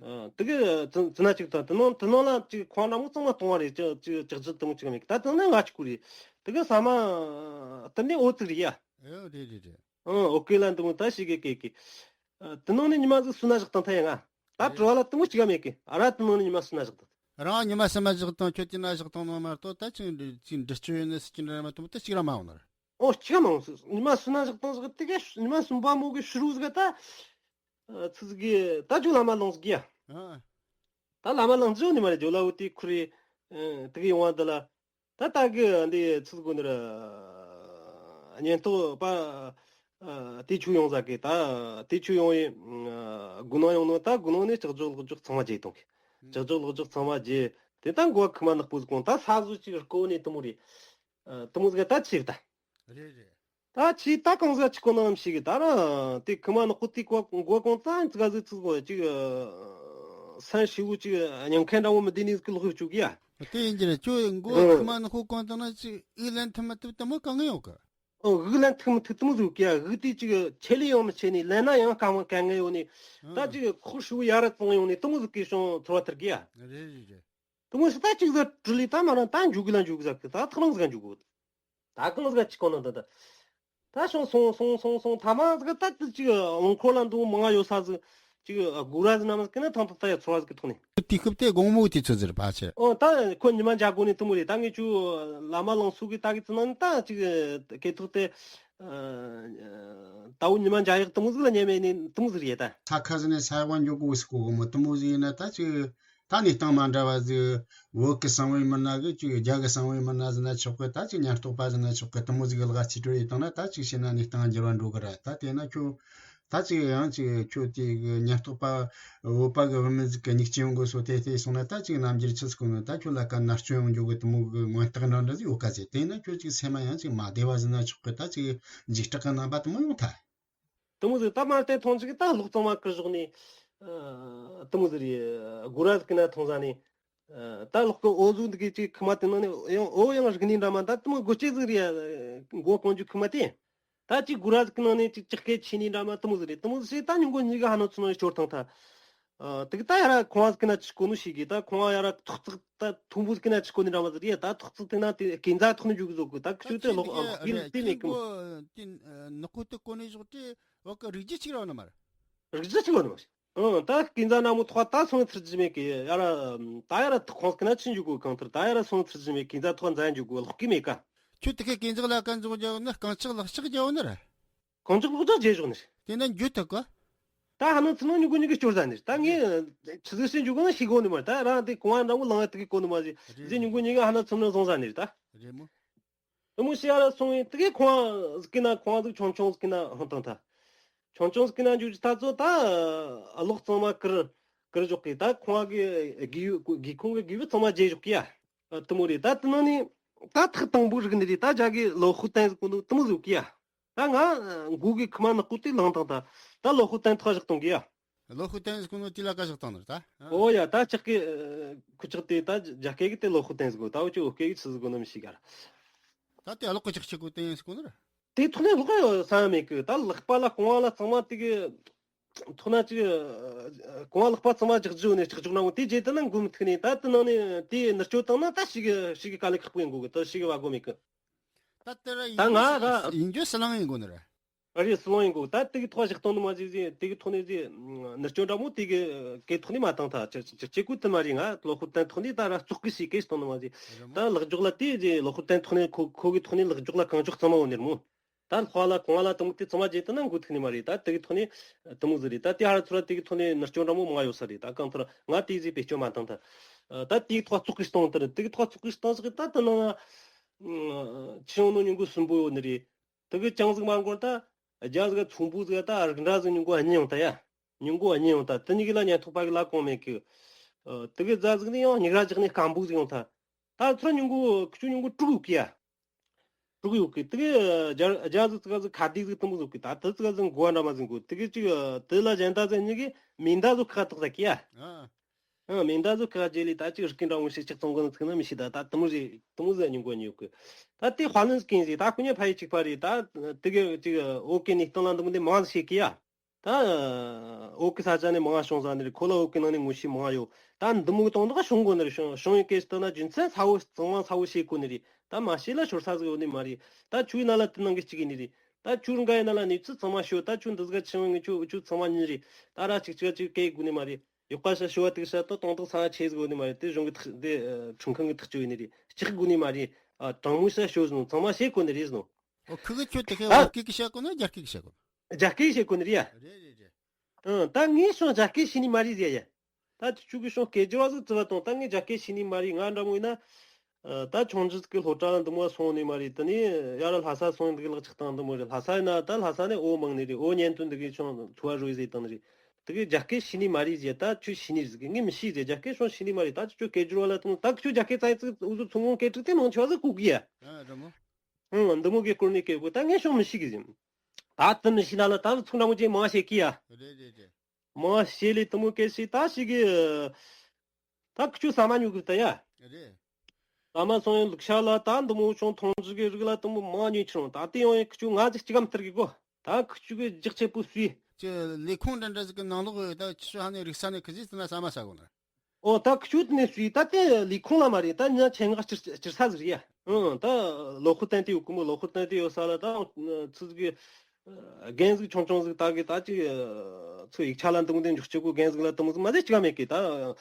ཨ་དེ་གི་ཙི་ཙི་ན་གཅིག་དང་དེ་ནང་དེ་ནང་ལ་གཅིག་ཁོང་ར་མོ་གཙང་མ་གཏོང་བ་རེད། ཅི་ཅི་ཅག་ཅི་དེ་མོ་གཅིག་མེད་གི། ད་དེ་ནང་ང་གཅིག་གུ་རེད། དེ་གི་ཟ་མ་དེ་ནས་འོ་ཙིག་རེད་ཡ། ཨེ་རེད་རེད་རེད། ཨང་། ཨོ་ཀེ་ལ་འདི་མོ་ད་ཤེས་གི་གེ་གི། ཨ་དེ་ནང་ནས་ཉི་མ་ཟིག་སུ་ན་བཞག་བཏང་ཐལ་ཡ་ང་། ད་རེད། དྲི་བ་ལ་དེ་མོ་གཅིག་ག་མེད་གི། ཨ་ར་དེ་ནང་ནས་ཉི་མ་སུ་ན་བཞག་བཏང་། རང་ཉི་མ་སུ་མ་བཞག་བཏང་། ཁྱོད་ཀྱི་ན་བཞག་བཏང་ནོ་མ་གཏོགས་ད་ཅིག་འདི་ཅིག་འདྲི་གཅོད་ཡོད་ནི་སུ་ཅི་འདྲ་མ་ཐུབ་ད་གཅིག་ར་མ་འོང་ནི་རེད། ཨོ་གཅིག་ག་མ་འོང་། ཉི་མ་སུ་ན་བཞག་བཏང་ཟིག་དེ་ག་ཉི་མ་སུམ་པ་མོ་གི་ཕྱི་རུ་ཟིག་ག་ད། ཨ་ཚི་ཟིག་གི་ད་ཇོ་ལ་མ་ལོང་ཟིག་གི་ཡ། ཨ། ད་ལ་མ་ལང་ཇོ་ནི་མ་རེད། ཇོ་ལ་འོ་དེ་ཁུ་རེ། ཨ་དེ་གི་ཡོང་བ་འདི་ལ། ད་ད་གི་འདི་ཚུལ་དགོས་ནི་ར། ཉེན་རྟོག་པ་ཨ་དེ་ཆུ་ཡོང་ཟ་གི། ད་དེ་ཆུ་ཡོང་ཡིན། ཨ་དགུ་ནང་ཡོང་ནོ་ད་དགུ་ནང་ནས་ལྕགས་སྒྲོག་ལག་འཇོག་ཚང་མ་བརྗེད་བཏང་གི། ལྕགས་སྒྲོག་ལག་འཇོག་ཚང་མ་བརྗེད་དེ་ད་མགོ་ཁི་མ་ནག་པོ་ཟིག་གོང་ད་ས་བཟོ་ཅིག་རྐོ་ནས་དེ་མོ་རེད། ཨ་དེ་མོ་ཟིག་ད་ཆེ་ད། རེད་རེད། ད་ཆེ་ད་གང་ཟག་ཅིག་གོ་ནམ་ཞིག་གི་ད་ར་དེ་ཁི་མ་ནག་པོ་དེ་གོ་གོ་གོང་ཙང་ཙི་ག་ཟིག་ཚིག་གོ་ཅིག་ཨ་སན་ཤི་བོ་ཅིག་ཉང་ཁན་འདྲ་བོ་མི་དེ་ནས་ཀི་ལོག་བཅུག་གི་ཡ། དེ་ཡིན་གྱི་རེད། ཁྱོད་མགོ་ཨ་ཁི་མ་ནག་པོ་གོང་དང་ན་ཅིག་ཨི་ལན་ཐུ་མ་ཐུབ་དེ་མོ་གང་ཡོད་གི། ཨོ་དབུགས་ལེན་ཐུབ་མི་ཐུབ་དེ་མོ་ཟིག་ཡོད་ཀྱི་ཡ། དབུགས་དེ་ཅིག་ཆེ་ལེ་ཡོང་མི་ཆེ་ནི་ལེན་ན་ཡང་དཀའ་མོ་དཀའ་ངལ་ཡོང་ནི། ཨ་ད་ཅིག་ཁོག་ཧྲིལ་བོ་ཡར་ར་བཙོང་ཡོང་ནི་དེ་མོ་ཟིག་གི་བྱུང་ཚོར་བ་ཐེབས་ཀྱི་ཡ། རེད་རེད་རེད། དེ་མོ་ཟིག་ད་ཅིག་ཟིག་དྲི་ལི་ད་མ་རང་ད་འཇུག་གི་ལ་འཇུག་གི་ཟ་གི། ད་ཐག་རིང་ཟིག་ག་འཇུག་གི། ད་གང་ཟིག་ག་ཅིག་གོ་ནོ་ད་ད། ད་སོང་སོང་སོང་སོང་སོང་ཐ་མ་ཟིག་ད་དེ་ཅིག་རླངས་འཁོར་ལ་འདུག་མང་ང་ཡོད་ས་ཟིག་ཅིག་སྒུག་ར་ཟིག་ན་མ་ཟིག་གི་ན་ཐང་ཐང་ད་ཡ་ཚོར་བ་ཟིག་གི་ཐོག་ནས། དུས་སྐབས་དེ་དགོང་མོ་དུས་ཚོད་ཟིག་རེད་ཕལ་ཆེར། ཨོ་ད་ཁོ་ཉི་མ་འཇའ་གོ་ནས་དེ་མོ་རེད། ད་ངས་ཁྱོད་ལ་མ་ལང་སུ་གི་ད་གི་ཙི་ན་ནི་ད་ཅིག་སྐེ་ཐོག་དེ་ད་འུ་ཉི་མ་འཇའ་ཡག་དེ་མོ་ཟིག་ལ་ཉན་མེད་ནི་དེ་མོ་ཟིག་རེད་ད། ས་ཁ་ཟིག་ནས་ས་ཡག་པ་འཇོག་གོ་ཟིག་གོ་གི་མོ་དེ་མོ་ཟིག་ཡིན་ན་ད་ཅིག་ད་གནས་སྟངས་མ་འདྲ་བ་ཟིག་བོད་ཀྱི་གསང་བའི་མི་སྣ་གི་ཅིག་རྒྱ་གི་གསང་བའི་མི་སྣ་ཟེར་ན་ཆོག་གི། ད་ཅིག་ཉེན་རྟོག་པ་ཟེར་ན་ཆོག་གི། དེ་མོ་ཟིག་གི་ལག་རྩིས་སྤྲོད་ཡི་བཏང་ན་ད་ཅིག་བྱས་ན་གནས་སྟངས་འགྱུར་བ་འགྲོ་གི་ར། ད་དེ་ན་ཁྱོད་ད་ཅིག་ཡང་ཅིག་ཁྱོད་དེ་གི་ཉེན་རྟོག་པ་བོད་པ་གི་བུད་མེད་ཟིག་གི་མྱིག་ཅན་ཡོང་གི་སོ་དེ་དེ་སོང་ན་ད་ཅིག་རྣམ་འགྱུར་ཆི་ཟིག་གོ་ནོ། ད་ཁྱོད་ལ་ཀ་མནར་གཅོད་ཡོང་འགྱོ་གི་དེ་མོ་གི་མངོན་རྟགས་འདྲ་འདྲ་ཟིག་ཡོད་ཀ་ཟེར། དེ་ན་ཁྱོད་ཅིག་སེམས་མ་ཡང་ཅིག་མ་བདེ་བ་ཟེར་ན་ཆོག་གི། ད་ཅིག་འཇིགས་སྐྲག་གི་རྣམ་པ་དེ་མོ་ཡོང་ཐལ། དེ་མོ་ཟིག་ད་མ་བལྟས་ཐོང་ཅིག་ད་ལོག་གཙང་མ་ཀིར་ཞོག་ནས། ཨ་དེ་མོ་ཟིག་རེད། སྒོ་ར་ཟིག་གི་ན་ཐོང་ཟ་ནས། ཨ་ད་ལོག་གི་འོ་ཟུག་འདི་གི་ཅིག་ཁི་མ་དེ་ནང་ནས་ཡང་འོ་ཡང་རིག་ནས་འདྲ་མ་ད་དེ་མོ་སྒོ་ལྕེ་ཟིག་རེད། མགོ་གོང་ཅུ་ཁི་མ་དེ། ད་ཅིག་སྒོ་ར་ཟིག་གི་ནང་ནས་ཅིག་ལྕགས་སྐེ་ཆེ་ནས་འདྲ་མ་དེ་མོ་ཟིག་རེད། དེ་མོ་ཟིག་ད་ཉིན་གོ་གཉིས་ཀ་ཧ་ནོ་ཚུ་ནང་ནས་སྐྱོར་ཐང་ཐ། ཨ་དེ་གི་ད་ཡ་ར་ཁོང་ཟིག་གི་ན་ཅིག་གོ་ནོ་ཞིག་གི་ད་ཁོང་ཡ་ར་ཐོག་བརྩེགས་ད་མཐོན་པོ་ཟིག་གི་ན་ཅིག་གོ་ནི་འདྲ་མ་ཟིག་རེད། ད་ཐོག་བརྩེགས་དེ་ན་དེ་གན་རྩ་ཐོག་ནས་འཇུག་གི་ཟོ་གི། ད་ཁྱོད་དེ་ལོག་ཨ་ལོག་གི་དེ་མེད་གི་མོ། དེ་ནག་པོ་དེ་གོ་ནས་ཞོག་དེ་བ་གི་རིག་རྒྱུ་ཅིག་ར་ནི་མ་རེད། རིག་རྒྱུ་ཅིག་ར་ནི་མ་རེད། ཨང་། ད་གན་རྩ་ནག་མོ་ཐོག་ད་སོང་ཚུར་རྒྱུ་མེད་གི་ཡ་ར། ད་ཡ་ར་ཐོག་ཁོང་གི་ན་ཅི་འཇུག་གོ། གང་ཐུར་ད་ཡ་ར་སོང་ཚུར་རྒྱུ་མེད། གན་རྩ་ཐོག་འཛའ་འཇུག་གོ། ལོག་གི་མེད་ཀ། ཁྱོད་དེ་གི་གན་རྩ་ལ་ཀ་འཇོག་རྒྱུ་ནི་རྐང་ལྕགས་ལག་ལྕགས་རྒྱུ་ནི་རེད། གང་ཅིག་ལོག་ཅག་རྗེས་ཞོག་ནི། དེ་ན་འགྱོད་ཐུབ་ག། ད་ཧ་ནང་ཚུར་ནང་ཉུང་གུ་ཉུང་གུ་སྐྱོར་ཟ་ནི་རེད། ད་ངས་ཆི་ཟིག་ཤི་འཇུག་གོ་ན་ཤི་གོ་ནི་མ་རེད། ད་རང་དེ་གོང་འདྲ་བོ་ལང་ཡ་དེ་གི་གོ་ནི་མ་རེད། རེད། ཟེ་ཉུང་གུ་ཉུང་གུ་ཧ་ནང་ཚུར་ནང་བཟུང་ཟ་ནི་རེད་ད། རེད་མོ། དེ་མོ་ཤི་ཡ་ར་སོང་ཡིན་དེ་གི་ཁོང་ཟིག་གི་ན་ཁོང་ཟིག་ཆུང་ཆུང་ཟིག་གི་ན་ཧང་ཏང་ཐ། ཆུང་ཆུང་ཟིག་གི་ན་འཇུག་ཅི་ད་ཚོ་ད་ཨ་ལོག་གཙང་མ་ཀིར་ཀིར་འཇོག་གི། ད་ཁོང་གི་དགེ་དགེ་ཁོང་གི་དགེ་བའི་གཙང་མ་རྗེས་འཇོག་གི་ཡ། དེ་མོ་རེད། ད་དེ་ནང་ནས་ད་ཐག་དང་པོ་རིག་ནི་རེད། ད་རྒྱ་གི་ལོ་ཧུ་ཏན་ཟིག་གོ་ནོ་དེ་མོ་ཟིག་གི་ཡ། ད་ང་མགོ་གི་ཁུ་མ་ནག་པོ་དེ་ལངས་དང་ད། ད་ལོ་ཧུ་ཏན་ཐག་བཞག་གཏོང་གི་ཡ། ལོ་ཧུ་ཏན་ཟིག་གོ་ནོ་དེ་ལ་ཀ་བཞག་བཏང་ནི་རེད་ད། ཨོ་ཡ། ད་ཅག་གི་ཁུ་ཅག་དེ་ད་རྒྱ་སྐད་གི་དེ་ལོ་ཧུ་ཏན་ཟིག་གོ། ད་འུ་ཅོ་བོད་སྐད་གི་ཆི་ཟིག་གོ་ནམ་ཤེས་ག་ར། ད་དེ་ཨ་ལོ་ཀི་ཅག་ཅག་གོ་ཏན་ཟིག་གོ་ནི་རེད། དེ་ཐོག་ནས་ལོག་ཡོད་ས་མེད་གི། ད་ལག་པ་ལ་རྐང་བ་ལ་གཙང་མ་དེ་གི་ཐོག་ན་ཅིག་རྐང་བ་ལག་པ་གཙང་མ་རྒྱག་རྒྱུ་ནས་ཅག་ཅག་ན་འོ་དེ་རྗེས་དེ་ན་འགུམ་ཐུག་ནས། ད་དེ་ནང་ནས་དེ་ནུར་སྐྱོད་བཏང་ན་ད་ཞིག་གི་ཞིག་གི་དཀའ་ལས་ཁག་པོ་ཡིན་དགོས་གི། ད་ཞིག་གི་བ་གོ་མེད་གི། ད་དེ་ར་ད་ཡིན་ང་རྒྱུ་ར་ཡིན་རྒྱུ་སི་ལང་ཡིན་དགོས་ནི་རེད། ཨ་རེད། སི་ལོང་ཡིན་གོ། ད་དེ་གི་ཐོག་བཞག་སྟོང་དུ་མ་ཟིག་ཟིག་དེ་གི་ཐོག་ནས་ཟིག་ནུར་སྐྱོན་འདྲ་མོ་དེ་གི་གི་ཐོག་ནས་མ་བཏང་ཐ། ཅི་ཅི་ཅི་གོ་དེ་མ་རེད། ང་ལོ་ཧུར་བརྟན་ཐོག་ནས་ད་ར་བཙོག་གི་ཞིག་གི་སྟོང་དུ་མ་ཟིག་རེད་མོ། ད་ལག་འཇོག་ལ་དེ་ཟིག་ལོ་ཧུར་བརྟན་ཐོག་ནས་ཁོ་ཁོ་གི་ཐོག་ནས་ལག་འཇོག་ལ་གང་འཇོག་གཙང་མ་འོ་ནི་རེད་མོ། ད་ལྷོ་ལ་གོང་ལ་དེ་མོ་དེ་ཚང་མ་བརྗེད་དེ་ན་འགོ་ཐུག་ནི་མ་རེད། ད་དེ་གི་ཐོག་ནས་དེ་མོ་ཟིག་རེད། ད་དེ་ཧར་ཚུར་དེ་གི་ཐོག་ནས་ནུར་སྐྱོན་འདྲ་མོ་མང་ཡོད་ས་རེད། ད་གང་ཐུར་ང་དེ་ཟིག་བེད་སྤྱོད་མ་བཏང་ཐ། ད་དེ་གི་ཐོག་བཙོག་གི་སྟོང་དེ་རེད། དེ་གི་ཐོག་བཙོག་གི་སྟོང་ཟིག་ད་དེ་ནང་ང་ཆི་ཡོང་ནོ་ཉུང་གུ་སུན་པོ་ཡོད་ནི་རེད། དེ་གི་ཅང་ཟིག་མ་འགོར་ད། རྒྱ་ཟིག་ཚོང་པོ་ཟིག་ད་རིགས་འདྲ་ཟིག་ཉུང་གུ་གཉིས་ཡོང་ད་ཡ། ཉུང་གུ་གཉིས་ཡོང་ད། དེ་གཉིས་ཀྱི་ལ་ཉན་ཐོག་པ་གི་ལ་གོང་མེད་གི། ཨ། དེ་གི་རྫ་ཟིག་ནི་ཡང་སྙིགས་ར་རྒྱག་ནི་སྐམ་པོ་ཟིག་ཡོང་ད། ད་ཚུར་ཉུང་གུ་ཁྱོད་ཉུང་གུ་དྲུག་ཡོད་གི་ཡ། དྲུག་ཡོད་གི། དེ་གི་རྒྱ་རྒྱ་ཟིག་ཙི་ག་ཟིག་ཁ་བདེ་ཟིག་དེ་མོ་ཟིག་གི། ད་དེ་ཙི་ག་ཟིག་མགོ་བ་འདྲ་མ་ཟིག་གོ། དེ་གི་ཅིག་དེ་ལ་གཞན་ད་ཟིག་གཉིས་གི་མིང་ད་ཟིག་ཁག་ཐག་ཟ་གི་ཡ། ཨ། ཨ། མིང་ད་ཟིག་ཁག་རྗེས་ལས་ད་ཅིག་རིགས་ཀྱི་འདྲ་མོ་ཞིག་ཅིག་བཙོང་གི་ཚིག་ན་མི་ཤེས། ད་ད་དེ་མོ་ཟིག་དེ་མོ་ཟིག་ཉུང་གུ་གཉིས་ཡོད་གི། ད་དེ་དཔའ་ལན་ཟིག་གིན་ཟིག་ད་ཁོ་ཉ་ཕ་ཡི་གཅིག་པ་རེད། ད་དེ་གི་ཅིག་ཨོ་ཀེ་ནི་སྟེང་ལ་འདུག་མི་འདི་མང་ཟིག་ཤེས་གི་ཡ། ད་ཨོ་ཀེ་ས་ཆ་ནས་མང་བྱུང་ས་ནི་རེད། ཁོ་ལ་ཨོ་ཀེ་ནང་ནས་ངོ་ཤེས་མང་ཡོད། ད་འདི་མོ་གི་དོན་དག་བྱུང་དགོས་ནི་རེད། བྱུང་བྱུང་ཡོད་སྐད་ཆ་ལྟ་ན་རྒྱུ་མཚན་ཚ་བོ་གཙང་མ་ཚ་བོ་བྱེད་དགོས་ནི་རེད། ད་མ་བྱས་ལ་ཤོར་ས་ཟིག་ཡོད་ནི་མ་རེད། ད་ཁྱོའི་ནང་ལ་དེ་ནང་གི་གཅིག་ཡིན་ནི་རེད། ད་ཁྱོད་འགའ་ཡི་ནང་ལ་གནས་ཚུལ་ཚང་མ་ཤོད། ད་ཁྱོད་འདི་ཟིག་ཆི་ཡོང་ངས་ཁྱོད་ཁྱོད་ཚང་མ་ཉིན་རེད། ད་ར་གཅིག་གཅིག་གཅིག་སྐད་དགོས་ནི་མ་རེད། ཡག་པ་ཤ་ཤོ་བ་དེ་ཤ་ཏོ་དོན་དག་ཚང་ཆེ་ཟིག་ཡོད་ནི་མ་རེད། དེ་གཞུང་གི་ཐག་དེ་ཁྲིམས་ཁང་གི་ཐག་གཅོད་ཡིན་ནི་རེད། གཅིག་དགོས་ནི་མ་རེད། ཨ། དྲང་མོ་ཤ་ཤོད་ཟིན་ཚང་མ་བྱེད་དགོས་ནི་རེད་ཟིན། ཨོ། ཁི་གི་ཁྱོད་དེ་ཁའི་ཨ། བོད་སྐད་ཀྱི་བཤད་གོ་ན་རྒྱ་སྐད་ཀྱི་བཤད་གོ། རྒྱ་སྐད་བཤད་གོ་ནི་རེད་ཡ། རེད་རེད་རེད། ཨང་། ད་ངས་སོང་རྒྱ་སྐད་ཤེས་ནི་མ་རེད་ཟེར་ཡ། ད་ཁྱོད་ཀྱིས་སོང་སྐད་སྒྱུར་བ་ཟིག་བརྩི་བ་དང་། ད་ངས་རྒྱ་སྐད་ཤེས་ནི་མ་རེད། ང་འདྲ་མོ་ཡིན་ན། ཨ། ད་ཆུང་ཆུང་གི་སློབ་གྲྭ་ལ་འདི་མོ་སོང་ནི་མ་རེད། དེ་ནས་ཡ་ར་ལྷ་ས་སོང་འདི་གི་ལག་ཆགས་བཏང་འདི་མོ་རེད། ལྷ་ས་ཡིན་ན་ད་ལྷ་ས་ནས་འོ་མང་ནི་རེད། འོ་ཉན་དུ་འདི་གི་ཆུང་ཚོ་བ་རོ་ཡི་ཟེར་བཏང་ནི་རེད། དེ་གི་རྒྱ་སྐད་ཤེས་ནི་མ་རེད་ཟེར། ད་ཁྱོད་ཤེས་ནི་རེད་ཟེར་གི། ངས་མི་ཤེས་ཟེར། རྒྱ་སྐད་སོང་ཤེས་ནི་མ་རེད། ད་ཁྱོད་སྐད་སྒྱུར་བ་ལ་ཐོངས། ད་ཁྱོད་རྒྱ་སྐད་ཙང་ཙིག་འུ་ཚོ་ཚོང་ཁང་སྐད་ཕྲུག་དེ་མང་ཆེ་བ་ཟིག་གོ་གི་ཡ། ཨ། རེད་མོ། ཨང་། འདི་མོ་གི་སྐོར་ནས་སྐད་གོ། ད་ངས་ཤོང་མི་ཤེས་གི་ཟིན། ད་དེ་མི་ཤེས་ན་ལ་ད་ཚུགས་འདྲ་མོ་ཅན་མང་བཤད་གི་ཡ། རེད་རེད་རེད། མང་བཤད་ལས་དེ་མོ་སྐད་ཤེས་ད་ཤེས་གི། ད་ཁྱོད་ཟ་མ་ཉོ་གི་ད་ཡ། རེད། ཟ་མ་སོང་ཡང་ལུག་ཤ་ལ་ད་འདི་མོ་ཆུང་ཐུང་ཅིག་གི་རིགས་ལ་དེ་མོ་མང་ཉོས་ཆི་རུང་། ད་དེ་ཡོང་ཡང་ཁྱོད་ང་ཅིག་ཅི་གམ་སྟེར་གི་གོ། ད་ཁྱོད་གི་རྒྱག་ཆེ་པོ་སུས། ཅི་ལས་ཁུངས་འདྲ་འདྲ་ཟིག་གི་ནང་ལོག་ཡོད། ད་ཁྱོད་ཧ་ནས་རིག་ས་ནས་ཁི་ཟིག་ཙི་ན་ཟ་མ་ཟ་གོ་ན། ཨོ། ད་ཁྱོད་དེ་ནས་སུས་ད་དེ་ལས་ཁུངས་ལ་མ་རེད། ད་ཉ་ཆེད་མངགས་སྤྱིར་སྤྱིར་ས་ཟིག་རེད་ཡ། ཨང་། ད་ལོ་ཁོ་བསྟན་དེ་ཡོད་གི་མོ། ལོ་ཁོ་བསྟན་དེ་ཡོད་ས་ལ་ད་ཚུ་ཟིག་གི་རྒན་ཟིག་ཆུང་ཆུང་ཟིག་ད་གི་ད་ཅིག་ཚུ་ཡིག་ཆ་ལ་འདུག་འདི་འཇོག་ཆེ་གོ་རྒན་ཟིག་ལ་དེ་མོ་ཟིག་མ་ཟད་ཅི་ག་མེད་གི་ད།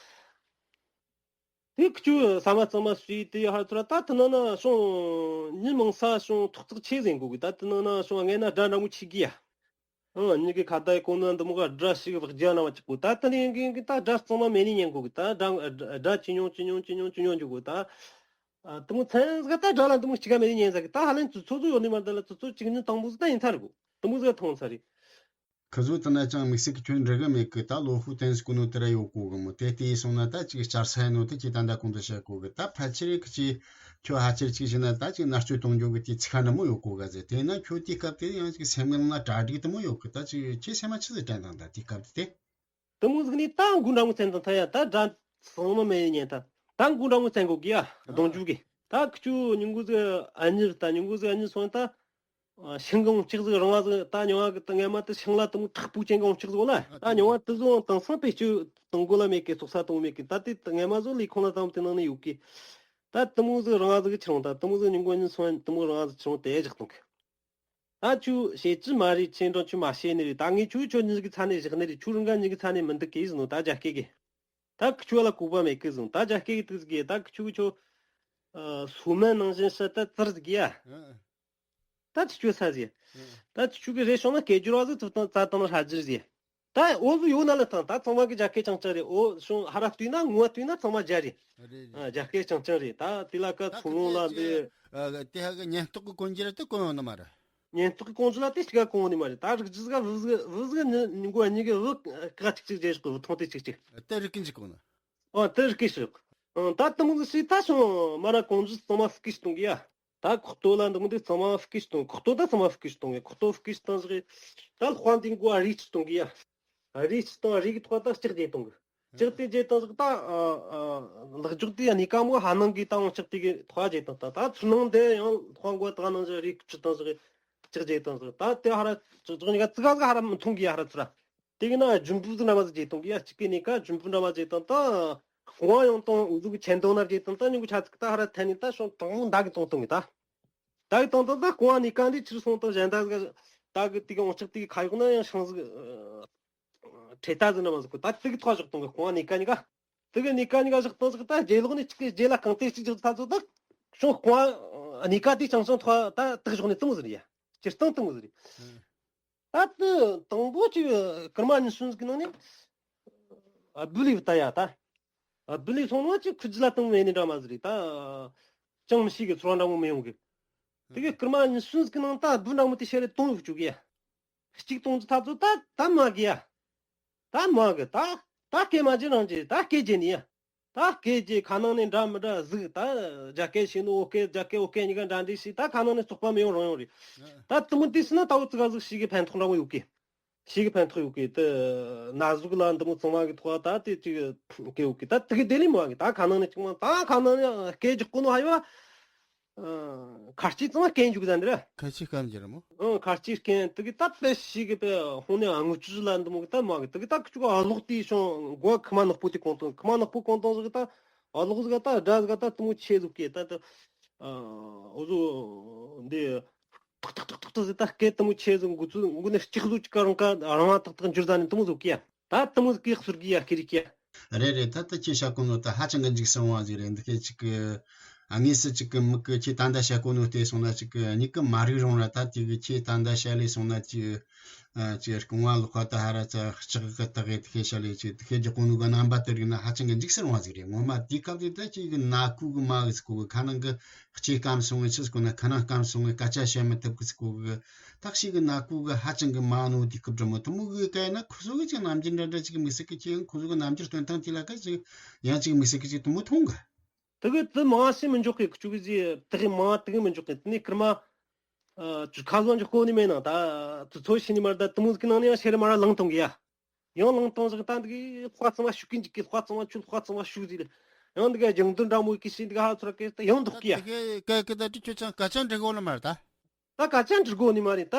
དེ་ཁྱོད་ཟ་མ་གཙང་མ་སུས་དེ་ཧར་ཚུར་ད་དེ་ན་ན་སོང་ཉི་མང་ས་སོང་ཐོག་བརྩེགས་ཆེ་ཟིན་གོ་གི། ད་དེ་ན་ན་སོང་ངས་ན་དགྲ་འདྲ་མོ་ཆེ་གི་ཡ། ཨང་། མྱི་གི་ཁ་བརྡ་གོ་ན་འདི་མོ་ག་དགྲ་ཞིག་ལག་རྒྱ་ན་བ་ཅིག་པོ། ད་ལྟ་ནས་ཡིན་གི་ད་དགྲ་གཙང་མ་མེད་ནི་ཉན་གོ་གི། ད་དགྲ་དགྲ་ཇེ་ཉུང་ཇེ་ཉུང་ཇེ་ཉུང་ཇེ་ཉུང་འགྱོ་གོ། ད་ཨ་དེ་མོ་ཚན་ཟིག་ད་དགྲ་ལ་འདི་མོ་གཅིག་ག་མེད་ནི་ཉན་ཟ་གི། ད་ཧ་ལན་ཙི་ཚོ་ཚོ་ཡོད་ནི་མ་ད་ལ་ཙི་ཚོ་གཅིག་ནི་དང་པོ་ཟིག་ད་ཡིན་ཚར་གོ། དེ་མོ་ཟིག་མཐོང་ཚར་རེད། ཁི་ཚོ་ད་ན་ཅང་དམིགས་བསལ་གི་ཁྱོད་འདྲི་གི་མེད་གི། ད་ལོ་ཧུ་ཏན་ཟིག་གོ་ནོ་དེ་ར་ཡོད་གོ་གི་མོ། དེ་ལྟ་ཡིན་སོང་ན་ད་ཅིག་བསྐྱར་ས་ཡིན་ནོ་དེ་ཁྱེད་ད་ད་གོང་དུ་བཤད་གོ་གི། ད་ཕལ་ཆེར་གི་ཅིག་ཁྱོད་ཧ་ཆེར་ཅིག་བྱས་ན་ད་ཅིག་མནར་གཅོད་གཏོང་རྒྱུ་གི་དེ་ཚིག་ཁ་ནི་མོ་ཡོད་གོ་ག་ཟེར། དེས་ན་ཁྱོད་དེའི་སྐབས་དེ་ཡང་ཅིག་སེམས་ངན་ལ་གྲ་སྒྲིག་དེ་མོ་ཡོད་གི། ད་ཅིག་ཁྱེད་སེམས་མ་ཆི་ཟིག་དྲན་དང་ད་དེའི་སྐབས་དེ། དེ་མོ་ཟིག་ནི་ད་མགོ་འདྲ་མོ་བཙན་དང་ཐ་ཡ། ད་དགྲ་ཚང་མ་མེད་ཉན་ད། ད་མགོ་འདྲ་མོ་བཙན་གོ་གི་ཡ། གདོང་རྒྱུག་གི། ད་ཁྱོད་ཉིན་གུང་ཟིག་ཨ་ཉི་ད་ཉིན་གུང་ཟིག་ཨ་ཉི་སོང་ད། ཤིང་གི་འོང་ལྕགས་ཟིག་རང་ང་ཟིག་ད་ཉོ་བ་གི་ད་ངས་མ་ད་ཤིང་ལ་དེ་མོ་མཁྲེགས་པོ་ཅན་གི་འོང་ལྕགས་ཟིག་ལ་ད་ཉོ་བ་དེ་ཟོ་དེང་སང་བེད་སྤྱོད་གཏོང་གོ་ལ་མེད་གི། བཙོག་ས་གཏོང་མེད་གི། ད་དེ་ངས་མ་ཟོ་ལས་ཁུངས་ལ་དང་དེ་ནང་ནས་ཡོད་གི། ད་དེ་མོ་ཟིག་རང་ང་ཟིག་ཁྱེར་འོང་། ད་དེ་མོ་ཟིག་ཉིན་གུང་ཉིན་སོང་དེ་མོ་རང་ང་ཟིག་ཁྱེར་འོང་དེ་བཞག་གཏོང་གི། ད་ཁྱོད་བཤད་ཀྱི་མ་རེད། ཁྱེད་འགྲོ་ཁྱོད་མ་བཤད་ནི་རེད། ད་ངས་ཁྱོད་ཁྱོད་ཉིད་ཀྱི་ཚ་ནས་བཞག་ནི་རེད། ཁྱོད་རང་ག་ཉིད་ཀྱི་ཚ་ནས་མི་འདུག་གི་ཟེར་ནོ། ད་རྒྱ་སྐད་གི། ད་ཁྱོད་ལ་གོ་བ་མེད་གི་ཟེར་ནོ། ད་རྒྱ་སྐད་གི་དུ་ཟིག་གི། ད་ཁྱོད་ཁྱོད་ཨ་སོ་མ་ནང་བཞིན་ཤ་ད་ཙིར་ཟིག་གི་ཡ། ཨ། ད་ཁྱོད་ཁྱོད་ས་ཟིག་ཨ། ད་ཁྱོད་གི་རེ་བྱུང་ན་སྐད་སྒྱུར་བ་ཟིག་ཐུབ་ཐང་རྩ་དང་ཧྲ་རྒྱུ་ཟིག་ད་འོ་ཟུ་ཡོད་ན་ལ་ཐང་ད་ཚང་མ་གི་རྒྱ་སྐད་རྐྱང་རྐྱང་རེད། འོ་སོང་ཧ་ར་བལྟས་ན་ངོ་བལྟས་ན་ཚང་མ་རྒྱ་རེད། རེད་རེད། ཨ་རྒྱ་སྐད་རྐྱང་རྐྱང་རེད། ད་དེ་ལ་ཀ་ད་ཚུར་ཁོ་ལོང་ལ་ཚོས་འདི་ཨ་དེ་ཧ་གི་ཉེན་རྟོག་གི་གོན་རྒྱུ་ར་དེ་གོན་ཡོང་ནི་མ་རེད། ཉེན་རྟོག་གི་གོན་རྒྱུ་ལ་དེ་གཅིག་ག་གོན་ནི་མ་རེད། ད་རིག་རྒྱུ་ཟིག་ག་བུ་ཟིག་བུ་ཟིག་ནི་ནི་མགོ་གཉིས་གི་བུ་ཀ་གཅིག་གཅིག་རྒྱ་ཞོག་གི་བུ་ཐོང་དེ་གཅིག་གཅིག་ཨ་དེ་རིག་གིན་གཅིག་གོན་ནི། ཨ་དེ་རིག་གིན་ཞོག་ཨ་ད་དེ་མོ་ཟིག་ཞིག་ད་སོང་མ་ར་གོན་རྒྱུ་ཚང་མ་ཧྥུ་ཀི་ཞིག་གཏོང་གི་ཡ། ད་ཁོག་ཏོ་ལ་འདི་མོ་འདི་ཚང་མ་ཧྥུ་ཀི་ཞིག་གཏོང་། ཁོག་ཏོ་ད་ཚང་མ་ཧྥུ་ཀི་ཞིག་གཏོང་གི། ཁོག་ཏོ་ཧྥུ་ཀི་ཞིག་བཏང་ཟིག་ད་ལྷོ་འདི་མགོ་ཨ་རིག་ཞིག་གཏོང་གི་ཡ། ཨ་རིག་ཞིག་བཏང་། ཨ་རིག་གི་ཐོག་ད་ལྕགས་རྒྱས་གཏོང་གི། ལྕགས་དེ་རྒྱས་བཏང་ཟིག་ད་ཨ་ཨ་ལག་འཇོག་དེ་ཡ་ནི་ཀ་མོ་ཧ་ནང་གི་ད་འོང་ལྕགས་དེ་གི་ཐོག་རྒྱས་བཏང་། ད་ད་ཚུར་ནང་དེ་ཡང་ལྷོ་མགོ་ད་ནང་ཟིག་རིག་ཁུ་ཆུ་བཏང་ཟིག་ལྕགས་རྒྱས་བཏང་ཟིག་ད་དེ་ཧ་ར་ལྕགས་ལྕགས་ནི་ཀ་ཙི་ག་ཟིག་ཧ་ར་མི་མཐོང་གི་ཡ། ཧ་ར་ཚུར་ར། དེ་གི་ན་རྒྱུན་བུ་ཟིག་འདྲ་མ་ཟིག་བརྗེ་བཏང་གི་ཡ། གཅིག་གི་ནི་ཀ་རྒྱུན་བུ་འདྲ་མ་བརྗེ་བཏང་ད། དབང་ཡང་བཏང་འུ་ཟུག་གི་ཆེན་དོང་ན་བརྗེ་བཏང་ད། ཉུང་གི་ཆ་ཚིག་ད་ཧ་ར་ཐན་ནི་ད་ཤོང་དང་མོ་འདའ་གི་གཏོང་གཏོང་གི་ད། འདའ་གི་གཏོང་གཏོང་ད་དབང་ནི་ཀ་འདི་ཕྱིར་སོང་དང་གཞན་ད་ཟིག་ད་གི་དེ་གི་འོང་ཆག་དེ་གི་ཁ་གཡོག་ན་ཡང་ཤིང་ཟིག་ཁྲེ་ད་ཟིག་འདྲ་མ་ཟིག་གོ་ད་དེ་གི་ཐོག་བཞག་གཏོང་གི་དབང་ནི་ཀ་ནི་ཀ། དེ་གི་ནི་ཀ་ནི་ཀ་བཞག་གཏོང་ཟིག་ད་རྗེ་ལོག་ནི་གཅིག་གི་རྗེ་ལ་གང་ཏེ་གཅིག་བཞག་ད་ཚོ་ད། ཤོང་དབང་ནི་ཀ་དེ་ཅང་ཅང་ཐོག་ད་དེ་གི་བཞག་ནི་དེ་མོ་ཟིག་རེད་ཡ། སྤྱིར་བཏང་དེ་མོ་ཟིག་རེད། ད་དེ་དང་པོ་ཅིག་སྐར་མ་ཉི་ཤུ་ཟིག་གི་ནང་ནས་ཨ་བུ་ལི་བུ་ད་ཡ་ད། ཨ་བུ་ལི་སོང་ན་ཅིག་ཁུ་ཇི་ལ་བཏང་མེད་ནི་འདྲ་མ་ཟིག་རེད་ད། ཅང་མི་ཤེས་གི་ཚོར་བ་འདྲ་མོ་མི་ཡོང་གི། དེ་གི་སྐར་མ་ཉི་ཤུ་ཟིག་གི་ནང་ད་བུ་འདྲ་མོ་དེ་ཤེས་རེ་གཏོང་ཡོད་བཅུག་གི་ཡ། གཅིག་གཏོང་ཙི་ད་ཚོ་ད་ད་མ་གི་ཡ། ད་མ་གི་ད་ད་སྐད་མ་བརྗེད་རང་བརྗེད་ད་སྐད་བརྗེད་ནི་ཡ། ད་སྐད་ཀྱི་ཁ་ནང་ནས་འདྲ་མི་འདྲ་ཟིག་ད་རྒྱ་སྐད་ཤེས་ནོ་བོད་སྐད་རྒྱ་སྐད་བོད་སྐད་གཉིས་ཀ་འདྲ་འདྲ་ཞིག་ད་ཁ་ནང་ནས་བཙོག་པ་མི་ཡོང་རང་ཡོང་རེད། ད་དེ་མོ་དུས་སུ་ན་ད་བོ་ཙི་ག་ཟིག་ཞིག་གི་ཕན་ཐོགས་འདྲ་མོ་ཡོད་གི། ཞིག་གི་ཕན་ཐོགས་ཡོད་གི་དེ་ན་ཟུག་ལ་འདི་མོ་ཚང་མ་གི་ཐོག་ད་དེ་ཅིག་གི་ཡོད་གི་ད་དེ་གི་དེ་ལས་མོ་གི་ད་ཁ་ནང་ནས་ཅིག་མ་ད་ཁ་ནང་ནས་སྐད་རྒྱག་གོ་ནོ་ཧ་ཡོ། ཁ་ལྕེ་ཚང་མ་སྐད་འཇུག་ད་འདི་ར། ཁ་ལྕེ་སྐམ་གྱི་ར་མོ། ཨང་ཁ་ལྕེ་སྐད་དེ་གི་ད་དཔེ་ཞིག་གི་དཔེ་ཧོ་ནས་ཨ་ངུ་ཆུ་ལ་འདི་མོ་གི་ད་མ་གི་དེ་གི་ད་ཁི་ཆུ་ག་ཨ་ལོག་དེ་ཤོང་མགོ་ཁི་མ་ནག་པོ་དེ་གོང་དང་ཁི་མ་ནག་པོ་གོང་དང་ཟིག་ད་ཨ་ལོག་ཟིག་ད་དགྲ་ཟིག་ད་དེ་མོ་ཆེ་ཟིག་གི་ད་ད་ཨོ་ཟོ་འདི་ཐག་ཐག་ཐག་ཐག་ཐག་ཟིག་ད་སྐད་དེ་མོ་ཆེ་ཟིག་འགུ་ཚུ་འགུ་ནས་ལྕགས་ཟིག་ཅིག་ག་རང་ཀ་རང་ཐག་ཐག་འཇུར་ཟ་ནས་དེ་མོ་ཟིག་གི་ཡ། ད་དེ་མོ་ཟིག་གི་ཟུར་གི་ཡ་ཁི་རི་གི་ཡ། རེད་རེད། ད་ལྟ་ཁྱེད་བཤད་གོ་ནོ་ད་ཧ་ཅང་གི་འཇིགས་སུ་རུང་བ་ཟིག་རེད། འདི་ཁྱེད་ཅིག་གི་ཨ་དངོས་སུ་ཅིག་གི་མིག་གི་ཁྱེད་ད་ལྟ་བཤད་གོ་ནོ་བལྟས་སོང་ན་ཅིག་གི་མྱིག་གི་མ་རིག་རུང་ར་ད་དེ་གི་ཁྱེད་ད་ལྟ་བཤད་ལས་སོང་ན་ཅིག་ཨ་ཅིག་རྐང་བ་ལོག་པ་ད་ཧ་ར་ཚ་ལྕགས་གི་ད་གི་དེ་ཁྱེད་བཤད་ལས་ཅིག་དེ་ཁྱེད་རྒྱག་གོ་ནོ་གི་རྣམ་པ་དེ་རིག་ན་ཧ་ཅང་གི་འཇིགས་སུ་རུང་བ་ཟིག་རེད། ངོ་མ་དེའི་སྐབས་དེ་ད་ཁྱེད་གི་ན་ཁུ་གི་མ་གི་ཟིག་གོ་གི་ཁ་ནང་གི་ལྕེ་སྐམ་སོང་ངེ་ཆི་ཟིག་གོ་ན་ཁ་ནང་སྐམ་སོང་ངེ་སྐད་ཆ་བཤད་མི་ཐུབ་གི་ཟིག་གོ་གི། ཐག་ཞིག་གི་ནག་ཁུག་གི་ཧ་ཅང་གི་མ་ནོ་དུས་སྐབས་འདྲ་མོ་དུ་མོ་གི་ག་ཡིན་ན་ཁོ་ཚོ་གི་ཅིག་རྣམ་འགྱུར་འདྲ་འདྲ་ཅིག་དམིགས་བསལ་གི་ཅིག་ཁོ་ཚོ་གི་རྣམ་འགྱུར་སྟོན་སྟངས་དེ་ལ་ག་ཅིག་ཡང་ཅིག་དམིགས་བསལ་གི་ཅིག་དུ་མོ་མཐོང་གི། དེ་གི་དུ་མང་ཞིག་མི་འཇོག་གི་ཁུ་ཆུ་གི་ཅིག་དེ་གི་མང་དེ་གི་མི་འཇོག་གི་དེ་ནས་སྐར་མ་ཨ་ཅུ་ཁ་བཟང་འཇོག་གོ་ནི་མེད་ན་ད་དུ་ཚོ་ཤི་ནི་མར་ད་དུ་མོ་གི་ནང་ནས་ཡང་ཤེར་མ་ར་ལང་གཏོང་གི་ཡ། ཡང་ལང་གཏོང་ཟིག་ད་འདི་གི་ལྷ་ཚང་མ་ཤུགས་ཀྱིན་འཇིག་གི་ལྷ་ཚང་མ་ཆུ་ལྷ་ཚང་མ་ཤུགས་ཟིག་ཡང་འདི་གི་ལྗང་དུ་འདྲ་མོ་གི་ཤི་འདི་གི་ཧ་ཚོར་གི་ད་ཡང་འདུག་གི་ཡ། དེ་གི་ག་གི་ད་དུ་ཁྱོད་ཅང་སྐད་ཆ་འདྲི་གོ་ནི་མར་ད། ད་སྐད་ཆ་འདྲི་དགོས་ནི་མ་རེད། ད་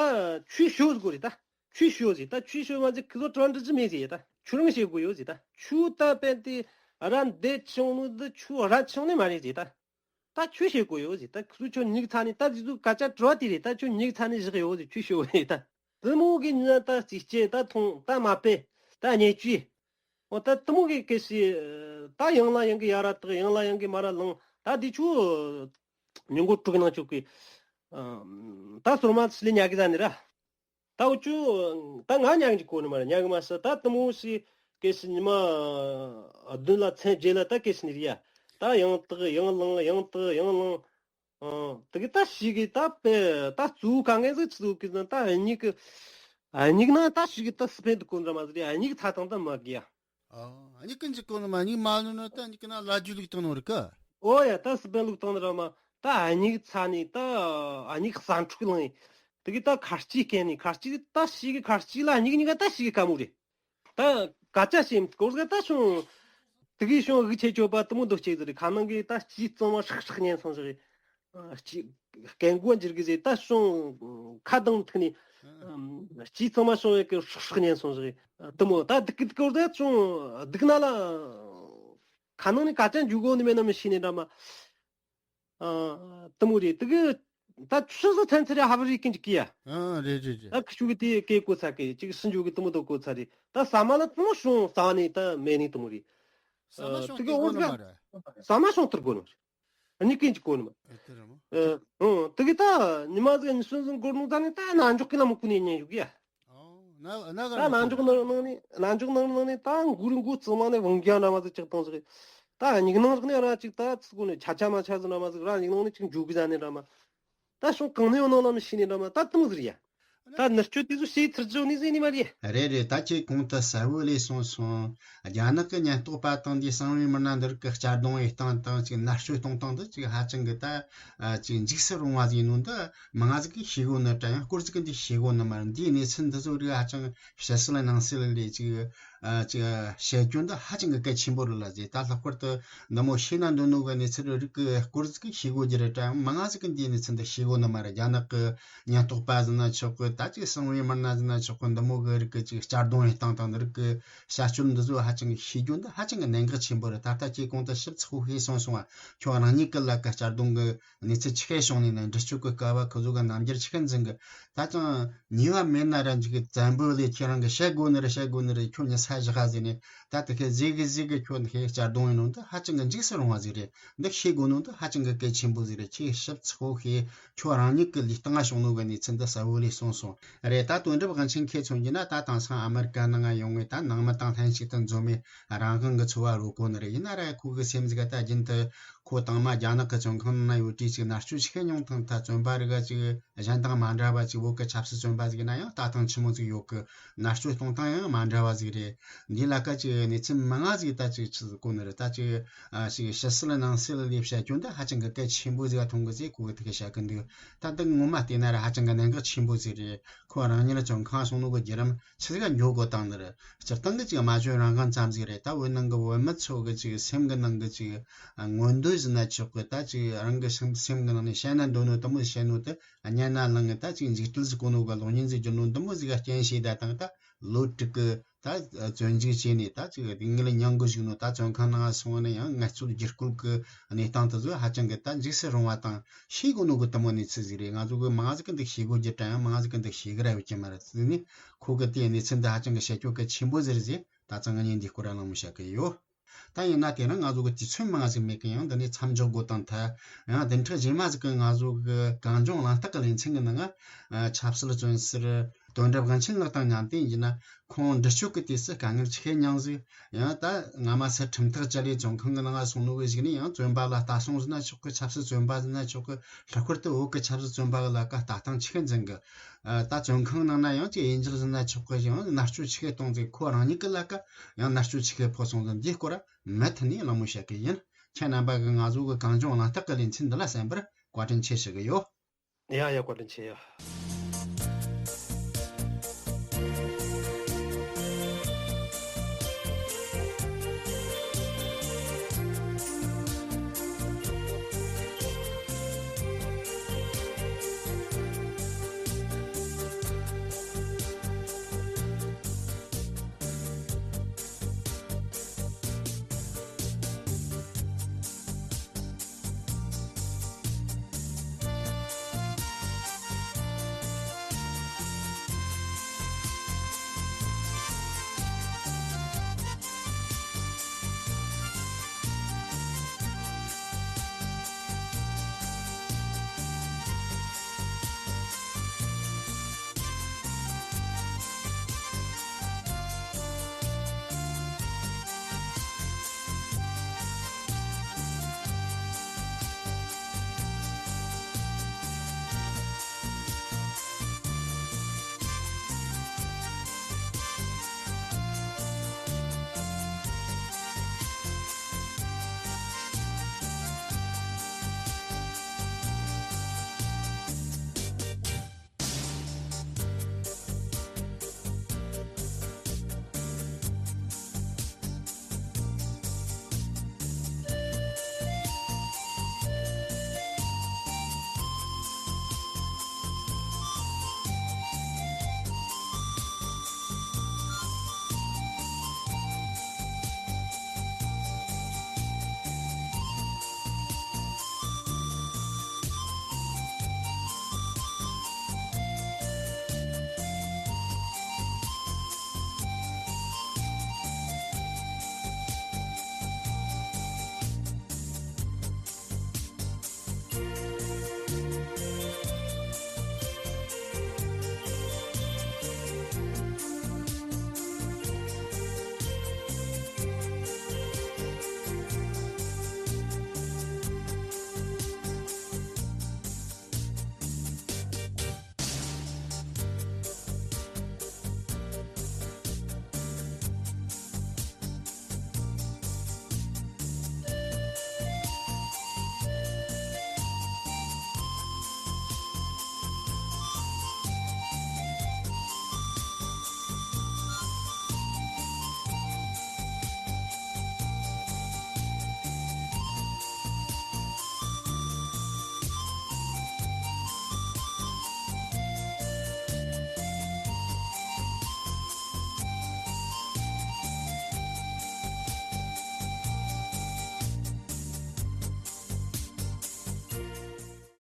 ཆུ་ཤོད་དགོས་རེད། ད་ཆུ་ཤོད་ཟེར། ད་ཆུ་ཤོད་མ་ཟེར་ཁི་ལོ་དྲི་བ་འདྲི་རྒྱུ་མེད་ཟེར། ད་ཆུ་རང་བཤད་དགོས་ཡོད་ཟེར། ད་ཆུ་ད་པན་ཏི་ར་འདེད་ཆུང་ནུ་འདི་ཆུ་ར་ཆུང་ནི་མ་རེད་ཟེར། ད་ད་ཆུ་བཤད་དགོས་ཡོད་ཟེར། ད་ཁི་ལོ་ཆུ་ཉིག་ཚ་ནི་ད་ཟེར་ཟུ་སྐད་ཆ་དྲི་བ་དེ་རེད། ད་ཆུ་ཉིག་ཚ་ནི་བཞག་ཡོད་ཟེར། ཆུ་ཤོད་ཟེར། ད་བུ་མོ་གི་ཉིན་ད་རྩིས་སྐྱེ་ད་ཐོང་ད་མ་པེ་ད་ཉེ་ཅུས། འོ་ད་དུ་མོ་གི་སྐད་ཤི། ད་ཡང་ལ་ཡང་གི་ཡ་ར་དག་ཡང་ལ་ཡང་གི་མ་ར་ལང་། ད་འདི་ཆུ་ཉིན་གོ་དྲུག་ནང་ཆུ་གི། ད་སོར་མ་ཤི་ལི་ཉག་གི་ཟ་ནི་ར། ད་འུ་ཆུ་ད་ང་ཉག་གི་གོ་ནི་མ་ར་ཉག་གི་མ་ཤི། ད་དུ་མོ་ཤི་སྐད་ཤི་ཉི་མ་བདུན་ལ་མཚན་བརྗེ་ལ་ད་སྐད་ཤི་ནི་རི་ཡ། ད་ཡང་དག་ཡང་ལང་ཡང་དག་ཡང་ལང་། ཨང་། དེ་གི་ད་ཞིག་གི་ད་པེ་ད་གཙོ་བོ་ག་ངན་ཟིག་ཆི་ཟིག་གི་ཟིན་ད་སྙིགས་གི། སྙིགས་ན་ད་ཞིག་གི་ད་སི་པན་དུ་གོ་འདྲ་མ་ཟིག་རེད། སྙིགས་ཚ་དང་ད་མ་གི་ཡ། ཨ་སྙིགས་ཀུན་གྱི་གོ་ནི་མ་སྙིགས་མ་ལུས་ན་ད་སྙིགས་ཀི་ན་ལ་རྒྱུ་ལུགས་བཏང་ནོ་རིག་གི། ཨོ་ཡ་ད་སི་པན་ལུགས་བཏང་ནི་ར་མ་ད་སྙིགས་ཚ་ནི་ད་སྙིགས་ཟ་འཕྲུག་ལང་ཡི། དེ་གི་ད་ཁ་ལྕེ་སྐེ་ནི་ཁ་ལྕེ་ད་ཞིག་གི་ཁ་ལྕེ་ལ་སྙིགས་གཉིས་ཀ་ད་ཞིག་གི་ཀ་མོ་རེད། ད་སྐད་ཆ་བཤད་སྐོར་ཟིག་ད་བྱུང་། དེ་གི་བྱུང་དབུགས་ཆད་ཆོད་པ་དེ་མོ་འདུག་ཅེས་ཟེར། ཁ་ནང་གི་ད་ལྕེ་གཙང་མ་ཧྲག་ཧྲག་ཉན་སོང་ཟིག་ཨ་ལྕེ་སྐད་མགོ་འགྱུར་གི་ཟེར། ད་བྱུང་ཁ་གདངས་ཐུག་ནས་ཨ་ལྕེ་གཙང་མ་བྱུང་བའི་གི་ཧྲག་ཧྲག་ཉན་སོང་ཟིག་དེ་མོ་ད་སྡུག་གི་སྐོར་ཟིག་བྱུང་སྡུག་ན་ལ་ཁ་ནང་ནས་སྐད་ཆ་འཇུག་གོ་ནི་མེད་ན་མི་ཤེས་ནི་འདྲ་མ། ཨ་དེ་མོ་རེད། དེ་གི་ད་ཆུ་ཟིག་ཚན་ཚེ་རེ་ཧ་བ་རི་ཀིན་གི་ཡ། ཨ་རེད་རེད་རེད། ད་ཁི་ཆུ་གི་དེ་སྐད་གོ་ཚ་གི་ཅིག་སྲིན་ཆུ་གི་དེ་མོ་དོ་གོ་ཚ་རེད། ད་ས་མ་ལ་དེ་མོ་བྱུང་ས་ནས་ད་མེད་ནི་དེ་མོ་རེད། ས་མ་ཨ་བྱུང་དེ་གི་དེ་འོ་གོ་ནི་ཟིག་མ་རེད། ས་མ་བྱུང་དེར་གོ་ནི་མ་རེད། གཉིས་ཀིན་གྱི་གོ་ནི་མ། ཨ་དེ་རེད་མོ། ཨ་ཨང་དེ་གི་ད་ཉི་མ་ཟིག་ཉི་སུན་ཟིག་འགོར་ནུ་ད་ནི་ད་ན་འཇོག་གི་ལ་མོ་ཀུ་ནས་ཉན་ཞུ་གི་ཡ། ཨོ། ན་ན་ག་ད་ན་ཆོག་ནང་ནང་ནས་ན་ཆོག་ནང་ནང་ནས་ད་མགོ་རུ་མགོ་རྩིབ་ནང་ནས་བང་རྒྱ་འདྲ་མ་ཟིག་ཅིག་བཏང་ཟིག་ད་སྙིང་ནང་ཟིག་ནས་ར་ཅིག་ད་ཚིག་གོ་ནས་ཆ་ཆ་མ་ཆ་ཟིག་འདྲ་མ་ཟིག་ར་སྙིང་ནང་ནས་ཅིག་འཇུག་གི་ཟ་ནས་འདྲ་མ། ད་ཤོག་གང་ནས་ཡོང་ནང་ལ་མི་ཤེས་ནས་འདྲ་མ་ད་དུང་ཟིག་ཡ། ད་ནུ་སྐྱོ་དེ་ཚོ་ཤེས་ཐུར་ཅོ་ནི་ཟེར་ནི་མ་རེད། རེད་རེད། ད་ཁྱེད་གོང་དུ་གསལ་བོ་ལས་གསུངས་སོང་། རྒྱ་ནག་གི་ཉེན་རྟོག་པ་དང་འདི་གསང་བའི་མི་སྣ་འདི་རིགས་ཀྱི་གཅར་རྡུང་ཡེད་སྟངས་དང་ཅིག་མནར་གཅོད་གཏོང་སྟངས་འདི་ཅིག་ཧ་ཅང་གི་ད་ཅིག་འཇིགས་སུ་རུང་བ་ཟིག་ཡིན་ནོ་འདི་མང་ང་ཟིག་གིས་ཤེས་གོ་ནི་དྲ་ཡང་སྐོར་ཟིག་གིས་འདི་ཤེས་གོ་ནི་མ་རེད། འདིའི་གནས་ཚུལ་འདི་ཚོ་རིགས་ཧ་ཅང་ཕྱི་གསལ་ནང་གསལ་ལས་ཅིག་ཨ་ཅིག་བཤད་རྒྱུ་འདི་ཧ་ཅང་གི་གལ་ཆེན་པོ་རེད་ལ་ཟེར། ད་ལྷག་པར་དུ་འདི་མོ་ཤེས་ན་འདོད་ནོ་གི་གནས་ཚུལ་རིགས་ཀྱི་སྐོར་ཟིག་གིས་ཤེས་དགོས་རྒྱུ་རེད་དྲ་ཡང་མང་ང་ཟིག་གིས་འདིའི་གནས་ཚུལ་འདི་ཤེས་གོ་ནི་མ་རེད། རྒྱ་ནག་གི་ཉེན་རྟོག་པ་ཟེར་ན་ཆོག་གི་ད་ཅིག་གསང་བའི་མི་སྣ་ཟེར་ན་ཆོག་གི་འདི་མོ་གི་རིགས་ཀྱི་ཅིག་གཅར་རྡུང་ཡེད་སྟངས་དང་འདི་རིགས་ཀྱི་བྱ་སྤྱོད་འདི་ཚོ་ཧ་ཅང་གི་ཤེས་རྒྱུ་འདི་ཧ་ཅང་གི་གནད་འགག་ཆེན་པོ་རེད། ད་ལྟ་ཁྱེད་གོང་དུ་ཞིབ་ཚགས་པོ་ཤེས་སོང་སོང་བ་ཁྱོད་རང་ཉིད་ཀྱི་ལ་ཀ་གཅར་རྡུང་གི་གནས་ཚུལ་ཆི་ཤེས་བྱུང་ནས་ན་འདྲི་གཅོད་ཀྱི་སྐབས་ཁོ་ཚོ་གི་རྣམ་འགྱུར་ཆི་ཤེས་འཛིན་གི་ད་ཅང་ཉེས་པ་མེད་ན་ར་འཇིག་གི་བཙན་པོ་ལས་ཁྱེད་རང་གི་བཤད་དགོས་ནི་རེད་བཤད་དགོས་ནི་རེད་ཁྱོད་ཉི་ས་བཞག་ཟེར་ནས་ད་དེ་ཁའི་ཟིག་གི་ཟིག་གི་ཁྱོད་འདི་ཁའི་གཅར་རྡུང་ཡིན་ནོ་འདི་ཧ་ཅང་གི་འཇིགས་སུ་རུང་བ་ཟིག་རེད། འདི་ཤེས་དགོས་ནོ་འདི་ཧ་ཅང་གི་གལ་ཆེན་པོ་ཟིག་རེད། ཁྱེད་ཞིབ་ཚགས་པོ་ཤེས་ཁྱོད་རང་ཉིད་ཀྱི་ལུས་སྟེང་ང་བྱུང་ནོ་གི་གནས་ཚུལ་འདི་གསལ་བོ་ལས་གསུངས་སོང་། རེད། ད་དོན་གྲུབ་དབང་ཆེན་ཁྱེད་མཚོན་གྱི་ན་ད་དེང་སང་ཨ་མེ་རི་ཀ་ནང་ང་ཡོང་ངས་ད་ནང་མི་དང་ལྷན་ཅིག་ཏུ་འཛོམས་ནས་རང་དབང་གི་འཚོ་བ་རོལ་གོ་ནི་རེད། ཡིན་ན་ར་ཁོ་གི་སེམས་ཟིག་ད་རྒྱུན་དུ་ཁོ་དང་མ་རྒྱ་ནག་གི་བཙོན་ཁང་ནང་ཡོད་དུས་ཅིག་མནར་གཅོད་ཆི་ཤེས་མྱོང་དང་ད་བཙོན་པ་རིགས་ཅིག་གཞན་དང་མ་འདྲ་བ་ཅིག་བོད་གི་ཆབ་སྲིད་བཙོན་པ་ཟིག་ཡིན་ན་ཡང་ལྟ་སྟངས་ཆི་མོ་ཟིག་ཡོད་གི་མནར་གཅོད་གཏོང་སྟངས་ཡང་མ་འདྲ་བ་ཟིག་རེད། འདི་ལ་ཀ་ཅིག་གནས་ཚུལ་མང་ང་ཟིག་ད་ཅིག་ཆི་ཟིག་གོ་ནི་རེད། ད་ཅིག་ཨ་ཅིག་ཕྱི་གསལ་ནང་གསལ་ལས་བཤད་རྒྱུ་འདི་ཧ་ཅང་གི་གལ་ཆེན་པོ་ཟིག་ག་མཐོང་གི་ཟིག་ཁོ་གི་དེ་གི་བཤད་གི་འདུག་ད་འདི་ངོ་མ་བལྟས་ན་ར་ཧ་ཅང་གི་གནད་འགག་ཆེན་པོ་ཟིག་རེད། ཁོ་རང་ཉིད་བཙོན་ཁང་སོང་ནོ་གི་བརྒྱུད་རིམ་ཆི་ཟིག་ག་འགྱོ་དགོས་དང་ནི་རེད། སྤྱིར་བཏང་གི་ཅིག་སྨྲ་བརྗོད་རང་དབང་ཙམ་ཟིག་རེད། ད་བོད་ནང་གི་བོད་མི་ཚོ་གི་ཅིག་སེམས་གི་ནང་གི་ཅིག་མངོན་འདོད་ཟེར་ན་ཆོག་གི་ད་ཅིག་རང་གི་སེམས་སེམས་གི་ནང་ནས་བཤད་ན་འདོད་ནོ་དེ་མོ་བཤད་ནོ་དེ་སྙན་ན་ལངས་གི་ད་ཅིག་འཇིགས་སྐྲག་ཟིག་གོ་ནོ་གི་གློག་བརྙན་ཟིག་བསྒྱུར་ནོ་འདི་མོ་ཟིག་ག་རྐྱེན་བྱས་ད་དང་ད་ལོ་དྲུག་གི་ད་བཙོན་འཇུག་བྱས་ནས་ད་ཅིག་སྡུག་བསྔལ་མྱོང་གི་བཞུགས་ནོ་ད་བཙོན་ཁང་ནང་སོང་ནས་ཡང་ངལ་རྩོལ་བསྒྱུར་བཀོད་གི་གནས་སྟངས་དེ་ཚོ་ཧ་ཅང་གི་ད་འཇིགས་སུ་རུང་བ་དང་། ཤེས་དགོས་ནོ་གི་དེ་མོ་གནས་ཚུལ་ཟིག་རེད། ང་ཚོ་གི་མང་ཟིག་གི་འདུག་ཤེས་དགོས་རྒྱུ་དྲན་ཡང་མང་ཟིག་གི་འདུག་ཤེས་གི་ར་ཡོད་ཀྱི་མ་རེད་ཟེར་ནས་ཁོ་གི་དེའི་གནས་ཚུལ་འདི་ཧ་ཅང་གི་བཤད་རྒྱུ་གལ་ཆེན་པོ་ཟིག་རེད་ཟེར་ད་ཙང་ངས་འདི་སྐོར་ར་གླེང་མོ་བྱ་གི་ཡོད། ད་ཡིན་ན་དེ་རིང་ང་ཚོ་གི་དུས་ཚོད་མང་ཟིག་མེད་གི་ཡང་འདི་ནས་མཚམས་འཇོག་དགོས་དང་ཐལ། ཡང་བདུན་ཕྲག་རྗེས་མ་ཟིག་གི་ང་ཚོ་གི་གངས་ལྗོངས་གླེང་སྟེགས་གི་ལེ་ཚན་གི་ནང་ང་ཆབ་སྲིད་བཙོན་ཟུར་དོན་གྲུབ་དབང་ཆེན་ལགས་དང་མཉམ་དུ་ཡིན་ན་ཁོང་འདྲི་གཅོད་ཀྱི་དུས་སུ་དཀའ་ངལ་ཆེ་ཤོས་མྱངས་ཟིག་ཡང་ད་སྔ་མ་སེར་ཁྲིམས་ཐག་བཅད་ལས་བཙོན་ཁང་གི་ནང་ང་སོང་ནོ་གི་གཞུག་ནས་ཡང་བཙོན་པ་ལ་ལྟ་སྲུང་ཟེར་ན་ཆོག་གི་ཆབ་སྲིད་བཙོན་པ་ཟེར་ན་ཆོག་གི་ལྷག་པར་དུ་བོད་ཀྱི་ཆབ་སྲིད་བཙོན་པ་གི་ལ་ཀ་ལྟ་སྟངས་ཆེ་ཤོས་འཛིན་གི་ད་བཙོན་ཁང་ནང་ན་ཡང་ཅིག་དབྱེ་འབྱེད་ཟེར་ན་ཆོག་གི་ཡང་མནར་གཅོད་ཆེ་ཤོས་གཏོང་ཟིག་ཁོ་རང་ཉིད་ཀྱི་ལ་ཀ་ཡང་མནར་གཅོད་ཆེ་ཤོས་ཕོག་སོང་ཟིག་འདིའི་སྐོར་མུ་མཐུད་ནས་གླེང་མོལ་བྱེད་གི་ཡིན། ཁྱེད་རྣམ་པ་གི་ང་ཚོ་གི་གངས་ལྗོངས་གླེང་སྟེགས་གི་ལེ་ཚན་འདི་ལ་གསན་པར་བཀའ་དྲིན་ཆེ་ཞུ་གི་ཡོད། ཡ་ཡ་བཀའ་དྲིན་ཆེ་ཡ།